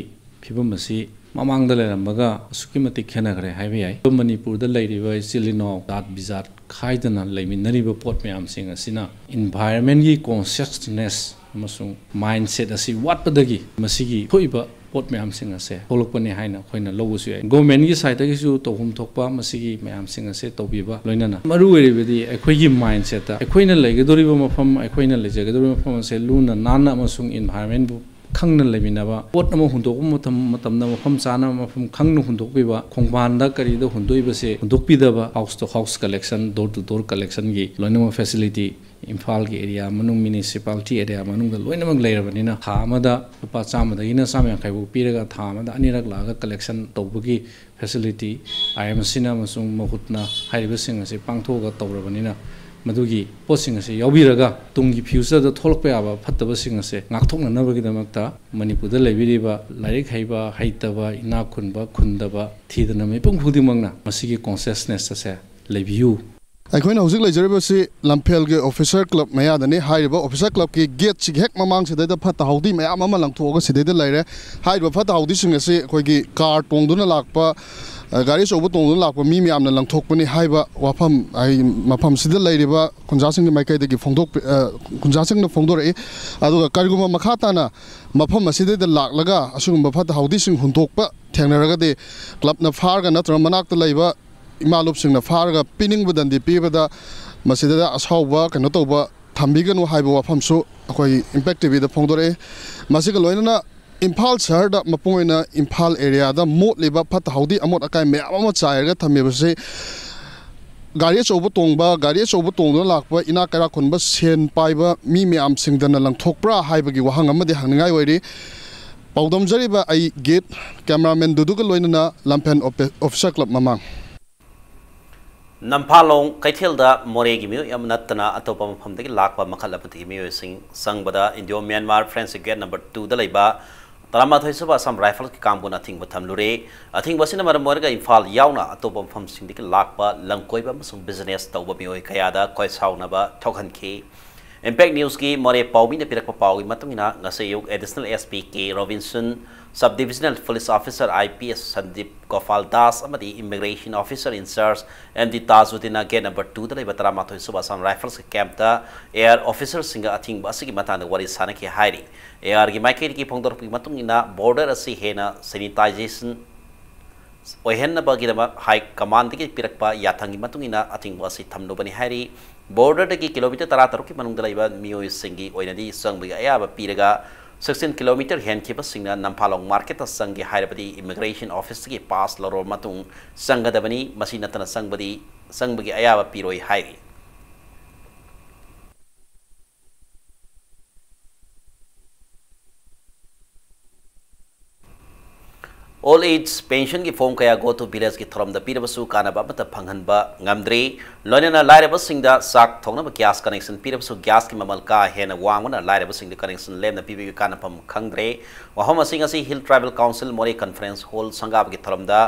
ꯐꯤꯕꯝ ꯑꯁꯤ ꯃꯃꯥꯡꯗ ꯂꯩꯔꯝꯕꯒ ꯑꯁꯨꯛꯀꯤ ꯃꯇꯤꯛ ꯈꯦꯠꯅꯈ꯭ꯔꯦ ꯍꯥꯏꯕ ꯌꯥꯏ꯫ ꯃꯅꯤꯄꯨꯔꯗ ꯂꯩꯔꯤꯕ ꯏꯆꯤꯜ ꯏꯅꯥꯎ ꯖꯥꯠ ꯕꯤꯖꯥꯠ ꯈꯥꯏꯗꯅ ꯂꯩꯃꯤꯟꯅꯔꯤꯕ ꯄꯣꯠ ꯃꯌꯥꯝꯁꯤꯡ ꯑꯁꯤꯅ ꯏꯟꯚꯥꯏꯔꯟꯃꯦꯟꯒꯤ ꯀꯣꯟꯁꯤꯌꯁꯅꯦꯁ ꯑꯃꯁꯨꯡ ꯃꯥꯏꯟꯁꯦꯠ ꯑꯁꯤ ꯋꯥꯠꯄꯗꯒꯤ ꯃꯁꯤꯒꯤ ꯊꯣꯛꯏꯕ ꯄꯣꯠ ꯃꯌꯥꯝꯁꯤꯡ ꯑꯁꯦ ꯊꯣꯛꯂꯛꯄꯅꯤ ꯍꯥꯏꯅ ꯑꯩꯈꯣꯏꯅ ꯂꯧꯕꯁꯨ ꯌꯥꯏ꯫ ꯒꯣꯔꯃꯦꯟꯒꯤ ꯁꯥꯏꯠꯇꯒꯤꯁꯨ ꯇꯧꯐꯝ ꯊꯣꯛꯄ ꯃꯁꯤꯒꯤ ꯃꯌꯥꯝꯁꯤꯡ ꯑꯁꯦ ꯇꯧꯕꯤꯕ, ꯂꯣꯏꯅꯅ ꯃꯔꯨ ꯑꯣꯏꯔꯤꯕꯗꯤ ꯑꯩꯈꯣꯏꯒꯤ ꯃꯥꯏꯟꯁꯦꯠꯇ ꯑꯩꯈꯣꯏꯅ ꯂꯩꯒꯗꯧꯔꯤꯕ ꯃꯐꯝ, ꯑꯩꯈꯣꯏꯅ ꯂꯩꯖꯒꯗꯧꯔꯤꯕ ꯃꯐꯝ ꯑꯁꯦ ꯂꯨꯅ ꯅꯥꯟꯅ ꯑꯃꯁꯨꯡ ꯏꯟꯚꯥꯏꯔꯟꯃꯦꯟꯕꯨ ꯈꯪꯅ ꯂꯩꯃꯤꯟꯅꯕ꯫ ꯄꯣꯠ ꯑꯃ ꯍꯨꯟꯗꯣꯛꯄ ꯃꯇꯝ, ꯃꯇꯝꯗ ꯃꯐꯝ ꯆꯥꯅ, ꯃꯐꯝ ꯈꯪꯅ ꯍꯨꯟꯗꯣꯛꯄꯤꯕ, ꯈꯣꯡꯕꯥꯟꯗ ꯀꯔꯤꯗ ꯍꯨꯟꯗꯣꯛꯏꯕꯁꯦ ꯍꯨꯟꯗꯣꯛꯄꯤꯗꯕ, house to house collection, door to door collectionꯒꯤ ꯂꯣꯏꯅꯃꯛ facility ꯏꯝꯐꯥꯜꯒꯤ ꯑꯦꯔꯤꯌꯥ ꯃꯅꯨꯡ, ꯃ꯭ꯌꯨꯅꯤꯁꯤꯄꯥꯂꯤꯇꯤ ꯑꯦꯔꯤꯌꯥ ꯃꯅꯨꯡꯗ ꯂꯣꯏꯅꯃꯛ ꯂꯩꯔꯕꯅꯤꯅ, ꯊꯥ ꯑꯃꯗ ꯂꯨꯄꯥ ꯆꯥꯝꯃꯗꯒꯤꯅ ꯆꯥꯝꯃ ꯌꯥꯡꯈꯩ ꯐꯥꯎ ꯄꯤꯔꯒ ꯊꯥ ꯑꯃꯗ ꯑꯅꯤꯔꯛ ꯂꯥꯛꯑꯒ ꯀꯂꯦꯛꯁꯟ ꯇꯧꯕꯒꯤ ꯐꯦꯁꯤꯂꯤꯇꯤ ꯑꯥꯏ ꯑꯦꯝ ꯁꯤꯅ ꯑꯃꯁꯨꯡ ꯃꯍꯨꯠꯅ ꯍꯥꯏꯔꯤꯕꯁꯤꯡ ꯑꯁꯤ ꯄꯥꯡꯊꯣꯛꯑꯒ ꯇꯧꯔꯕꯅꯤꯅ, ꯃꯗꯨꯒꯤ ꯄꯣꯠꯁꯤꯡ ꯑꯁꯤ ꯌꯥꯎꯕꯤꯔꯒ ꯇꯨꯡꯒꯤ ꯐ꯭ꯌꯨꯆꯔꯗ ꯊꯣꯛꯂꯛꯄ ꯌꯥꯕ ꯐꯠꯇꯕꯁꯤꯡ ꯑꯁꯦ ꯉꯥꯛꯊꯣꯛꯅꯅꯕꯒꯤꯗꯃꯛꯇ ꯃꯅꯤꯄꯨꯔꯗ ꯂꯩꯕꯤꯔꯤꯕ ꯂꯥꯏꯔꯤꯛ ꯍꯩꯕ, ꯍꯩꯇꯕ, ꯏꯅꯥꯛ ꯈꯨꯟꯕ, ꯈꯨꯟꯗꯕ ꯊꯤꯗꯅ ꯃꯤꯄꯨꯝ ꯈꯨꯗꯤꯡꯃꯛꯅ ꯃꯁꯤꯒꯤ ꯀꯣꯟꯁꯤꯌꯁꯅꯦꯁ ꯑꯁꯦ ꯂꯩꯕꯤꯌꯨ꯫ ꯑꯩꯈꯣꯏꯅ ꯍꯧꯖꯤꯛ ꯂꯩꯖꯔꯤꯕꯁꯤ ꯂꯝꯐꯦꯜꯒꯤ ꯑꯣꯐꯤꯁꯔ ꯀ꯭ꯂꯕ ꯃꯌꯥꯗꯅꯤ꯫ ꯍꯥꯏꯔꯤꯕ ꯑꯣꯐꯤꯁꯔ ꯀ꯭ꯂꯕꯀꯤ ꯒꯦꯠꯁꯤꯒꯤ ꯍꯦꯛ ꯃꯃꯥꯡꯁꯤꯗꯩꯗ ꯐꯠꯇ ꯍꯥꯎꯗꯤ ꯃꯌꯥꯝ ꯑꯃ ꯂꯪꯊꯣꯛꯑꯒ ꯁꯤꯗꯩꯗ ꯂꯩꯔꯦ꯫ ꯍꯥꯏꯔꯤꯕ ꯐꯠꯇ ꯍꯥꯎꯗꯤꯁꯤꯡ ꯑꯁꯤ ꯑꯩꯈꯣꯏꯒꯤ ꯀꯥꯔ ꯇꯣꯡꯗꯨꯅ ꯂꯥꯛꯄ, ꯑ, ꯒꯥꯔꯤ ꯑꯆꯧꯕ ꯇꯣꯡꯗꯨꯅ ꯂꯥꯛꯄ ꯃꯤ ꯃꯌꯥꯝꯅ ꯂꯪꯊꯣꯛꯄꯅꯤ ꯍꯥꯏꯕ ꯋꯥꯐꯝ, ꯍꯥꯏ-, ꯃꯐꯝꯁꯤꯗ ꯂꯩꯔꯤꯕ ꯈꯨꯟꯖꯥꯁꯤꯡꯒꯤ ꯃꯥꯏꯀꯩꯗꯒꯤ ꯐꯣꯡꯗꯣꯛꯄꯤ-, ꯑ, ꯈꯨꯟꯖꯥꯁꯤꯡꯅ ꯐꯣꯡꯗꯣꯔꯛꯏ꯫ ꯑꯗꯨꯒ ꯀꯔꯤꯒꯨꯝꯕ ꯃꯈꯥ ꯇꯥꯅ ꯃꯐꯝ ꯑꯁꯤꯗꯩꯗ ꯂꯥꯛꯂꯒ ꯑꯁꯤꯒꯨꯝꯕ ꯐꯠꯇ ꯍꯥꯎꯗꯤꯁꯤꯡ ꯍꯨꯟꯗꯣꯛꯄ ꯊꯦꯡꯅꯔꯒꯗꯤ ꯀ꯭ꯂꯕꯅ ꯐꯥꯔꯒ ꯅꯠꯇ꯭ꯔꯒ ꯃꯅꯥꯛꯇ ꯂꯩꯕ ꯏꯃꯥ ꯂꯨꯞꯁꯤꯡꯅ ꯐꯥꯔꯒ ꯄꯤꯅꯤꯡꯕ ꯗꯟꯗꯤ ꯄꯤꯕꯗ ꯃꯁꯤꯗ ꯑꯁꯥꯎꯕ ꯀꯩꯅꯣ ꯇꯧꯕ ꯊꯝꯕꯤꯒꯅꯨ ꯍꯥꯏꯕ ꯋꯥꯐꯝꯁꯨ ꯑꯩꯈꯣꯏ ꯏꯝꯄꯦꯛ ꯇꯤꯚꯤꯗ ꯐꯣꯡꯗꯣꯔꯛꯑꯦ꯫ ꯃꯁꯤꯒ ꯂꯣꯏꯅꯅ ꯏꯝꯐꯥꯜ ꯁꯍꯔꯗ, ꯃꯄꯨꯡ ꯑꯣꯏꯅ ꯏꯝꯐꯥꯜ ꯑꯦꯔꯤꯌꯥꯗ ꯃꯣꯠꯂꯤꯕ ꯐꯠꯇ ꯍꯥꯎꯗꯤ ꯑꯃꯣꯠ ꯑꯀꯥꯏ ꯃꯌꯥꯝ ꯑꯃ ꯆꯥꯏꯔꯒ ꯊꯝꯃꯤꯕꯁꯤ ꯒꯥꯔꯤ ꯑꯆꯧꯕ ꯇꯣꯡꯕ, ꯒꯥꯔꯤ ꯑꯆꯧꯕ ꯇꯣꯡꯗꯨꯅ ꯂꯥꯛꯄ ꯏꯅꯥꯛ ꯀꯩꯔꯥꯛ ꯈꯨꯟꯕ, ꯁꯦꯟ ꯄꯥꯏꯕ ꯃꯤ ꯃꯌꯥꯝꯁꯤꯡꯗꯅ ꯂꯪꯊꯣꯛꯄ꯭ꯔꯥ ꯍꯥꯏꯕꯒꯤ ꯋꯥꯍꯪ ꯑꯃꯗꯤ ꯍꯪꯅꯤꯡꯉꯥꯏ ꯑꯣꯏꯔꯤ꯫ ꯄꯥꯎꯗꯝꯖꯔꯤꯕ ꯑꯩ ꯒꯤꯠ, ꯀꯦꯃꯦꯔꯥꯃꯦꯟ ꯗꯨꯗꯨꯒ ꯂꯣꯏꯅꯅ ꯂꯝꯐꯦꯟ ꯑꯣꯐꯤꯁꯔ ꯀ꯭ꯂꯕ ꯃꯃꯥꯡ꯫ ꯅꯝꯐꯥꯂꯣꯡ ꯀꯩꯊꯦꯜꯗ ꯃꯣꯔꯦꯒꯤ ꯃꯤꯑꯣꯏ ꯑꯃ ꯅꯠꯇꯅ ꯑꯇꯣꯞꯄ ꯃꯐꯝꯗꯒꯤ ꯂꯥꯛꯄ ꯃꯈꯜ ꯑꯃꯠꯇꯒꯤ ꯃꯤꯑꯣꯏꯁꯤꯡ ꯆꯪꯕꯗ ꯏꯟꯗꯤꯌꯣ ꯃ꯭ꯌꯥꯟꯃꯥꯔ ꯐ꯭ꯔꯦꯟꯁꯀꯤ ꯒꯦꯠ ꯅꯝꯕꯔ ꯇꯨꯗ ꯂꯩꯕ ꯇꯔꯥꯃꯥꯊꯣꯏ ꯁꯨꯕ ꯑꯁꯥꯝ ꯔꯥꯏꯐꯜꯁꯀꯤ ꯀꯥꯡꯕꯨꯅ ꯑꯊꯤꯡꯕ ꯊꯝꯂꯨꯔꯦ꯫ ꯑꯊꯤꯡꯕ ꯑꯁꯤꯅ ꯃꯔꯝ ꯑꯣꯏꯔꯒ ꯏꯝꯐꯥꯜ ꯌꯥꯎꯅ ꯑꯇꯣꯞꯄ ꯃꯐꯝꯁꯤꯡꯗꯒꯤ ꯂꯥꯛꯄ ꯂꯝꯀꯣꯏꯕ ꯑꯃꯁꯨꯡ ꯕꯤꯖꯤꯅꯦꯁ ꯇꯧꯕ ꯃꯤꯑꯣꯏ ꯀꯌꯥꯗ ꯈꯣꯏ ꯁꯥꯎꯅꯕ ꯊꯣꯛꯍꯟꯈꯤ꯫ ꯏꯝꯄꯦꯛ ꯅ꯭ꯌꯨꯁꯀꯤ ꯃꯣꯔꯦ ꯄꯥꯎꯃꯤꯅ ꯄꯤꯔꯛꯄ ꯄꯥꯎꯒꯤ ꯃꯇꯨꯡ ꯏꯟꯅ, ꯉꯁꯤ ꯑꯌꯨꯛ additional S P K Robinson, sub divisional police officer I P S Sandeep Gopal Das ꯑꯃꯗꯤ immigration officer incharge M D ꯇꯥꯖꯨꯗꯤꯟꯅ ꯒꯦꯠ ꯅꯝꯕꯔ ꯇꯨꯗ ꯂꯩꯕ ꯇꯔꯥꯃꯥꯊꯣꯏ ꯁꯨꯕ ꯑꯁꯥꯝ ꯔꯥꯏꯐꯜꯁꯀꯤ ꯀꯦꯝꯞꯇ ꯑꯦꯌꯥꯔ ꯑꯣꯐꯤꯁꯥꯔꯁꯤꯡꯒ ꯑꯊꯤꯡꯕ ꯑꯁꯤꯒꯤ ꯃꯇꯥꯡꯗ ꯋꯥꯔꯤ ꯁꯥꯅꯈꯤ ꯍꯥꯏꯔꯤ꯫ ꯑꯦꯌꯥꯔꯒꯤ ꯃꯥꯏꯀꯩꯗꯒꯤ ꯐꯣꯡꯗꯣꯔꯛꯄꯒꯤ ꯃꯇꯨꯡ ꯏꯟꯅ, ꯕꯣꯔꯗꯔ ꯑꯁꯤ ꯍꯦꯟꯅ ꯁꯦꯅꯤꯇꯥꯏꯖꯦꯁꯟ ꯑꯣꯏꯍꯟꯅꯕꯒꯤꯗꯃꯛ ꯍꯥꯏ ꯀꯃꯥꯟꯗꯒꯤ ꯄꯤꯔꯛꯄ ꯌꯥꯊꯪꯒꯤ ꯃꯇꯨꯡ ꯏꯟꯅ ꯑꯊꯤꯡꯕ ꯑꯁꯤ ꯊꯝꯂꯨꯕꯅꯤ ꯍꯥꯏꯔꯤ꯫ ꯕꯣꯔꯗꯔꯗꯒꯤ ꯀꯤꯂꯣꯃꯤꯇꯔ ꯇꯔꯥꯇꯔꯨꯛꯀꯤ ꯃꯅꯨꯡꯗ ꯂꯩꯕ ꯃꯤꯑꯣꯏꯁꯤꯡꯒꯤ ꯑꯣꯏꯅꯗꯤ ꯆꯪꯕꯒꯤ ꯑꯌꯥꯕ ꯄꯤꯔꯒ, ꯁꯤꯛꯁꯇꯤꯟ ꯀꯤꯂꯣꯃꯤꯇꯔ ꯍꯦꯟꯈꯤꯕꯁꯤꯡꯅ ꯅꯝꯐꯥꯂꯣꯡ ꯃꯥꯔꯀꯦꯠꯇ ꯆꯪꯒꯦ ꯍꯥꯏꯔꯕꯗꯤ ꯏꯃꯤꯒ꯭ꯔꯦꯁꯟ ꯑꯣꯐꯤꯁꯇꯒꯤ ꯄꯥꯁ ꯂꯧꯔꯕ ꯃꯇꯨꯡ ꯆꯪꯒꯗꯕꯅꯤ꯫ ꯃꯁꯤ ꯅꯠꯇꯅ ꯆꯪꯕꯗꯤ, ꯆꯪꯕꯒꯤ ꯑꯌꯥꯕ ꯄꯤꯔꯣꯏ ꯍꯥꯏꯔꯤ꯫ ꯑꯣꯜ ꯑꯦꯖ ꯄꯦꯟꯁꯟꯒꯤ ꯐꯣꯔꯝ ꯀꯌꯥ ꯒꯣ ꯇꯨ ꯚꯤꯂꯦꯖꯀꯤ ꯊꯧꯔꯝꯗ ꯄꯤꯔꯕꯁꯨ ꯀꯥꯟꯅꯕ ꯑꯃꯠꯇ ꯐꯪꯍꯟꯕ ꯉꯝꯗ꯭ꯔꯤ꯫ ꯂꯣꯏꯅꯅ ꯂꯥꯏꯔꯕꯁꯤꯡꯗ ꯆꯥꯛ ꯊꯣꯡꯅꯕ ꯒ꯭ꯌꯥꯁ ꯀꯅꯦꯛꯁꯟ ꯄꯤꯔꯕꯁꯨ ꯒ꯭ꯌꯥꯁꯀꯤ ꯃꯃꯜ ꯀꯥ ꯍꯦꯟꯅ ꯋꯥꯡꯕꯅ ꯂꯥꯏꯔꯕꯁꯤꯡꯗ ꯀꯅꯦꯛꯁꯟ ꯂꯦꯝꯅ ꯄꯤꯕꯒꯤ ꯀꯥꯟꯅꯐꯝ ꯈꯪꯗ꯭ꯔꯦ꯫ ꯋꯥꯐꯝ ꯑꯁꯤ ꯉꯁꯤ hill tribal council Moreh conference hall ꯁꯪꯒꯥꯕꯒꯤ ꯊꯧꯔꯝꯗ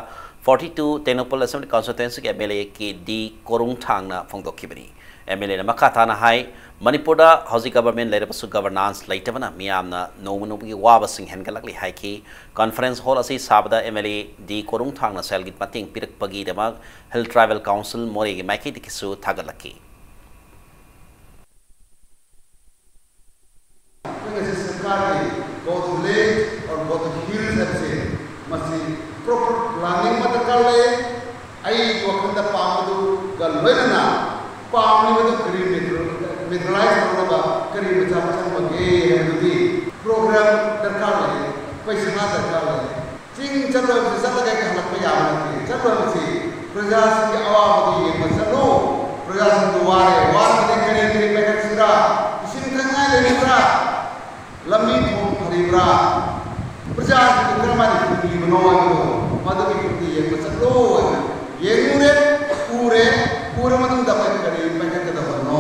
ꯐꯣꯔꯇꯤ ꯇꯨ ꯇꯦꯡꯅꯧꯄꯜ ꯑꯦꯁꯦꯝꯕ꯭ꯂꯤ ꯀꯟꯁꯇꯤꯇ꯭ꯋꯦꯟꯁꯤꯒꯤ M L A K D ꯀꯣꯔꯨꯡꯊꯥꯡꯅ ꯐꯣꯡꯗꯣꯛꯈꯤꯕꯅꯤ꯫ ꯑꯦꯝ ꯑꯦꯜ ꯑꯦꯅ ꯃꯈꯥ ꯇꯥꯅ ꯍꯥꯏ, ꯃꯅꯤꯄꯨꯔꯗ ꯍꯧꯖꯤꯛ ꯒꯚꯔꯟꯃꯦꯟ ꯂꯩꯔꯕꯁꯨ ꯒꯚꯔꯅꯥꯟꯁ ꯂꯩꯇꯕꯅ ꯃꯤꯌꯥꯝꯅ ꯅꯣꯡꯃ ꯅꯣꯡꯃꯒꯤ ꯋꯥꯕꯁꯤꯡ ꯍꯦꯟꯒꯠꯂꯛꯂꯤ ꯍꯥꯏꯈꯤ꯫ ꯀꯟꯐꯔꯦꯟꯁ ꯍꯣꯜ ꯑꯁꯤ ꯁꯥꯕꯗ ꯑꯦꯝ ꯑꯦꯜ ꯑꯦ ꯗꯤ ꯀꯣꯔꯨꯡꯊꯥꯡꯅ ꯁꯦꯜꯒꯤ ꯃꯇꯦꯡ ꯄꯤꯔꯛꯄꯒꯤꯗꯃꯛ ꯍꯤꯜ ꯇ꯭ꯔꯥꯏꯕꯦꯜ ꯀꯥꯎꯟꯁꯤꯜ ꯃꯣꯔꯦꯒꯤ ꯃꯥꯏꯀꯩꯗꯒꯤꯁꯨ ꯊꯥꯒꯠꯂꯛꯈꯤ꯫ ꯑꯩꯈꯣꯏ ꯉꯁꯤ ꯁꯔꯀꯥꯔꯒꯤ GO two village or GO two hills ꯍꯥꯏꯕꯁꯦ, ꯃꯁꯤ ꯄ꯭ꯔꯣꯄꯔ ꯄ꯭ꯂꯥꯅꯤꯡ ꯑꯃ ꯗꯔꯀꯥꯔ ꯂꯩ꯫ ꯑꯩꯒꯤ ꯋꯥꯈꯜꯗ ꯄꯥꯝꯕꯗꯨꯒ ꯂꯣꯏꯅꯅ ꯄꯥꯝꯂꯤꯕꯗꯨ ꯀꯔꯤ ꯃꯦꯇꯔꯤꯌꯦꯂꯥꯏꯁ ꯀꯔꯤ ꯃꯆꯥ ꯆꯪꯕꯒꯦ ꯍꯥꯏꯕꯗꯨꯗꯤ ꯄ꯭ꯔꯣꯒ꯭ꯔꯥꯝ ꯗꯔꯀꯥꯔ ꯂꯩ, ꯄꯩꯁꯥ ꯗꯔꯀꯥꯔ ꯂꯩ꯫ ꯆꯤꯡ ꯆꯠꯂꯣꯏꯕꯁꯤ ꯆꯠꯂꯒ ꯍꯦꯛꯇ ꯍꯜꯂꯛꯄ ꯌꯥꯕ ꯅꯠꯇꯦ꯫ ꯆꯠꯂꯣꯏꯕꯁꯤ ꯄ꯭ꯔꯖꯥꯁꯤꯡꯒꯤ ꯑꯋꯥꯕꯗꯨ ꯌꯦꯡꯕ ꯆꯠꯂꯨ꯫ ꯄ꯭ꯔꯖꯥꯁꯤꯡꯗꯨ ꯋꯥꯔꯦ, ꯋꯥꯔꯒꯗꯤ ꯀꯔꯤ ꯀꯔꯤ ꯄꯥꯏꯈꯠꯁꯤꯔꯥ? ꯏꯁꯤꯡ ꯊꯛꯅꯤꯡꯉꯥꯏ ꯂꯩꯔꯤꯕ꯭ꯔꯥ? ꯂꯝꯕꯤ ꯊꯣꯡ ꯐꯔꯤꯕ꯭ꯔꯥ? ꯄ꯭ꯔꯖꯥꯁꯤꯡꯗꯨ ꯀꯔꯝꯍꯥꯏꯅ ꯍꯤꯡꯂꯤꯕꯅꯣ ꯍꯥꯏꯕꯗꯨ ꯃꯗꯨꯒꯤ ꯈꯨꯠꯇ ꯌꯦꯡꯕ ꯆꯠꯂꯨ ꯍꯥꯏꯅ ꯌꯦꯡꯉꯨꯔꯦ, ꯎꯔꯦ꯫ ꯎꯔ ꯃꯇꯨꯡꯗ ꯑꯩꯈꯣꯏ ꯀꯔꯤ ꯄꯥꯏꯈꯠꯀꯗꯕꯅꯣ,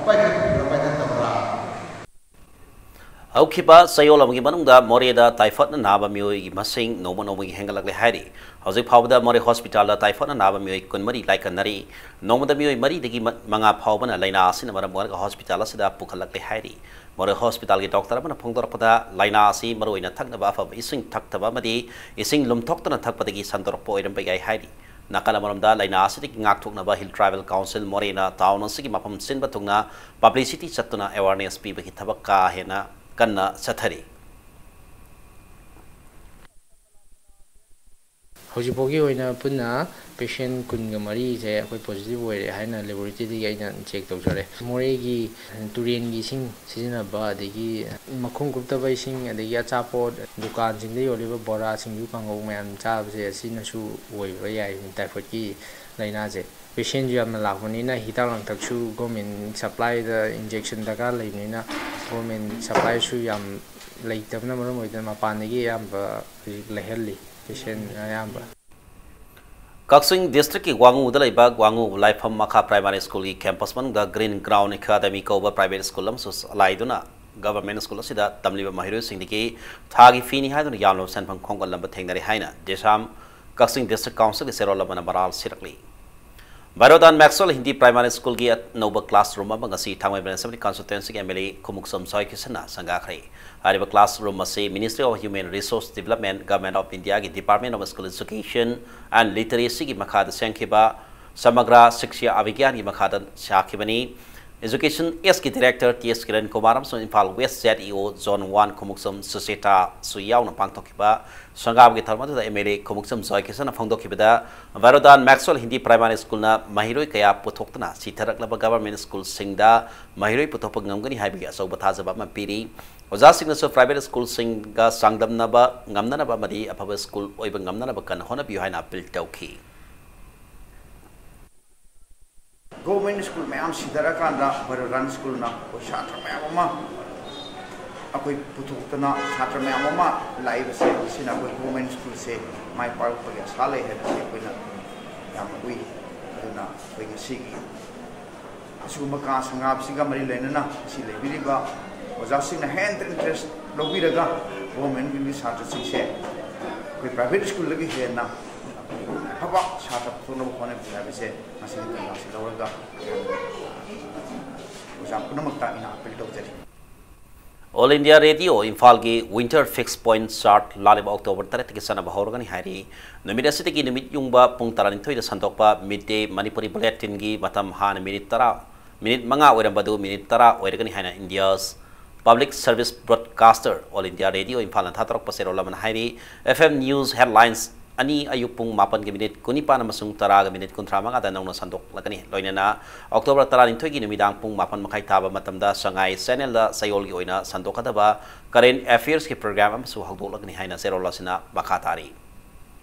ꯄꯥꯏꯈꯠꯄꯤꯕ꯭ꯔꯥ, ꯄꯥꯏꯈꯠꯇꯕ꯭ꯔꯥ? ꯍꯧꯈꯤꯕ ꯆꯌꯣꯜ ꯑꯃꯒꯤ ꯃꯅꯨꯡꯗ ꯃꯣꯔꯦꯗ ꯇꯥꯏꯐꯣꯠꯅ ꯅꯥꯕ ꯃꯤꯑꯣꯏꯒꯤ ꯃꯁꯤꯡ ꯅꯣꯡꯃ ꯅꯣꯡꯃꯒꯤ ꯍꯦꯟꯒꯠꯂꯛꯂꯦ ꯍꯥꯏꯔꯤ꯫ ꯍꯧꯖꯤꯛ ꯐꯥꯎꯕꯗ ꯃꯣꯔꯦ ꯍꯣꯁꯄꯤꯇꯥꯜꯗ ꯇꯥꯏꯐꯣꯠꯅ ꯅꯥꯕ ꯃꯤꯑꯣꯏ ꯀꯨꯟꯃꯔꯤ ꯂꯥꯏꯀꯠꯅꯔꯤ꯫ ꯅꯣꯡꯃꯗ ꯃꯤꯑꯣꯏ ꯃꯔꯤꯗꯒꯤ ꯃ- ꯃꯉꯥ ꯐꯥꯎꯕꯅ ꯂꯥꯏꯅꯥ ꯑꯁꯤꯅ ꯃꯔꯝ ꯑꯣꯏꯔꯒ ꯍꯣꯁꯄꯤꯇꯥꯜ ꯑꯁꯤꯗ ꯄꯨꯈꯠꯂꯛꯂꯦ ꯍꯥꯏꯔꯤ꯫ ꯃꯣꯔꯦ ꯍꯣꯁꯄꯤꯇꯥꯜꯒꯤ ꯗꯣꯛꯇꯔ ꯑꯃꯅ ꯐꯣꯡꯗꯣꯔꯛꯄꯗ, ꯂꯥꯏꯅꯥ ꯑꯁꯤ ꯃꯔꯨꯑꯣꯏꯅ ꯊꯛꯅꯕ ꯑꯐꯕ ꯏꯁꯤꯡ ꯊꯛꯇꯕ ꯑꯃꯗꯤ ꯏꯁꯤꯡ ꯂꯨꯝꯊꯣꯛꯇꯅ ꯊꯛꯄꯗꯒꯤ ꯁꯟꯗꯣꯔꯛꯄ ꯑꯣꯏꯔꯝꯕ ꯌꯥꯏ ꯍꯥꯏꯔꯤ꯫ ꯅꯥꯀꯜ ꯑꯃꯔꯣꯝꯗ, ꯂꯥꯏꯅꯥ ꯑꯁꯤꯗꯒꯤ ꯉꯥꯛꯊꯣꯛꯅꯕ ꯍꯤꯜ ꯇ꯭ꯔꯥꯏꯕꯦꯜ ꯀꯥꯎꯟꯁꯤꯜ ꯃꯣꯔꯦꯅ ꯇꯥꯎꯟ ꯑꯁꯤꯒꯤ ꯃꯐꯝ ꯁꯤꯟꯕ ꯊꯨꯡꯅ ꯄꯕ꯭ꯂꯤꯁꯤꯇꯤ ꯆꯠꯇꯨꯅ ꯑꯦꯋꯥꯔꯅꯦꯁ ꯄꯤꯕꯒꯤ ꯊꯕꯛ ꯀꯥ ꯍꯦꯟꯅ ꯀꯟꯅ ꯆꯠꯊꯔꯤ꯫ ꯍꯧꯖꯤꯛꯐꯥꯎꯒꯤ ꯑꯣꯏꯅ ꯄꯨꯟꯅ ꯄꯦꯁꯦꯟ ꯀꯨꯟꯒ ꯃꯔꯤꯁꯦ ꯑꯩꯈꯣꯏ ꯄꯣꯖꯤꯇꯤꯚ ꯑꯣꯏꯔꯦ ꯍꯥꯏꯅ ꯂꯦꯕꯣꯔꯦꯇꯔꯤꯗꯒꯤ ꯑꯩꯅ ꯆꯦꯛ ꯇꯧꯖꯔꯦ꯫ ꯃꯣꯔꯦꯒꯤ ꯇꯨꯔꯦꯟꯒꯤ ꯏꯁꯤꯡ ꯁꯤꯖꯤꯟꯅꯕ, ꯑꯗꯒꯤ ꯃꯈꯨꯝ ꯀꯨꯞꯇꯕ ꯏꯁꯤꯡ, ꯑꯗꯒꯤ ꯑꯆꯥꯄꯣꯠ ꯗꯨꯀꯥꯟꯁꯤꯡꯗ ꯌꯣꯜꯂꯤꯕ ꯕꯣꯔꯥ, ꯁꯤꯡꯖꯨ, ꯀꯥꯡꯍꯧ ꯃꯌꯥꯝ ꯆꯥꯕꯁꯦ, ꯑꯁꯤꯅꯁꯨ ꯑꯣꯏꯕ ꯌꯥꯏ ꯇꯥꯏꯐꯣꯏꯗꯀꯤ ꯂꯥꯏꯅꯥꯁꯦ꯫ ꯄꯦꯁꯦꯟꯁꯨ ꯌꯥꯝꯅ ꯂꯥꯛꯄꯅꯤꯅ ꯍꯤꯗꯥꯛ ꯂꯥꯡꯊꯛꯁꯨ ꯒꯣꯔꯃꯦꯟ ꯁꯄ꯭ꯂꯥꯏꯗ ꯏꯟꯖꯦꯛꯁꯟ ꯗꯔꯀꯥꯔ ꯂꯩꯕꯅꯤꯅ ꯒꯣꯔꯃꯦꯟ ꯁꯄ꯭ꯂꯥꯏꯁꯨ ꯌꯥꯝ ꯂꯩꯇꯕꯅ ꯃꯔꯝ ꯑꯣꯏꯗꯨꯅ ꯃꯄꯥꯟꯗꯒꯤ ꯑꯌꯥꯝꯕ ꯍꯧꯖꯤꯛ ꯂꯩꯍꯜꯂꯤ ꯄꯦꯁꯦꯟ ꯑꯌꯥꯝꯕ꯫ ꯀꯛꯆꯤꯡ ꯗꯤꯁꯇ꯭ꯔꯤꯛꯀꯤ ꯋꯥꯉꯨꯗ ꯂꯩꯕ ꯋꯥꯉꯨ ꯂꯥꯏꯐꯝ ꯃꯈꯥ ꯄ꯭ꯔꯥꯏꯃꯥꯔꯤ ꯁ꯭ꯀꯨꯜꯒꯤ ꯀꯦꯝꯄꯁ ꯃꯅꯨꯡꯗ ꯒ꯭ꯔꯤꯟ ꯒ꯭ꯔꯥꯎꯟ ꯑꯦꯀꯥꯗꯃꯤ ꯀꯧꯕ ꯄ꯭ꯔꯥꯏꯚꯦꯠ ꯁ꯭ꯀꯨꯜ ꯑꯃꯁꯨ ꯆꯂꯥꯏꯗꯨꯅ ꯒꯚꯔꯟꯃꯦꯟꯠ ꯁ꯭ꯀꯨꯜ ꯑꯁꯤꯗ ꯇꯝꯂꯤꯕ ꯃꯍꯩꯔꯣꯏꯁꯤꯡꯗꯒꯤ ꯊꯥꯒꯤ ꯐꯤꯅꯤ ꯍꯥꯏꯗꯨꯅ ꯌꯥꯝꯂꯕ ꯁꯦꯟꯐꯝ ꯈꯣꯝꯒꯠꯂꯝꯕ ꯊꯦꯡꯅꯔꯦ ꯍꯥꯏꯅ ꯖꯦꯁꯥꯝ ꯀꯛꯆꯤꯡ ꯗꯤꯁꯇ꯭ꯔꯤꯛ ꯀꯥꯎꯟꯁꯤꯜꯒꯤ ꯆꯦꯔꯣꯜ ꯑꯃꯅ ꯃꯔꯥꯜ ꯁꯤꯔꯛꯂꯤ꯫ ꯚꯥꯏꯔꯣꯗꯥꯟ ꯃꯦꯛꯁꯋꯦꯜ ꯍꯤꯟꯗꯤ ꯄ꯭ꯔꯥꯏꯃꯥꯔꯤ ꯁ꯭ꯀꯨꯜꯒꯤ ꯑꯅꯧꯕ ꯀ꯭ꯂꯥꯁꯔꯨꯝ ꯑꯃ ꯉꯁꯤ ꯊꯥꯡꯃꯩꯕꯟ ꯑꯦꯁꯦꯝꯕ꯭ꯂꯤ ꯀꯟꯁꯇꯤꯇ꯭ꯋꯦꯟꯁꯤꯒꯤ ꯑꯦꯝ ꯑꯦꯜ ꯑꯦ ꯈꯨꯃꯨꯛꯆꯝ ꯁꯣꯏ ꯀ꯭ꯔꯤꯁꯅ ꯁꯪꯒꯥꯈ꯭ꯔꯦ꯫ ꯍꯥꯏꯔꯤꯕ ꯀ꯭ꯂꯥꯁꯔꯨꯝ ꯑꯁꯤ Ministry of Human Resource Development, Government of Indiaꯒꯤ Department of School Education and Literacyꯒꯤ ꯃꯈꯥꯗ ꯁꯦꯝꯈꯤꯕ ꯁꯃꯒ꯭ꯔꯥ ꯁꯤꯛꯁ꯭ꯌꯥ ꯑꯚꯤꯒ꯭ꯌꯥꯟꯒꯤ ꯃꯈꯥꯗ ꯁꯥꯈꯤꯕꯅꯤ꯫ Education Sꯀꯤ Director T S Kiran Kumar ꯑꯃꯁꯨꯡ Imphal West Z E O Zone one Khumukcham ꯁꯨꯆꯦꯇꯥꯁꯨ ꯌꯥꯎꯅ ꯄꯥꯡꯊꯣꯛꯈꯤꯕ ꯁꯪꯒꯥꯕꯒꯤ ꯊꯧꯔꯝ ꯑꯗꯨꯗ M L A Khumukcham ꯖꯣꯏꯀꯤꯁꯟꯅ ꯐꯣꯡꯗꯣꯛꯈꯤꯕꯗ, ꯚꯥꯏꯔꯣꯗꯥꯟ Maxwell Hindi Primary Schoolꯅ ꯃꯍꯩꯔꯣꯏ ꯀꯌꯥ ꯄꯨꯊꯣꯛꯇꯨꯅ ꯁꯤꯊꯔꯛꯂꯕ government schoolꯁꯤꯡꯗ ꯃꯍꯩꯔꯣꯏ ꯄꯨꯊꯣꯛꯄ ꯉꯝꯒꯅꯤ ꯍꯥꯏꯕꯒꯤ ꯑꯆꯧꯕ ꯊꯥꯖꯕ ꯑꯃ ꯄꯤꯔꯤ꯫ ꯑꯣꯖꯥꯁꯤꯡꯅꯁꯨ private schoolꯁꯤꯡꯒ ꯆꯥꯡꯗꯝꯅꯕ ꯉꯝꯅꯅꯕ ꯑꯃꯗꯤ ꯑꯐꯕ school ꯑꯣꯏꯕ ꯉꯝꯅꯅꯕ ꯀꯟꯅ ꯍꯣꯠꯅꯕꯤꯌꯨ ꯍꯥꯏꯅ appeal ꯇꯧꯈꯤ꯫ Government school ꯃꯌꯥꯝ ꯁꯤꯊꯔꯀꯥꯟꯗ ꯚꯥꯏꯔꯣꯗꯥꯟ Schoolꯅ ꯑꯩꯈꯣꯏ ꯁꯥꯇ꯭ꯔ ꯃꯌꯥꯝ ꯑꯃ ꯑꯩꯈꯣꯏ ꯄꯨꯊꯣꯛꯇꯅ ꯁꯥꯇ꯭ꯔ ꯃꯌꯥꯝ ꯑꯃ ꯂꯥꯛꯏꯕꯁꯦ, ꯃꯁꯤꯅ ꯑꯩꯈꯣꯏ government schoolꯁꯦ ꯃꯥꯏ ꯄꯥꯛꯂꯛꯄꯒꯤ ꯑꯁꯥ ꯂꯩ ꯍꯥꯏꯕꯁꯤ ꯑꯩꯈꯣꯏꯅ ꯌꯥꯝꯅ ꯎꯏ꯫ ꯑꯗꯨꯅ ꯑꯩꯈꯣꯏ ꯉꯁꯤꯒꯤ ꯑꯁꯤꯒꯨꯝꯕ ꯀꯥ ꯁꯪꯒꯥꯕꯁꯤꯒ ꯃꯔꯤ ꯂꯩꯅꯅ ꯉꯁꯤ ꯂꯩꯕꯤꯔꯤꯕ ꯑꯣꯖꯥꯁꯤꯡꯅ ꯍꯦꯟꯅ interest ꯂꯧꯕꯤꯔꯒ governmentꯒꯤ ꯁꯥꯇ꯭ꯔꯁꯤꯡꯁꯦ ꯑꯩꯈꯣꯏ private schoolꯗꯒꯤ ꯍꯦꯟꯅ ꯑꯐꯕ ꯁꯥꯇ꯭ꯔ ꯄꯨꯊꯣꯛꯅꯕ ꯍꯣꯠꯅꯕꯤꯌꯨ ꯍꯥꯏꯕꯁꯦ ꯉꯁꯤꯒꯤ ꯇꯥꯟꯖꯥꯁꯤ ꯂꯧꯔꯒ ꯑꯣꯖꯥ ꯄꯨꯝꯅꯃꯛꯇ ꯑꯩꯅ appeal ꯇꯧꯖꯔꯤ꯫ All India Radio ꯏꯝꯐꯥꯜꯒꯤ winter fixed point chart ꯂꯥꯛꯂꯤꯕ October ꯇꯔꯦꯠꯇꯒꯤ ꯆꯠꯅꯕ ꯍꯧꯔꯒꯅꯤ ꯍꯥꯏꯔꯤ꯫ ꯅꯨꯃꯤꯠ ꯑꯁꯤꯗꯒꯤ ꯅꯨꯃꯤꯠ ꯌꯨꯡꯕ ꯄꯨꯡ ꯇꯔꯥꯅꯤꯊꯣꯏꯗ ꯁꯟꯗꯣꯛꯄ Midday Manipuri Bulletinꯒꯤ ꯃꯇꯝ ꯍꯥꯟꯅ minute ꯇꯔꯥ, minute ꯃꯉꯥ ꯑꯣꯏꯔꯝꯕꯗꯨ minute ꯇꯔꯥ ꯑꯣꯏꯔꯒꯅꯤ ꯍꯥꯏꯅ India's public service broadcaster All India Radio ꯏꯝꯐꯥꯜꯅ ꯊꯥꯗꯣꯔꯛꯄ ꯆꯦꯔꯣꯜ ꯑꯃꯅ ꯍꯥꯏꯔꯤ꯫ F M news headlines ꯑꯅꯤ ꯑꯌꯨꯛ ꯄꯨꯡ ꯃꯥꯄꯟꯒꯤ minute ꯀꯨꯟꯅꯤꯄꯥꯟ ꯑꯃꯁꯨꯡ ꯇꯔꯥꯒ minute ꯀꯨꯟꯊ꯭ꯔꯥ ꯃꯉꯥꯗ ꯅꯧꯅ ꯁꯟꯗꯣꯛꯂꯒꯅꯤ꯫ ꯂꯣꯏꯅꯅ October ꯇꯔꯥꯅꯤꯊꯣꯏꯒꯤ ꯅꯨꯃꯤꯗꯥꯡ ꯄꯨꯡ ꯃꯥꯄꯟ ꯃꯈꯥꯏ ꯇꯥꯕ ꯃꯇꯝꯗ ꯁꯉꯥꯏ channelꯗ ꯆꯌꯣꯜꯒꯤ ꯑꯣꯏꯅ ꯁꯟꯗꯣꯛꯀꯗꯕ current affairsꯀꯤ program ꯑꯃꯁꯨ ꯍꯧꯗꯣꯛꯂꯒꯅꯤ ꯍꯥꯏꯅ ꯆꯦꯔꯣꯜ ꯑꯁꯤꯅ ꯃꯈꯥ ꯇꯥꯔꯤ꯫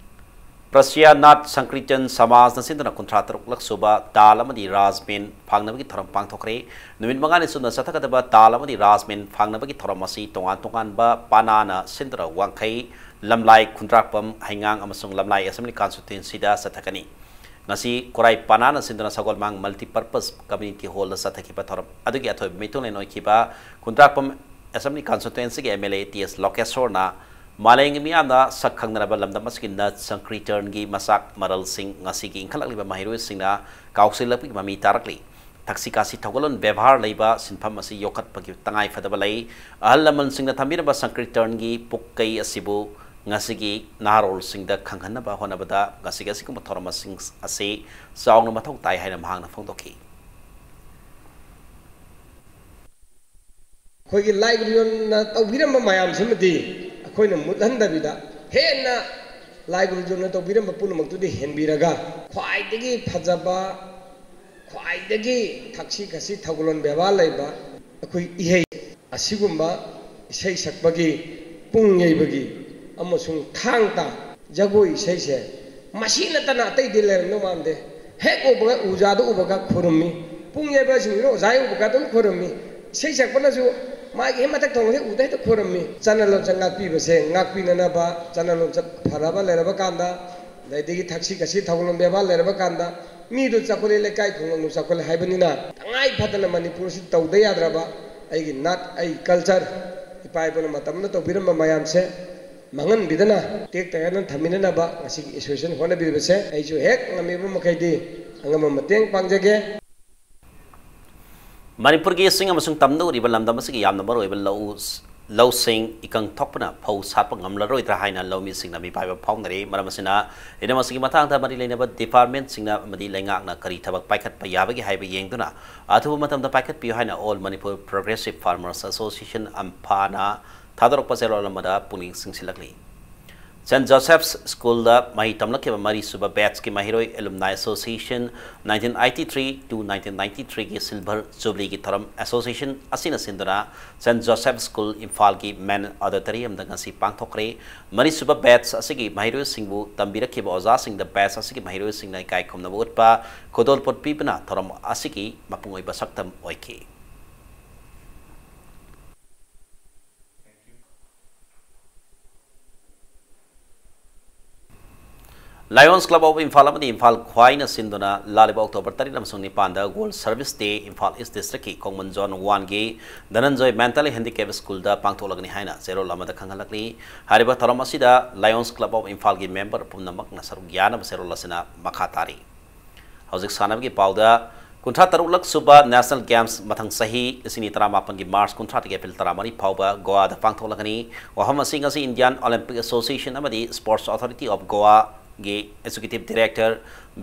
ꯄ꯭ꯔꯁꯤꯌꯥ ꯅꯥꯠ ꯁꯪꯀ꯭ꯔꯤꯇꯟ ꯁꯃꯥꯖꯅ ꯁꯤꯟꯗꯨꯅ ꯀꯨꯟꯊ꯭ꯔꯥ ꯇꯔꯨꯛꯂꯛ ꯁꯨꯕ ꯗꯥꯜ ꯑꯃꯗꯤ ꯔꯥꯖꯃꯦꯟ ꯐꯥꯡꯅꯕꯒꯤ ꯊꯧꯔꯝ ꯄꯥꯡꯊꯣꯛꯈ꯭ꯔꯦ꯫ ꯅꯨꯃꯤꯠ ꯃꯉꯥꯅꯤ ꯆꯨꯞꯅ ꯆꯠꯊꯒꯗꯕ ꯗꯥꯜ ꯑꯃꯗꯤ ꯔꯥꯖꯃꯦꯟ ꯐꯥꯡꯅꯕꯒꯤ ꯊꯧꯔꯝ ꯑꯁꯤ ꯇꯣꯉꯥꯟ ꯇꯣꯉꯥꯟꯕ ꯄꯥꯅꯥꯅ ꯁꯤꯟꯗꯨꯅ ꯋꯥꯡꯈꯩ, ꯂꯝꯂꯥꯏ, ꯈꯨꯟꯗ꯭ꯔꯥꯛꯄꯝ, ꯍꯩꯉꯥꯡ ꯑꯃꯁꯨꯡ ꯂꯝꯂꯥꯏ Assembly Constituencyꯗ ꯆꯠꯊꯒꯅꯤ꯫ ꯉꯁꯤ ꯈꯨꯔꯥꯏ ꯄꯥꯅꯥꯅ ꯁꯤꯟꯗꯨꯅ ꯁꯒꯣꯜꯃꯥꯡ Multipurpose Community Hallꯗ ꯆꯠꯊꯈꯤꯕ ꯊꯧꯔꯝ ꯑꯗꯨꯒꯤ ꯑꯊꯣꯏꯕ ꯃꯤꯊꯨꯡꯂꯦꯟ ꯑꯣꯏꯈꯤꯕ ꯈꯨꯟꯗ꯭ꯔꯥꯛꯄꯝ Assembly Constituencyꯒꯤ M L A T S ꯂꯣꯀꯦꯁꯣꯔꯅ ꯃꯥꯂꯦꯝꯒꯤ ꯃꯤꯌꯥꯝꯅ ꯁꯛ ꯈꯪꯅꯔꯕ ꯂꯝꯗꯝ ꯑꯁꯤꯒꯤ ꯅꯠ ꯁꯪꯀ꯭ꯔꯤꯇꯟꯒꯤ ꯃꯆꯥꯛ ꯃꯔꯜꯁꯤꯡ ꯉꯁꯤꯒꯤ ꯏꯟꯈꯠꯂꯛꯂꯤꯕ ꯃꯍꯩꯔꯣꯏꯁꯤꯡꯅ ꯀꯥꯎꯁꯤꯜꯂꯛꯄꯒꯤ ꯃꯃꯤ ꯇꯥꯔꯛꯂꯤ꯫ ꯊꯛꯁꯤ ꯈꯥꯁꯤ ꯊꯧꯒꯜꯂꯣꯟ ꯕꯦꯕꯥꯔ ꯂꯩꯕ ꯁꯤꯟꯐꯝ ꯑꯁꯤ ꯌꯣꯛꯈꯠꯄꯒꯤ ꯇꯉꯥꯏ ꯐꯗꯕ ꯂꯩ꯫ ꯑꯍꯜ ꯂꯃꯟꯁꯤꯡꯅ ꯊꯝꯕꯤꯔꯝꯕ ꯁꯪꯀ꯭ꯔꯤꯇꯟꯒꯤ ꯄꯨꯛꯀꯩ ꯑꯁꯤꯕꯨ ꯉꯁꯤꯒꯤ ꯅꯍꯥꯔꯣꯜꯁꯤꯡꯗ ꯈꯪꯍꯟꯅꯕ ꯍꯣꯠꯅꯕꯗ ꯉꯁꯤꯒꯤ ꯑꯁꯤꯒꯨꯝꯕ ꯊꯧꯔꯝꯁꯤꯡ ꯑꯁꯤ ꯆꯥꯎꯅ ꯃꯊꯧ ꯇꯥꯏ ꯍꯥꯏꯅ ꯃꯍꯥꯛꯅ ꯐꯣꯡꯗꯣꯛꯈꯤ꯫ ꯑꯩꯈꯣꯏꯒꯤ ꯂꯥꯏ ꯒꯨꯔꯨꯖꯣꯟꯅ ꯇꯧꯕꯤꯔꯝꯕ ꯃꯌꯥꯝꯁꯤꯃꯗꯤ ꯑꯩꯈꯣꯏꯅ ꯃꯨꯠꯍꯟꯗꯕꯤꯗ, ꯍꯦꯟꯅ ꯂꯥꯏ ꯒꯨꯔꯨꯖꯣꯟꯅ ꯇꯧꯕꯤꯔꯝꯕ ꯄꯨꯝꯅꯃꯛꯇꯨꯗꯤ ꯍꯦꯟꯕꯤꯔꯒ, ꯈ꯭ꯋꯥꯏꯗꯒꯤ ꯐꯖꯕ, ꯈ꯭ꯋꯥꯏꯗꯒꯤ ꯊꯛꯁꯤ ꯈꯥꯁꯤ ꯊꯧꯒꯜꯂꯣꯟ ꯕꯦꯕꯥꯔ ꯂꯩꯕ ꯑꯩꯈꯣꯏ ꯏꯍꯩ ꯑꯁꯤꯒꯨꯝꯕ ꯏꯁꯩ ꯁꯛꯄꯒꯤ, ꯄꯨꯡ ꯌꯩꯕꯒꯤ ꯑꯃꯁꯨꯡ ꯊꯥꯡ ꯇꯥ ꯖꯒꯣꯏ ꯏꯁꯩꯁꯦ ꯃꯁꯤ ꯅꯠꯇꯅ ꯑꯇꯩꯗꯤ ꯂꯩꯔꯝꯗꯧ ꯃꯥꯟꯗꯦ꯫ ꯍꯦꯛ ꯎꯕꯒ, ꯎꯖꯥꯗ ꯎꯕꯒ ꯈꯨꯔꯨꯝꯃꯤ꯫ ꯄꯨꯡ ꯌꯩꯕꯁꯤꯡꯗꯨꯅ ꯑꯣꯖꯥ ꯍꯦꯛ ꯎꯕꯒ ꯑꯗꯨꯝ ꯈꯨꯔꯨꯝꯃꯤ꯫ ꯏꯁꯩ ꯁꯛꯄꯅꯁꯨ ꯃꯥꯒꯤ ꯍꯦꯛ ꯃꯊꯛ ꯊꯣꯡꯕ ꯍꯦꯛ ꯎꯗ ꯍꯦꯛꯇ ꯈꯨꯔꯨꯝꯃꯤ꯫ ꯆꯠꯅ ꯂꯣꯟꯆꯠ ꯉꯥꯛꯄꯤꯕꯁꯦ, ꯉꯥꯛꯄꯤꯅꯅꯕ, ꯆꯠꯅ ꯂꯣꯟꯆꯠ ꯐꯔꯕ ꯂꯩꯔꯕ ꯀꯥꯟꯗ, ꯑꯗꯩꯗꯒꯤ ꯊꯛꯁꯤ ꯈꯥꯁꯤ ꯊꯧꯒꯜꯂꯣꯟ ꯕꯦꯕꯥꯔ ꯂꯩꯔꯕ ꯀꯥꯟꯗ, ꯃꯤꯗꯨ ꯆꯥꯎꯈꯠꯂꯦ, ꯂꯩꯀꯥꯏ ꯈꯨꯡꯒꯪꯗꯨ ꯆꯥꯎꯈꯠꯂꯦ ꯍꯥꯏꯕꯅꯤꯅ, ꯇꯉꯥꯏ ꯐꯗꯅ ꯃꯅꯤꯄꯨꯔꯁꯤ ꯇꯧꯗ ꯌꯥꯗ꯭ꯔꯕ ꯑꯩꯒꯤ ꯅꯥꯠ, ꯑꯩꯒꯤ ꯀꯜꯆꯔ, ꯏꯄꯥ ꯏꯄꯨꯅ ꯃꯇꯝꯗ ꯇꯧꯕꯤꯔꯝꯕ ꯃꯌꯥꯝꯁꯦ ꯃꯥꯡꯍꯟꯕꯤꯗꯅ, ꯇꯦꯛꯇ ꯀꯥꯏꯗꯅ ꯊꯝꯕꯤꯅꯅꯕ ꯉꯁꯤꯒꯤ ꯑꯦꯁꯣꯁꯤꯌꯦꯁꯟ ꯍꯣꯠꯅꯕꯤꯕꯁꯦ ꯑꯩꯁꯨ ꯍꯦꯛ ꯉꯝꯃꯤꯕ ꯃꯈꯩꯗꯤ ꯑꯉꯝꯕ ꯃꯇꯦꯡ ꯄꯥꯡꯖꯒꯦ꯫ ꯃꯅꯤꯄꯨꯔꯒꯤ ꯆꯤꯡ ꯑꯃꯁꯨꯡ ꯇꯝꯗ ꯎꯔꯤꯕ ꯂꯝꯗꯝ ꯑꯁꯤꯒꯤ ꯌꯥꯝꯅ ꯃꯔꯨꯑꯣꯏꯕ ꯂꯧ, ꯂꯧꯁꯤꯡ ꯏꯀꯪ ꯊꯣꯛꯄꯅ ꯐꯧ ꯁꯥꯠꯄ ꯉꯝꯂꯔꯣꯏꯗ꯭ꯔꯥ ꯍꯥꯏꯅ ꯂꯧꯃꯤꯁꯤꯡꯅ ꯃꯤꯄꯥꯏꯕ ꯐꯥꯎꯅꯔꯤ꯫ ꯃꯔꯝ ꯑꯁꯤꯅ, ꯍꯤꯔꯝ ꯑꯁꯤꯒꯤ ꯃꯇꯥꯡꯗ ꯃꯔꯤ ꯂꯩꯅꯕ ꯗꯤꯄꯥꯔꯠꯃꯦꯟꯠꯁꯤꯡꯅ ꯑꯃꯗꯤ ꯂꯩꯉꯥꯛꯅ ꯀꯔꯤ ꯊꯕꯛ ꯄꯥꯏꯈꯠꯄ ꯌꯥꯕꯒꯦ ꯍꯥꯏꯕ ꯌꯦꯡꯗꯨꯅ, ꯑꯊꯨꯕ ꯃꯇꯝꯗ ꯄꯥꯏꯈꯠꯄꯤꯌꯨ ꯍꯥꯏꯅ All Manipur Progressive Farmers Association, ꯑꯝꯐꯥꯅ ꯊꯥꯗꯣꯔꯛꯄ ꯆꯦꯔꯣꯜ ꯑꯃꯗ ꯄꯨꯛꯅꯤꯡ ꯆꯤꯡꯁꯤꯜꯂꯛꯂꯤ꯫ ꯁꯦꯟꯠ ꯖꯣꯁꯦꯐꯁ ꯁ꯭ꯀꯨꯜꯗ ꯃꯍꯩ ꯇꯝꯂꯛꯈꯤꯕ ꯃꯔꯤꯁꯨꯕ ꯕꯦꯠꯁꯀꯤ ꯃꯍꯩꯔꯣꯏ alumni association nineteen eighty-three to nineteen ninety-three ꯒꯤ ꯁꯤꯜꯚꯔ ꯖꯨꯕꯤꯂꯤꯒꯤ ꯊꯧꯔꯝ ꯑꯦꯁꯣꯁꯤꯌꯦꯁꯟ ꯑꯁꯤꯅ ꯁꯤꯟꯗꯨꯅ ꯁꯦꯟꯠ ꯖꯣꯁꯦꯐ ꯁ꯭ꯀꯨꯜ ꯏꯝꯐꯥꯜꯒꯤ ꯃꯦꯟ ꯑꯣꯗꯤꯇꯣꯔꯤꯌꯝꯗ ꯉꯁꯤ ꯄꯥꯡꯊꯣꯛꯈ꯭ꯔꯦ꯫ ꯃꯔꯤꯁꯨꯕ ꯕꯦꯠꯁ ꯑꯁꯤꯒꯤ ꯃꯍꯩꯔꯣꯏꯁꯤꯡꯕꯨ ꯇꯝꯕꯤꯔꯛꯈꯤꯕ ꯑꯣꯖꯥꯁꯤꯡꯗ ꯕꯦꯠꯁ ꯑꯁꯤꯒꯤ ꯃꯍꯩꯔꯣꯏꯁꯤꯡꯅ ꯏꯀꯥꯏ ꯈꯨꯝꯅꯕ ꯎꯠꯄ, ꯈꯨꯗꯣꯜꯄꯣꯠ ꯄꯤꯕꯅ ꯊꯧꯔꯝ ꯑꯁꯤꯒꯤ ꯃꯄꯨꯡ ꯑꯣꯏꯕ ꯁꯛꯇꯝ ꯑꯣꯏꯈꯤ꯫ Lions Club of Imphal ꯑꯃꯗꯤ ꯏꯝꯐꯥꯜ ꯈ꯭ꯋꯥꯏꯅ ꯁꯤꯟꯗꯨꯅ ꯂꯥꯛꯂꯤꯕ ꯑꯣꯛꯇꯣꯕꯔ ꯇꯔꯦꯠ ꯑꯃꯁꯨꯡ ꯅꯤꯄꯥꯟꯗ World Service Day Imphal east ꯗꯤꯁ꯭ꯇ꯭ꯔꯤꯛꯀꯤ ꯈꯣꯡꯕꯟ ꯖꯣꯟ ꯋꯥꯟꯒꯤ ꯙꯅꯟꯖꯣꯏ ꯃꯦꯟꯇꯦꯜꯂꯤ ꯍꯦꯟꯗꯤꯀꯦꯞ ꯁ꯭ꯀꯨꯜꯗ ꯄꯥꯡꯊꯣꯛꯂꯒꯅꯤ ꯍꯥꯏꯅ ꯆꯦꯔꯣꯜ ꯑꯃꯗ ꯈꯪꯍꯜꯂꯛꯂꯤ꯫ ꯍꯥꯏꯔꯤꯕ ꯊꯧꯔꯝ ꯑꯁꯤꯗ Lions Club of ꯏꯝꯐꯥꯜꯒꯤ ꯃꯦꯝꯕꯔ ꯄꯨꯝꯅꯃꯛꯅ ꯁꯔꯨꯛ ꯌꯥꯅꯕ ꯆꯦꯔꯣꯜ ꯑꯁꯤꯅ ꯃꯈꯥ ꯇꯥꯔꯤ꯫ ꯍꯧꯖꯤꯛ ꯁꯥꯟꯅꯕꯒꯤ ꯄꯥꯎꯗ, ꯀꯨꯟꯊ꯭ꯔꯥ ꯇꯔꯨꯛꯂꯛ ꯁꯨꯕ National Games ꯃꯊꯪ ꯆꯍꯤ ꯂꯤꯁꯤꯡ ꯑꯅꯤ ꯇꯔꯥꯃꯥꯄꯟꯒꯤ ꯃꯥꯔꯆ ꯀꯨꯟꯊ꯭ꯔꯥꯗꯒꯤ ꯑꯦꯄ꯭ꯔꯤꯜ ꯇꯔꯥꯃꯔꯤ ꯐꯥꯎꯕ ꯒꯣꯋꯥꯗ ꯄꯥꯡꯊꯣꯛꯂꯒꯅꯤ꯫ ꯋꯥꯐꯝ ꯑꯁꯤ ꯉꯁꯤ Indian Olympic Association ꯑꯃꯗꯤ Sports Authority of Goaꯒꯤ Executive Director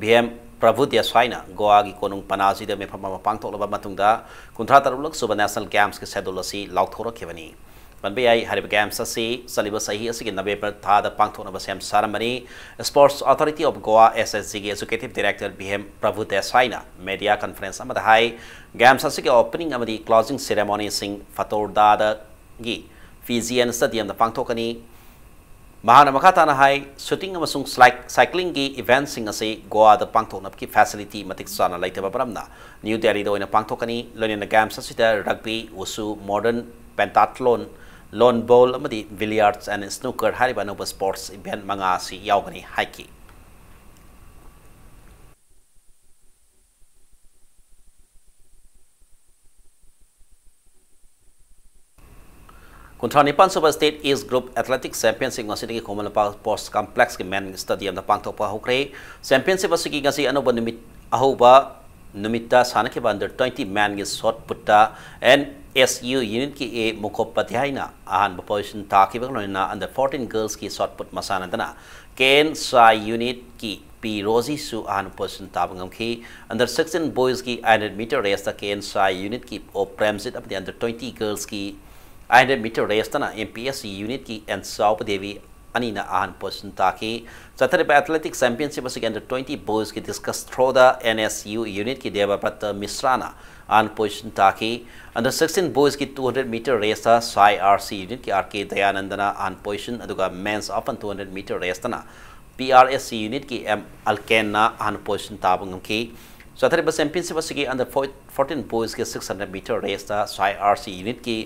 V M Prabhu ꯗꯦꯁꯥꯏꯅ ꯒꯣꯋꯥꯒꯤ ꯀꯣꯅꯨꯡ ꯄꯅꯥꯖꯤꯗ ꯃꯤꯐꯝ ꯑꯃ ꯄꯥꯡꯊꯣꯛꯂꯕ ꯃꯇꯨꯡꯗ ꯀꯨꯟꯊ꯭ꯔꯥ ꯇꯔꯨꯛꯂꯛ ꯁꯨꯕ National Gamesꯀꯤ schedule ꯑꯁꯤ ꯂꯥꯎꯊꯣꯔꯛꯈꯤꯕꯅꯤ꯫ ꯄꯟꯕ ꯌꯥꯏ, ꯍꯥꯏꯔꯤꯕ Games ꯑꯁꯤ ꯆꯠꯂꯤꯕ ꯆꯍꯤ ꯑꯁꯤꯒꯤ November ꯊꯥꯗ ꯄꯥꯡꯊꯣꯛꯅꯕ ꯁꯦꯝ ꯁꯥꯔꯝꯕꯅꯤ꯫ Sports Authority of Goa, S S Gꯒꯤ Executive Director B M Prabhu ꯗꯦꯁꯥꯏꯅ media conference ꯑꯃꯗ ꯍꯥꯏ, Games ꯑꯁꯤꯒꯤ opening ꯑꯃꯗꯤ closing ceremonyꯁꯤꯡ ꯐꯇꯣꯔꯗꯥꯗꯒꯤ ꯐꯤꯖꯤꯌꯟ Stadiumꯗ ꯄꯥꯡꯊꯣꯛꯀꯅꯤ꯫ ꯃꯍꯥꯛꯅ ꯃꯈꯥ ꯇꯥꯅ ꯍꯥꯏ, shooting ꯑꯃꯁꯨꯡ cyclingꯒꯤ eventꯁꯤꯡ ꯑꯁꯤ ꯒꯣꯋꯥꯗ ꯄꯥꯡꯊꯣꯛꯅꯕꯒꯤ facility ꯃꯇꯤꯛ ꯆꯥꯅ ꯂꯩꯇꯕ ꯃꯔꯝꯅ ꯅ꯭ꯌꯨ ꯗꯦꯜꯂꯤꯗ ꯑꯣꯏꯅ ꯄꯥꯡꯊꯣꯛꯀꯅꯤ꯫ ꯂꯣꯏꯅꯅ Games ꯑꯁꯤꯗ rugby, wushu, modern pentathlon, lawn bowling ꯑꯃꯗꯤ billiards and snooker ꯍꯥꯏꯔꯤꯕ ꯑꯅꯧꯕ sports event ꯃꯉꯥ ꯑꯁꯤ ꯌꯥꯎꯒꯅꯤ ꯍꯥꯏꯈꯤ꯫ ꯀꯨꯟꯊ꯭ꯔꯥ ꯅꯤꯄꯥꯟ ꯁꯨꯕ State Age Group Athletics Championship ꯉꯁꯤꯗꯒꯤ ꯈꯨꯃꯟ ꯂꯝꯄꯥꯛ Sports Complexꯀꯤ main stadiumꯗ ꯄꯥꯡꯊꯣꯛꯄ ꯍꯧꯈ꯭ꯔꯦ꯫ Championship ꯑꯁꯤꯒꯤ ꯉꯁꯤ ꯑꯅꯧꯕ ꯅꯨꯃꯤꯠ, ꯑꯍꯧꯕ ꯅꯨꯃꯤꯠꯇ ꯁꯥꯟꯅꯈꯤꯕ under twenty menꯒꯤ shot putꯇ N S U unitꯀꯤ A ꯃꯨꯈꯣꯄꯥꯙ꯭ꯌꯥꯏꯅ ꯑꯍꯥꯟꯕ position ꯇꯥꯈꯤꯕꯒ ꯂꯣꯏꯅꯅ under fourteen girlsꯀꯤ shot put ꯃꯁꯥꯟꯅꯗꯅ K N Shah unitꯀꯤ ꯄꯤ ꯔꯣꯖꯤꯁꯨ ꯑꯍꯥꯟꯕ position ꯇꯥꯕ ꯉꯝꯈꯤ꯫ Under sixteen boysꯀꯤ eight hundred meter raceꯇ K N Shah unitꯀꯤ ꯑꯣ ꯄ꯭ꯔꯦꯝꯖꯤꯠ ꯑꯃꯗꯤ under twenty girlsꯀꯤ eight hundred meter raceꯇꯅ M P S unitꯀꯤ ꯑꯦꯟ ꯆꯥꯎꯕ ꯗꯦꯕꯤ ꯑꯅꯤꯅ ꯑꯍꯥꯟꯕ position ꯇꯥꯈꯤ꯫ ꯆꯠꯊꯔꯤꯕ Athletics Championship ꯑꯁꯤꯒꯤ under twenty boysꯀꯤ discus throwꯗ N S U unitꯀꯤ ꯗꯦꯕꯕ꯭ꯔꯠꯇ ꯃꯤꯁ꯭ꯔꯥꯅ ꯑꯍꯥꯟꯕ position ꯇꯥꯈꯤ꯫ Under sixteen boysꯀꯤ two hundred meter raceꯇ Sai R C unitꯀꯤ R K ꯗꯌꯥꯅꯟꯗꯅ ꯑꯍꯥꯟꯕ position, ꯑꯗꯨꯒ men's open two hundred meter raceꯇꯅ P R S C unitꯀꯤ M ꯑꯜꯀꯦꯟꯅ ꯑꯍꯥꯟꯕ position ꯇꯥꯕ ꯉꯝꯈꯤ꯫ ꯆꯠꯊꯔꯤꯕ championship ꯑꯁꯤꯒꯤ under fourteen boysꯀꯤ six hundred meter raceꯇ Sai R C unitꯀꯤ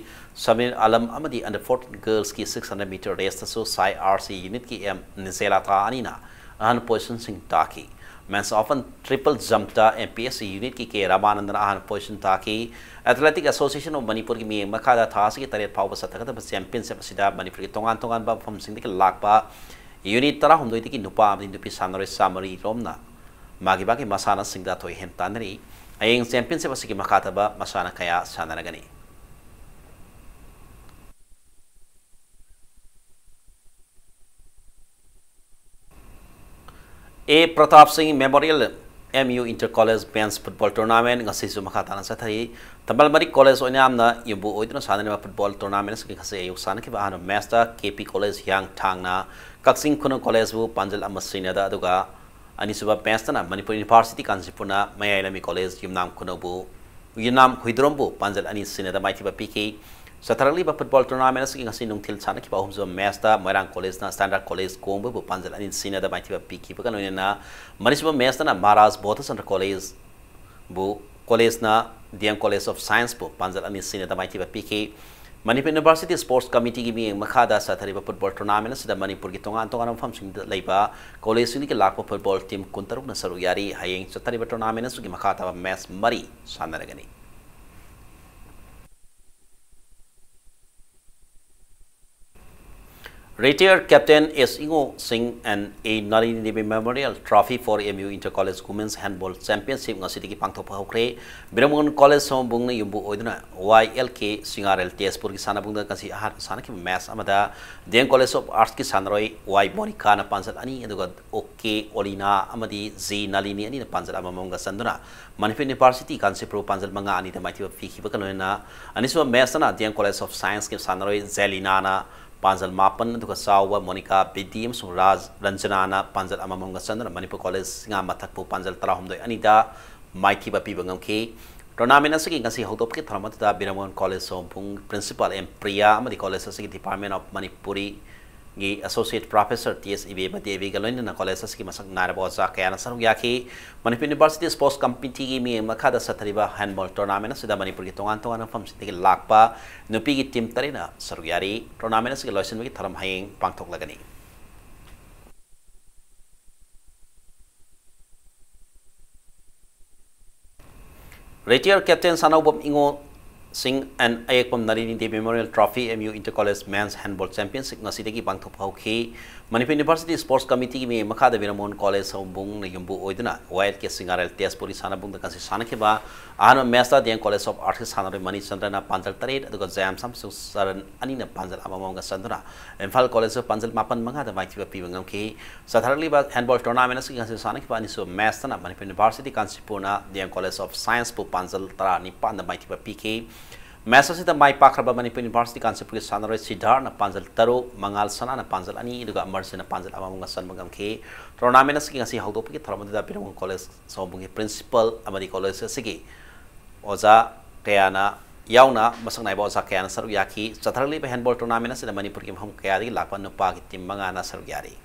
Samir Alam ꯑꯃꯗꯤ under fourteen girlsꯀꯤ six hundred meter raceꯇꯁꯨ Sai R C unitꯀꯤ M ꯅꯤꯁꯦꯂꯥꯊꯥ ꯑꯅꯤꯅ ꯑꯍꯥꯟꯕ positionꯁꯤꯡ ꯇꯥꯈꯤ꯫ Men's open triple jumpꯇ M P S unitꯀꯤ K ꯔꯥꯃꯥꯅꯟꯗꯅ ꯑꯍꯥꯟꯕ position ꯇꯥꯈꯤ꯫ Athletic Association of ꯃꯅꯤꯄꯨꯔꯒꯤ ꯃꯤꯠꯌꯦꯡ ꯃꯈꯥꯗ ꯊꯥ ꯑꯁꯤꯒꯤ ꯇꯔꯦꯠ ꯐꯥꯎꯕ ꯆꯠꯊꯒꯗꯕ championship ꯑꯁꯤꯗ ꯃꯅꯤꯄꯨꯔꯒꯤ ꯇꯣꯉꯥꯟ ꯇꯣꯉꯥꯟꯕ ꯃꯐꯝꯁꯤꯡꯗꯒꯤ ꯂꯥꯛꯄ unit ꯇꯔꯥꯍꯨꯝꯗꯣꯏꯗꯒꯤ ꯅꯨꯄꯥ ꯑꯃꯗꯤ ꯅꯨꯄꯤ ꯁꯥꯟꯅꯔꯣꯏ ꯆꯥꯃꯔꯤ ꯔꯣꯝꯅ ꯃꯥꯒꯤ ꯃꯥꯒꯤ ꯃꯁꯥꯟꯅꯁꯤꯡꯗ ꯊꯣꯏꯍꯦꯟ ꯇꯥꯟꯅꯔꯤ꯫ ꯍꯌꯦꯡ championship ꯑꯁꯤꯒꯤ ꯃꯈꯥ ꯇꯥꯕ ꯃꯁꯥꯟꯅ ꯀꯌꯥ ꯁꯥꯟꯅꯔꯒꯅꯤ꯫ A ꯄ꯭ꯔꯇꯥꯞ ꯁꯤꯡ Memorial M U Inter College Men's Football Tournament ꯉꯁꯤꯁꯨ ꯃꯈꯥ ꯇꯥꯅ ꯆꯠꯊꯔꯤ꯫ ꯊꯝꯕꯥꯜ ꯃꯔꯤ ꯀꯣꯂꯦꯖ ꯑꯣꯏꯅ ꯌꯥꯝꯅ ꯌꯨꯝꯕꯨ ꯑꯣꯏꯗꯨꯅ ꯁꯥꯟꯅꯔꯤꯕ ꯐꯨꯠꯕꯣꯜ ꯇꯣꯔꯅꯥꯃꯦꯟ ꯑꯁꯤꯒꯤ ꯉꯁꯤ ꯑꯌꯨꯛ ꯁꯥꯟꯅꯈꯤꯕ ꯑꯍꯥꯟꯕ ꯃꯦꯠꯁꯇ ꯀꯦ ꯄꯤ ꯀꯣꯂꯦꯖ ꯍꯤꯌꯥꯡꯊꯥꯡꯅ ꯀꯛꯆꯤꯡ ꯈꯨꯅꯧ ꯀꯣꯂꯦꯖꯕꯨ ꯄꯥꯟꯖꯜ ꯑꯃ ꯁꯤꯅꯗ, ꯑꯗꯨꯒ ꯑꯅꯤꯁꯨꯕ ꯃꯦꯠꯁꯇꯅ ꯃꯅꯤꯄꯨꯔ ꯌꯨꯅꯤꯚꯔꯁꯤꯇꯤ ꯀꯥꯟꯆꯤꯄꯨꯔꯅ ꯃꯌꯥꯏ ꯂꯝꯕꯤ ꯀꯣꯂꯦꯖ ꯌꯨꯝꯅꯥꯝ ꯈꯨꯅꯧꯕꯨ, ꯌꯨꯝꯅꯥꯝ ꯍꯨꯏꯗ꯭ꯔꯣꯝꯕꯨ ꯄꯥꯟꯖꯜ ꯑꯅꯤ ꯁꯤꯅꯗ ꯃꯥꯏꯊꯤꯕ ꯄꯤꯈꯤ꯫ ꯆꯠꯊꯔꯛꯂꯤꯕ ꯐꯨꯠꯕꯣꯜ ꯇꯣꯔꯅꯥꯃꯦꯟ ꯑꯁꯤꯒꯤ ꯉꯁꯤ ꯅꯨꯡꯊꯤꯜ ꯁꯥꯟꯅꯈꯤꯕ ꯑꯍꯨꯝꯁꯨꯕ ꯃꯦꯠꯁꯇ ꯃꯣꯏꯔꯥꯡ ꯀꯣꯂꯦꯖꯅ ꯁ꯭ꯇꯥꯟꯗꯔꯗ ꯀꯣꯂꯦꯖ ꯀꯣꯡꯕꯕꯨ ꯄꯥꯟꯖꯜ ꯑꯅꯤ ꯁꯤꯅꯗ ꯃꯥꯏꯊꯤꯕ ꯄꯤꯈꯤꯕꯒ ꯂꯣꯏꯅꯅ ꯃꯔꯤꯁꯨꯕ ꯃꯦꯠꯁꯇꯅ Maharaj ꯕꯣꯙꯆꯟꯗ꯭ꯔ ꯀꯣꯂꯦꯖꯕꯨ, ꯀꯣꯂꯦꯖꯅ D M College of Scienceꯕꯨ ꯄꯥꯟꯖꯜ ꯑꯅꯤ ꯁꯤꯅꯗ ꯃꯥꯏꯊꯤꯕ ꯄꯤꯈꯤ꯫ ꯃꯅꯤꯄꯨꯔ ꯌꯨꯅꯤꯚꯔꯁꯤꯇꯤ ꯁ꯭ꯄꯣꯔꯠꯁ ꯀꯃꯤꯇꯤꯒꯤ ꯃꯤꯠꯌꯦꯡ ꯃꯈꯥꯗ ꯆꯠꯊꯔꯤꯕ ꯐꯨꯠꯕꯣꯜ ꯇꯣꯔꯅꯥꯃꯦꯟ ꯑꯁꯤꯗ ꯃꯅꯤꯄꯨꯔꯒꯤ ꯇꯣꯉꯥꯟ ꯇꯣꯉꯥꯟꯕ ꯃꯐꯝꯁꯤꯡꯗ ꯂꯩꯕ ꯀꯣꯂꯦꯖꯁꯤꯡꯗꯒꯤ ꯂꯥꯛꯄ ꯐꯨꯠꯕꯣꯜ ꯇꯤꯝ ꯀꯨꯟꯇꯔꯨꯛꯅ ꯁꯔꯨꯛ ꯌꯥꯔꯤ꯫ ꯍꯌꯦꯡ ꯆꯠꯊꯔꯤꯕ ꯇꯣꯔꯅꯥꯃꯦꯟ ꯑꯁꯤꯒꯤ ꯃꯈꯥ ꯇꯥꯕ ꯃꯦꯠꯁ ꯃꯔꯤ ꯁꯥꯟꯅꯔꯒꯅꯤ꯫ Retired Captain S Ingo Singh and A Nalini Devi Memorial Trophy for M U Inter College Women's Handball Championship ꯉꯁꯤꯗꯒꯤ ꯄꯥꯡꯊꯣꯛꯄ ꯍꯧꯈ꯭ꯔꯦ꯫ ꯕꯤꯔꯝꯒꯣꯟ ꯀꯣꯂꯦꯖ ꯁꯣꯝꯕꯨꯡꯅ ꯌꯨꯝꯕꯨ ꯑꯣꯏꯗꯨꯅ Y L K ꯁꯤꯡꯉꯥꯔꯦꯜ ꯇꯦꯖꯄꯨꯔꯒꯤ ꯁꯥꯟꯅꯕꯨꯡꯗ ꯉꯁꯤ ꯑꯍꯥꯟꯕ ꯁꯥꯟꯅꯈꯤꯕ ꯃꯦꯠꯁ ꯑꯃꯗ D M College of Artsꯀꯤ ꯁꯥꯟꯅꯔꯣꯏ Y ꯃꯣꯅꯤꯀꯥꯅ ꯄꯥꯟꯖꯜ ꯑꯅꯤ, ꯑꯗꯨꯒ O K ꯑꯣꯂꯤꯅꯥ ꯑꯃꯗꯤ G ꯅꯥꯂꯤꯅꯤ ꯑꯅꯤꯅ ꯄꯥꯟꯖꯜ ꯑꯃꯃꯝꯒ ꯆꯟꯗꯨꯅ ꯃꯅꯤꯄꯨꯔ ꯌꯨꯅꯤꯚꯔꯁꯤꯇꯤ ꯀꯥꯟꯆꯤꯄꯨꯔ ꯄꯥꯟꯖꯜ ꯃꯉꯥ ꯑꯅꯤꯗ ꯃꯥꯏꯊꯤꯕ ꯄꯤꯈꯤꯕꯒ ꯂꯣꯏꯅꯅ ꯑꯅꯤꯁꯨꯕ ꯃꯦꯠꯁꯇꯅ D M College of Scienceꯀꯤ ꯁꯥꯟꯅꯔꯣꯏ ꯖꯦꯂꯤꯅꯥꯅ ꯄꯥꯟꯖꯜ ꯃꯥꯄꯟ, ꯑꯗꯨꯒ ꯆꯥꯎꯕ ꯃꯣꯅꯤꯀꯥ, ꯕꯤꯗꯤ ꯑꯃꯁꯨꯡ ꯔꯥꯖ ꯔꯟꯖꯅꯥꯅ ꯄꯥꯟꯖꯜ ꯑꯃꯃꯝꯒ ꯆꯟꯗꯨꯅ ꯃꯅꯤꯄꯨꯔ ꯀꯣꯂꯦꯖ ꯁꯤꯡꯉꯥ ꯃꯊꯛꯄꯨ ꯄꯥꯟꯖꯜ ꯇꯔꯥꯍꯨꯝꯗꯣꯏ ꯑꯅꯤꯗ ꯃꯥꯏꯊꯤꯕ ꯄꯤꯕ ꯉꯝꯈꯤ꯫ ꯇꯣꯔꯅꯥꯃꯦꯟ ꯑꯁꯤꯒꯤ ꯉꯁꯤ ꯍꯧꯗꯣꯛꯄꯒꯤ ꯊꯧꯔꯝ ꯑꯗꯨꯗ ꯕꯤꯔꯝꯒꯣꯟ ꯀꯣꯂꯦꯖ ꯁꯣꯝꯕꯨꯡ ꯄ꯭ꯔꯤꯟꯁꯤꯄꯥꯜ ꯑꯦꯝ ꯄ꯭ꯔꯤꯌꯥ ꯑꯃꯗꯤ ꯀꯣꯂꯦꯖ ꯑꯁꯤꯒꯤ Department of Manipuri ꯒꯤ Associate Professor T S ꯏꯕꯦꯝꯃ ꯗꯦꯕꯤꯒ ꯂꯣꯏꯅꯅ ꯀꯣꯂꯦꯖ ꯑꯁꯤꯒꯤ ꯃꯁꯛ ꯅꯥꯏꯔꯕ ꯑꯣꯖꯥ ꯀꯌꯥꯅ ꯁꯔꯨꯛ ꯌꯥꯈꯤ꯫ ꯃꯅꯤꯄꯨꯔ ꯌꯨꯅꯤꯚꯔꯁꯤꯇꯤ ꯁ꯭ꯄꯣꯔꯠꯁ ꯀꯃꯤꯇꯤꯒꯤ ꯃꯤꯠꯌꯦꯡ ꯃꯈꯥꯗ ꯆꯠꯊꯔꯤꯕ ꯍꯦꯟꯕꯣꯜ ꯇꯣꯔꯅꯥꯃꯦꯟ ꯑꯁꯤꯗ ꯃꯅꯤꯄꯨꯔꯒꯤ ꯇꯣꯉꯥꯟ ꯇꯣꯉꯥꯟꯕ ꯃꯐꯝꯁꯤꯡꯗꯒꯤ ꯂꯥꯛꯄ ꯅꯨꯄꯤꯒꯤ ꯇꯤꯝ ꯇꯔꯦꯠꯅ ꯁꯔꯨꯛ ꯌꯥꯔꯤ꯫ ꯇꯣꯔꯅꯥꯃꯦꯟ ꯑꯁꯤꯒꯤ ꯂꯣꯏꯁꯤꯟꯕꯒꯤ ꯊꯧꯔꯝ ꯍꯌꯦꯡ ꯄꯥꯡꯊꯣꯛꯂꯒꯅꯤ꯫ Retired Captain ꯁꯥꯅꯧꯕꯝ ꯏꯉꯣ Singh and Ayekpam Nalini Devi Memorial Trophy M U Inter College Men's Handball Championship ꯉꯁꯤꯗꯒꯤ ꯄꯥꯡꯊꯣꯛꯄ ꯍꯧꯈꯤ꯫ ꯃꯅꯤꯄꯨꯔ University Sports Committeeꯒꯤ ꯃꯤꯠꯌꯦꯡ ꯃꯈꯥꯗ ꯕꯤꯔꯃꯣꯍꯟ College ꯁꯑꯣꯝꯕꯨꯡꯅ ꯌꯨꯝꯕꯨ ꯑꯣꯏꯗꯨꯅ Y L K ꯁꯤꯡꯒꯥꯔꯦꯜ ꯇꯦꯖꯄꯨꯔꯒꯤ ꯁꯥꯟꯅꯕꯨꯡꯗ ꯉꯁꯤ ꯁꯥꯟꯅꯈꯤꯕ ꯑꯍꯥꯟꯕ matchꯇ D M College of Artsꯀꯤ ꯁꯥꯟꯅꯔꯣꯏ ꯃꯅꯤꯆꯟꯗ꯭ꯔꯅ ꯄꯥꯟꯖꯜ ꯇꯔꯦꯠ ꯑꯗꯨꯒ ꯖꯌꯥꯝ ꯁꯥꯝꯁꯨ ꯆꯔꯟ ꯑꯅꯤꯅ ꯄꯥꯟꯖꯜ ꯑꯃꯃꯝꯒ ꯆꯟꯗꯨꯅ ꯏꯝꯐꯥꯜ Collegeꯄꯨ ꯄꯥꯟꯖꯜ ꯃꯥꯄꯟ ꯃꯉꯥꯗ ꯃꯥꯏꯊꯤꯕ ꯄꯤꯕ ꯉꯝꯈꯤ꯫ ꯆꯠꯊꯔꯛꯂꯤꯕ handball tournament ꯑꯁꯤꯒꯤ ꯉꯁꯤ ꯁꯥꯟꯅꯈꯤꯕ ꯑꯅꯤꯁꯨꯕ matchꯇꯅ Manipur University ꯀꯥꯟꯆꯤꯄꯨꯔꯅ D M College of Scienceꯄꯨ ꯄꯥꯟꯖꯜ ꯇꯔꯥꯅꯤꯄꯥꯟꯗ ꯃꯥꯏꯊꯤꯕ ꯄꯤꯈꯤ꯫ Match ꯑꯁꯤꯗ ꯃꯥꯏ ꯄꯥꯛꯈ꯭ꯔꯕ ꯃꯅꯤꯄꯨꯔ University ꯀꯥꯟꯆꯤꯄꯨꯔꯒꯤ ꯁꯥꯟꯅꯔꯣꯏ ꯁꯤꯗꯥꯔꯅ ꯄꯥꯟꯖꯜ ꯇꯔꯨꯛ, ꯃꯉꯥꯜ ꯁꯅꯥꯅ ꯄꯥꯟꯖꯜ ꯑꯅꯤ, ꯑꯗꯨꯒ ꯑꯃꯔꯖꯤꯠꯅ ꯄꯥꯟꯖꯜ ꯑꯃꯃꯝꯒ ꯆꯟꯕ ꯉꯝꯈꯤ꯫ Tournament ꯑꯁꯤꯒꯤ ꯉꯁꯤ ꯍꯧꯗꯣꯛꯄꯒꯤ ꯊꯧꯔꯝ ꯑꯗꯨꯗ ꯕꯤꯔꯃꯣꯍꯟ College ꯁꯑꯣꯝꯕꯨꯡꯒꯤ principal ꯑꯃꯗꯤ college ꯑꯁꯤꯒꯤ ꯑꯣꯖꯥ ꯀꯌꯥꯅ ꯌꯥꯎꯅ ꯃꯁꯛ ꯅꯥꯏꯕ ꯑꯣꯖꯥ ꯀꯌꯥꯅ ꯁꯔꯨꯛ ꯌꯥꯈꯤ꯫ ꯆꯠꯊꯔꯛꯂꯤꯕ handball tournament ꯑꯁꯤꯗ ꯃꯅꯤꯄꯨꯔꯒꯤ ꯃꯐꯝ ꯀꯌꯥꯗꯒꯤ ꯂꯥꯛꯄ ꯅꯨꯄꯥꯒꯤ team ꯃꯉꯥꯅ ꯁꯔꯨꯛ ꯌꯥꯔꯤ꯫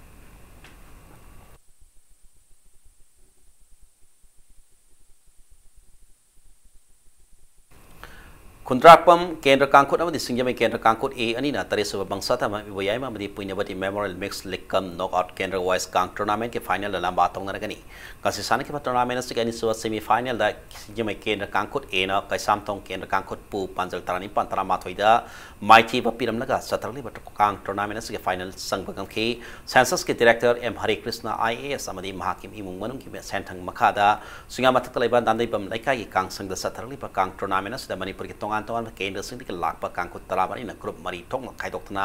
ꯈꯨꯟꯗ꯭ꯔꯥꯛꯄꯝ ꯀꯦꯟꯗ꯭ꯔ ꯀꯥꯡꯈꯨꯠ ꯑꯃꯗꯤ ꯁꯤꯡꯖꯃꯩ ꯀꯦꯟꯗ꯭ꯔ ꯀꯥꯡꯈꯨꯠ A ꯑꯅꯤꯅ ꯇꯔꯦꯠꯁꯨꯕ ꯕꯪꯁꯥꯊꯥꯃ ꯏꯕꯣꯌꯥꯏꯃ ꯑꯃꯗꯤ ꯄꯨꯏꯅꯕꯇꯤ Memorial Mixed League cum Knockout ꯀꯦꯟꯗ꯭ꯔ wise ꯀꯥꯡ tournamentꯀꯤ finalꯗ ꯂꯝꯕꯥ ꯇꯧꯅꯔꯒꯅꯤ꯫ ꯉꯁꯤ ꯁꯥꯟꯅꯈꯤꯕ tournament ꯑꯁꯤꯒꯤ ꯑꯅꯤꯁꯨꯕ semi finalꯗ ꯁꯤꯡꯖꯃꯩ ꯀꯦꯟꯗ꯭ꯔ ꯀꯥꯡꯈꯨꯠ Aꯅ ꯀꯩꯁꯥꯝꯊꯣꯡ ꯀꯦꯟꯗ꯭ꯔ ꯀꯥꯡꯈꯨꯠꯄꯨ ꯄꯥꯟꯖꯜ ꯇꯔꯥꯅꯤꯄꯥꯟ ꯇꯔꯥꯃꯥꯊꯣꯏꯗ ꯃꯥꯏꯊꯤꯕ ꯄꯤꯔꯝꯂꯒ ꯆꯠꯊꯔꯛꯂꯤꯕ ꯀꯥꯡ tournament ꯑꯁꯤꯒꯤ final ꯆꯪꯕ ꯉꯝꯈꯤ꯫ Censusꯀꯤ director M ꯍꯔꯦ ꯀ꯭ꯔꯤꯁꯅ I A S ꯑꯃꯗꯤ ꯃꯍꯥꯛꯀꯤ ꯏꯃꯨꯡ ꯃꯅꯨꯡꯒꯤ ꯁꯦꯟꯊꯪ ꯃꯈꯥꯗ ꯁꯤꯡꯉꯥ ꯃꯊꯛꯇ ꯂꯩꯕ ꯅꯥꯟꯗꯩꯕꯝ ꯂꯩꯀꯥꯏꯒꯤ ꯀꯥꯡꯁꯪꯗ ꯆꯠꯊꯔꯛꯂꯤꯕ ꯀꯥꯡ tournament ꯑꯁꯤꯗ ꯃꯅꯤꯄꯨꯔꯒꯤ ꯇꯣꯉꯥꯟ ꯇꯣꯉꯥꯟꯕ ꯀꯦꯟꯗ꯭ꯔꯁꯤꯡꯗꯒꯤ ꯂꯥꯛꯄ ꯀꯥꯡꯈꯨꯠ ꯇꯔꯥꯃꯔꯤꯅ group ꯃꯔꯤ ꯊꯣꯛꯅ ꯈꯥꯏꯗꯣꯛꯇꯨꯅ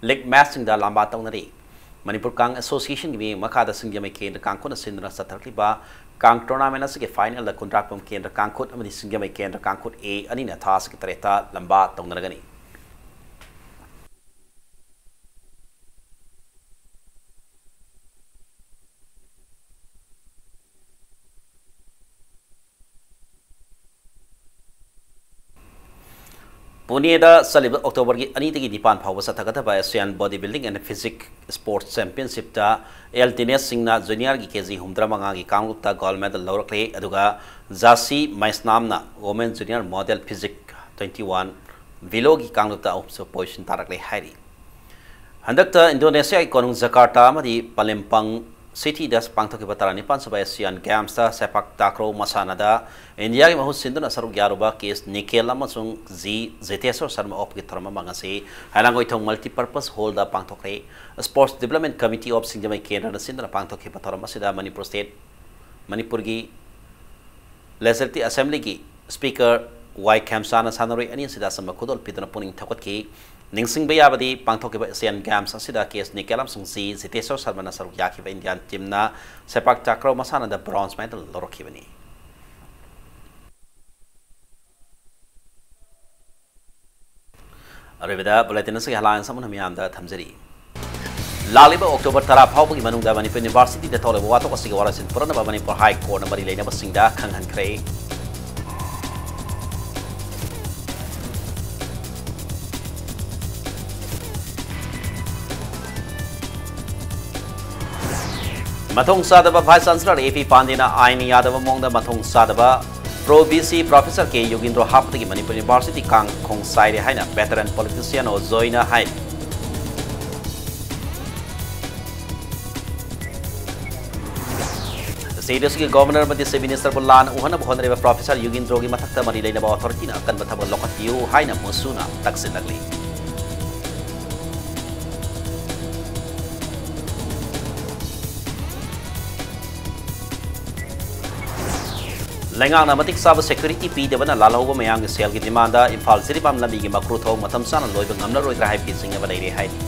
league matchꯁꯤꯡꯗ ꯂꯝꯕꯥ ꯇꯧꯅꯔꯤ꯫ ꯃꯅꯤꯄꯨꯔ ꯀꯥꯡ Associationꯒꯤ ꯃꯤꯠꯌꯦꯡ ꯃꯈꯥꯗ ꯁꯤꯡꯖꯃꯩ ꯀꯦꯟꯗ꯭ꯔ ꯀꯥꯡꯈꯨꯠꯅ ꯁꯤꯟꯗꯨꯅ ꯆꯠꯊꯔꯛꯂꯤꯕ ꯀꯥꯡ tournament ꯑꯁꯤꯒꯤ finalꯗ ꯈꯨꯟꯗ꯭ꯔꯥꯛꯄꯝ ꯀꯦꯟꯗ꯭ꯔ ꯀꯥꯡꯈꯨꯠ ꯑꯃꯗꯤ ꯁꯤꯡꯖꯃꯩ ꯀꯦꯟꯗ꯭ꯔ ꯀꯥꯡꯈꯨꯠ A ꯑꯅꯤꯅ ꯊꯥ ꯑꯁꯤꯒꯤ ꯇꯔꯦꯠꯇ ꯂꯝꯕꯥ ꯇꯧꯅꯔꯒꯅꯤ꯫ ꯄꯨꯅꯦꯗ ꯆꯠꯂꯤꯕ Octoberꯒꯤ ꯑꯅꯤꯗꯒꯤ ꯅꯤꯄꯥꯟ ꯐꯥꯎꯕ ꯆꯠꯊꯒꯗꯕ Asian Bodybuilding and Physique Sports Championshipꯇ ꯑꯦꯜ ꯗꯤꯅꯦꯁ ꯁꯤꯡꯅ juniorꯒꯤ K G ꯍꯨꯝꯐꯨꯇꯔꯥꯃꯉꯥꯒꯤ ꯀꯥꯡꯂꯨꯞꯇ gold medal ꯂꯧꯔꯛꯂꯦ, ꯑꯗꯨꯒ ꯖꯥꯁꯤ ꯃꯩꯁꯅꯥꯝꯅ Women Junior Model Physique twenty one velocity ꯀꯥꯡꯂꯨꯞꯇ ꯑꯍꯨꯝꯁꯨꯕ position ꯇꯥꯔꯛꯂꯦ ꯍꯥꯏꯔꯤ꯫ ꯍꯟꯗꯛꯇ ꯏꯟꯗꯣꯅꯦꯁꯤꯌꯥꯒꯤ ꯀꯣꯅꯨꯡ ꯖꯀꯥꯔꯇꯥ ꯑꯃꯗꯤ ꯄꯂꯦꯝꯄꯪ ꯁꯤꯇꯤꯗ ꯄꯥꯡꯊꯣꯛꯈꯤꯕ ꯇꯔꯥꯅꯤꯄꯥꯟ ꯁꯨꯕ ꯑꯦꯁꯤꯌꯥꯟ ꯒꯦꯝꯁꯇ ꯁꯦꯄꯥꯛ ꯇꯥꯀ꯭ꯔꯣ ꯃꯁꯥꯟꯅꯗ ꯏꯟꯗꯤꯌꯥꯒꯤ ꯃꯍꯨꯠ ꯁꯤꯟꯗꯨꯅ ꯁꯔꯨꯛ ꯌꯥꯔꯨꯕ ꯀꯦ ꯑꯦꯁ ꯅꯤꯀꯦꯜ ꯑꯃꯁꯨꯡ ꯖꯤ ꯖꯤꯇꯦꯁꯣꯔ ꯁꯔꯃ ꯑꯣꯛꯄꯒꯤ ꯊꯧꯔꯝ ꯑꯃ ꯉꯁꯤ ꯍꯩꯂꯥꯡꯒꯣꯏꯊꯣꯡ Multipurpose Hallꯗ ꯄꯥꯡꯊꯣꯛꯈ꯭ꯔꯦ꯫ Sports Development Committee of ꯁꯤꯡꯖꯃꯩ ꯀꯦꯟꯗ꯭ꯔꯅ ꯁꯤꯟꯗꯨꯅ ꯄꯥꯡꯊꯣꯛꯈꯤꯕ ꯊꯧꯔꯝ ꯑꯁꯤꯗ ꯃꯅꯤꯄꯨꯔ State, ꯃꯅꯤꯄꯨꯔꯒꯤ Legislative Assemblyꯒꯤ Speaker ꯋꯥꯏ ꯈꯦꯝꯆꯥꯅ ꯁꯥꯟꯅꯔꯣꯏ ꯑꯅꯤ ꯑꯁꯤꯗ ꯑꯆꯝꯕ ꯈꯨꯗꯣꯜ ꯄꯤꯗꯨꯅ ꯄꯨꯛꯅꯤꯡ ꯊꯧꯒꯠꯈꯤ꯫ ꯅꯤꯡꯁꯤꯡꯕ ꯌꯥꯕꯗꯤ, ꯄꯥꯡꯊꯣꯛꯈꯤꯕ Asian Games ꯑꯁꯤꯗ ꯀꯦ ꯑꯦꯁ ꯅꯤꯀꯦꯜ ꯑꯃꯁꯨꯡ ꯖꯤ ꯖꯤꯇꯦꯁꯣꯔ ꯁꯔꯃꯅ ꯁꯔꯨꯛ ꯌꯥꯈꯤꯕ ꯏꯟꯗꯤꯌꯥꯟ ꯇꯤꯝꯅ ꯁꯦꯄꯥꯛ ꯇꯥꯀ꯭ꯔꯣ ꯃꯁꯥꯟꯅꯗ bronze medal ꯂꯧꯔꯛꯈꯤꯕꯅꯤ꯫ ꯑꯔꯣꯏꯕꯗ bulletin ꯑꯁꯤꯒꯤ headlines ꯑꯃꯨꯛ ꯃꯤꯌꯥꯝꯗ ꯊꯝꯖꯔꯤ꯫ ꯂꯥꯛꯂꯤꯕ October ꯇꯔꯥ ꯐꯥꯎꯕꯒꯤ ꯃꯅꯨꯡꯗ ꯃꯅꯤꯄꯨꯔ Universityꯗ ꯊꯣꯛꯂꯤꯕ ꯋꯥꯊꯣꯛ ꯑꯁꯤꯒꯤ ꯋꯥꯔꯣꯏꯁꯤꯟ ꯄꯨꯔꯛꯅꯕ ꯃꯅꯤꯄꯨꯔ High Courtꯅ ꯃꯔꯤ ꯂꯩꯅꯕꯁꯤꯡꯗ ꯈꯪꯍꯟꯈ꯭ꯔꯦ꯫ ꯃꯊꯣꯡ ꯆꯥꯗꯕ Vice Chancellor ꯑꯦ ꯄꯤ ꯄꯥꯟꯗꯦꯅ ꯑꯥꯏꯟ ꯌꯥꯗꯕ ꯃꯑꯣꯡꯗ ꯃꯊꯣꯡ ꯆꯥꯗꯕ Pro B C Professor ꯀꯦ ꯌꯣꯒꯤꯟꯗ꯭ꯔꯣ ꯍꯥꯞꯄꯗꯒꯤ ꯃꯅꯤꯄꯨꯔ University ꯀꯥꯡ ꯈꯣꯡ ꯆꯥꯏꯔꯦ ꯍꯥꯏꯅ veteran politician ꯑꯣꯖꯣꯏꯅ ꯍꯥꯏꯔꯤ꯫ State ꯑꯁꯤꯒꯤ Governor ꯑꯃꯗꯤ Chief Ministerꯕꯨ ꯂꯥꯟꯅ ꯎꯍꯟꯅꯕ ꯍꯣꯠꯅꯔꯤꯕ Professor ꯌꯣꯒꯤꯟꯗ꯭ꯔꯣꯒꯤ ꯃꯊꯛꯇ ꯃꯔꯤ ꯂꯩꯅꯕ authorityꯅ ꯑꯀꯟꯕ ꯊꯕꯛ ꯂꯧꯈꯠꯄꯤꯌꯨ ꯍꯥꯏꯅ ꯃꯨꯁꯨꯅ ꯇꯛꯁꯤꯜꯂꯛꯂꯤ꯫ ꯂꯩꯉꯥꯛꯅ ꯃꯇꯤꯛ ꯆꯥꯕ security ꯄꯤꯗꯕꯅ ꯂꯥꯜꯍꯧꯕ ꯃꯌꯥꯝꯒꯤ ꯁꯦꯜꯒꯤ demandꯗ ꯏꯝꯐꯥꯜ ꯖꯤꯔꯤꯕꯥꯝ ꯂꯝꯕꯤꯒꯤ ꯃꯀ꯭ꯔꯨ ꯊꯧ ꯃꯇꯝ ꯆꯥꯅ ꯂꯣꯏꯕ ꯉꯝꯂꯔꯣꯏꯗ꯭ꯔꯥ ꯍꯥꯏꯕꯒꯤ ꯆꯤꯡꯅꯕ ꯂꯩꯔꯦ ꯍꯥꯏꯔꯤ꯫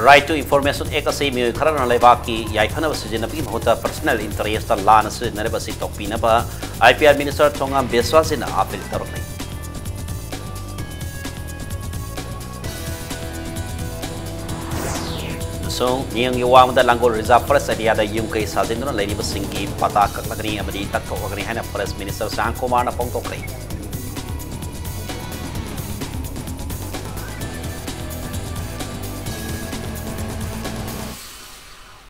Right to Information Act ꯑꯁꯤ ꯃꯤꯑꯣꯏ ꯈꯔꯅ ꯂꯩꯕꯥꯛꯀꯤ ꯌꯥꯏꯐꯅꯕ ꯁꯤꯖꯤꯟꯅꯕꯒꯤ ꯃꯍꯨꯠꯇ personal interestꯇ ꯂꯥꯟꯅ ꯁꯤꯖꯤꯟꯅꯔꯤꯕ ꯑꯁꯤ ꯇꯣꯛꯄꯤꯅꯕ I P R Minister Thongam ꯕꯤꯁ꯭ꯋꯥꯁꯖꯤꯅ appeal ꯇꯧꯔꯛꯂꯤ꯫ ꯑꯃꯁꯨꯡ ꯅꯤꯌꯝꯒꯤ ꯋꯥꯡꯃꯗ ꯂꯥꯡꯒꯣꯜ Reserve Forest areaꯗ ꯌꯨꯝ ꯀꯩ ꯁꯥꯖꯤꯟꯗꯨꯅ ꯂꯩꯔꯤꯕꯁꯤꯡꯒꯤ ꯄꯇꯥ ꯀꯛꯂꯒꯅꯤ ꯑꯃꯗꯤ ꯇꯛꯊꯣꯛꯂꯒꯅꯤ ꯍꯥꯏꯅ Forest Minister ꯁꯥꯟꯇ ꯀꯨꯃꯥꯔꯅ ꯐꯣꯡꯗꯣꯛꯈ꯭ꯔꯦ꯫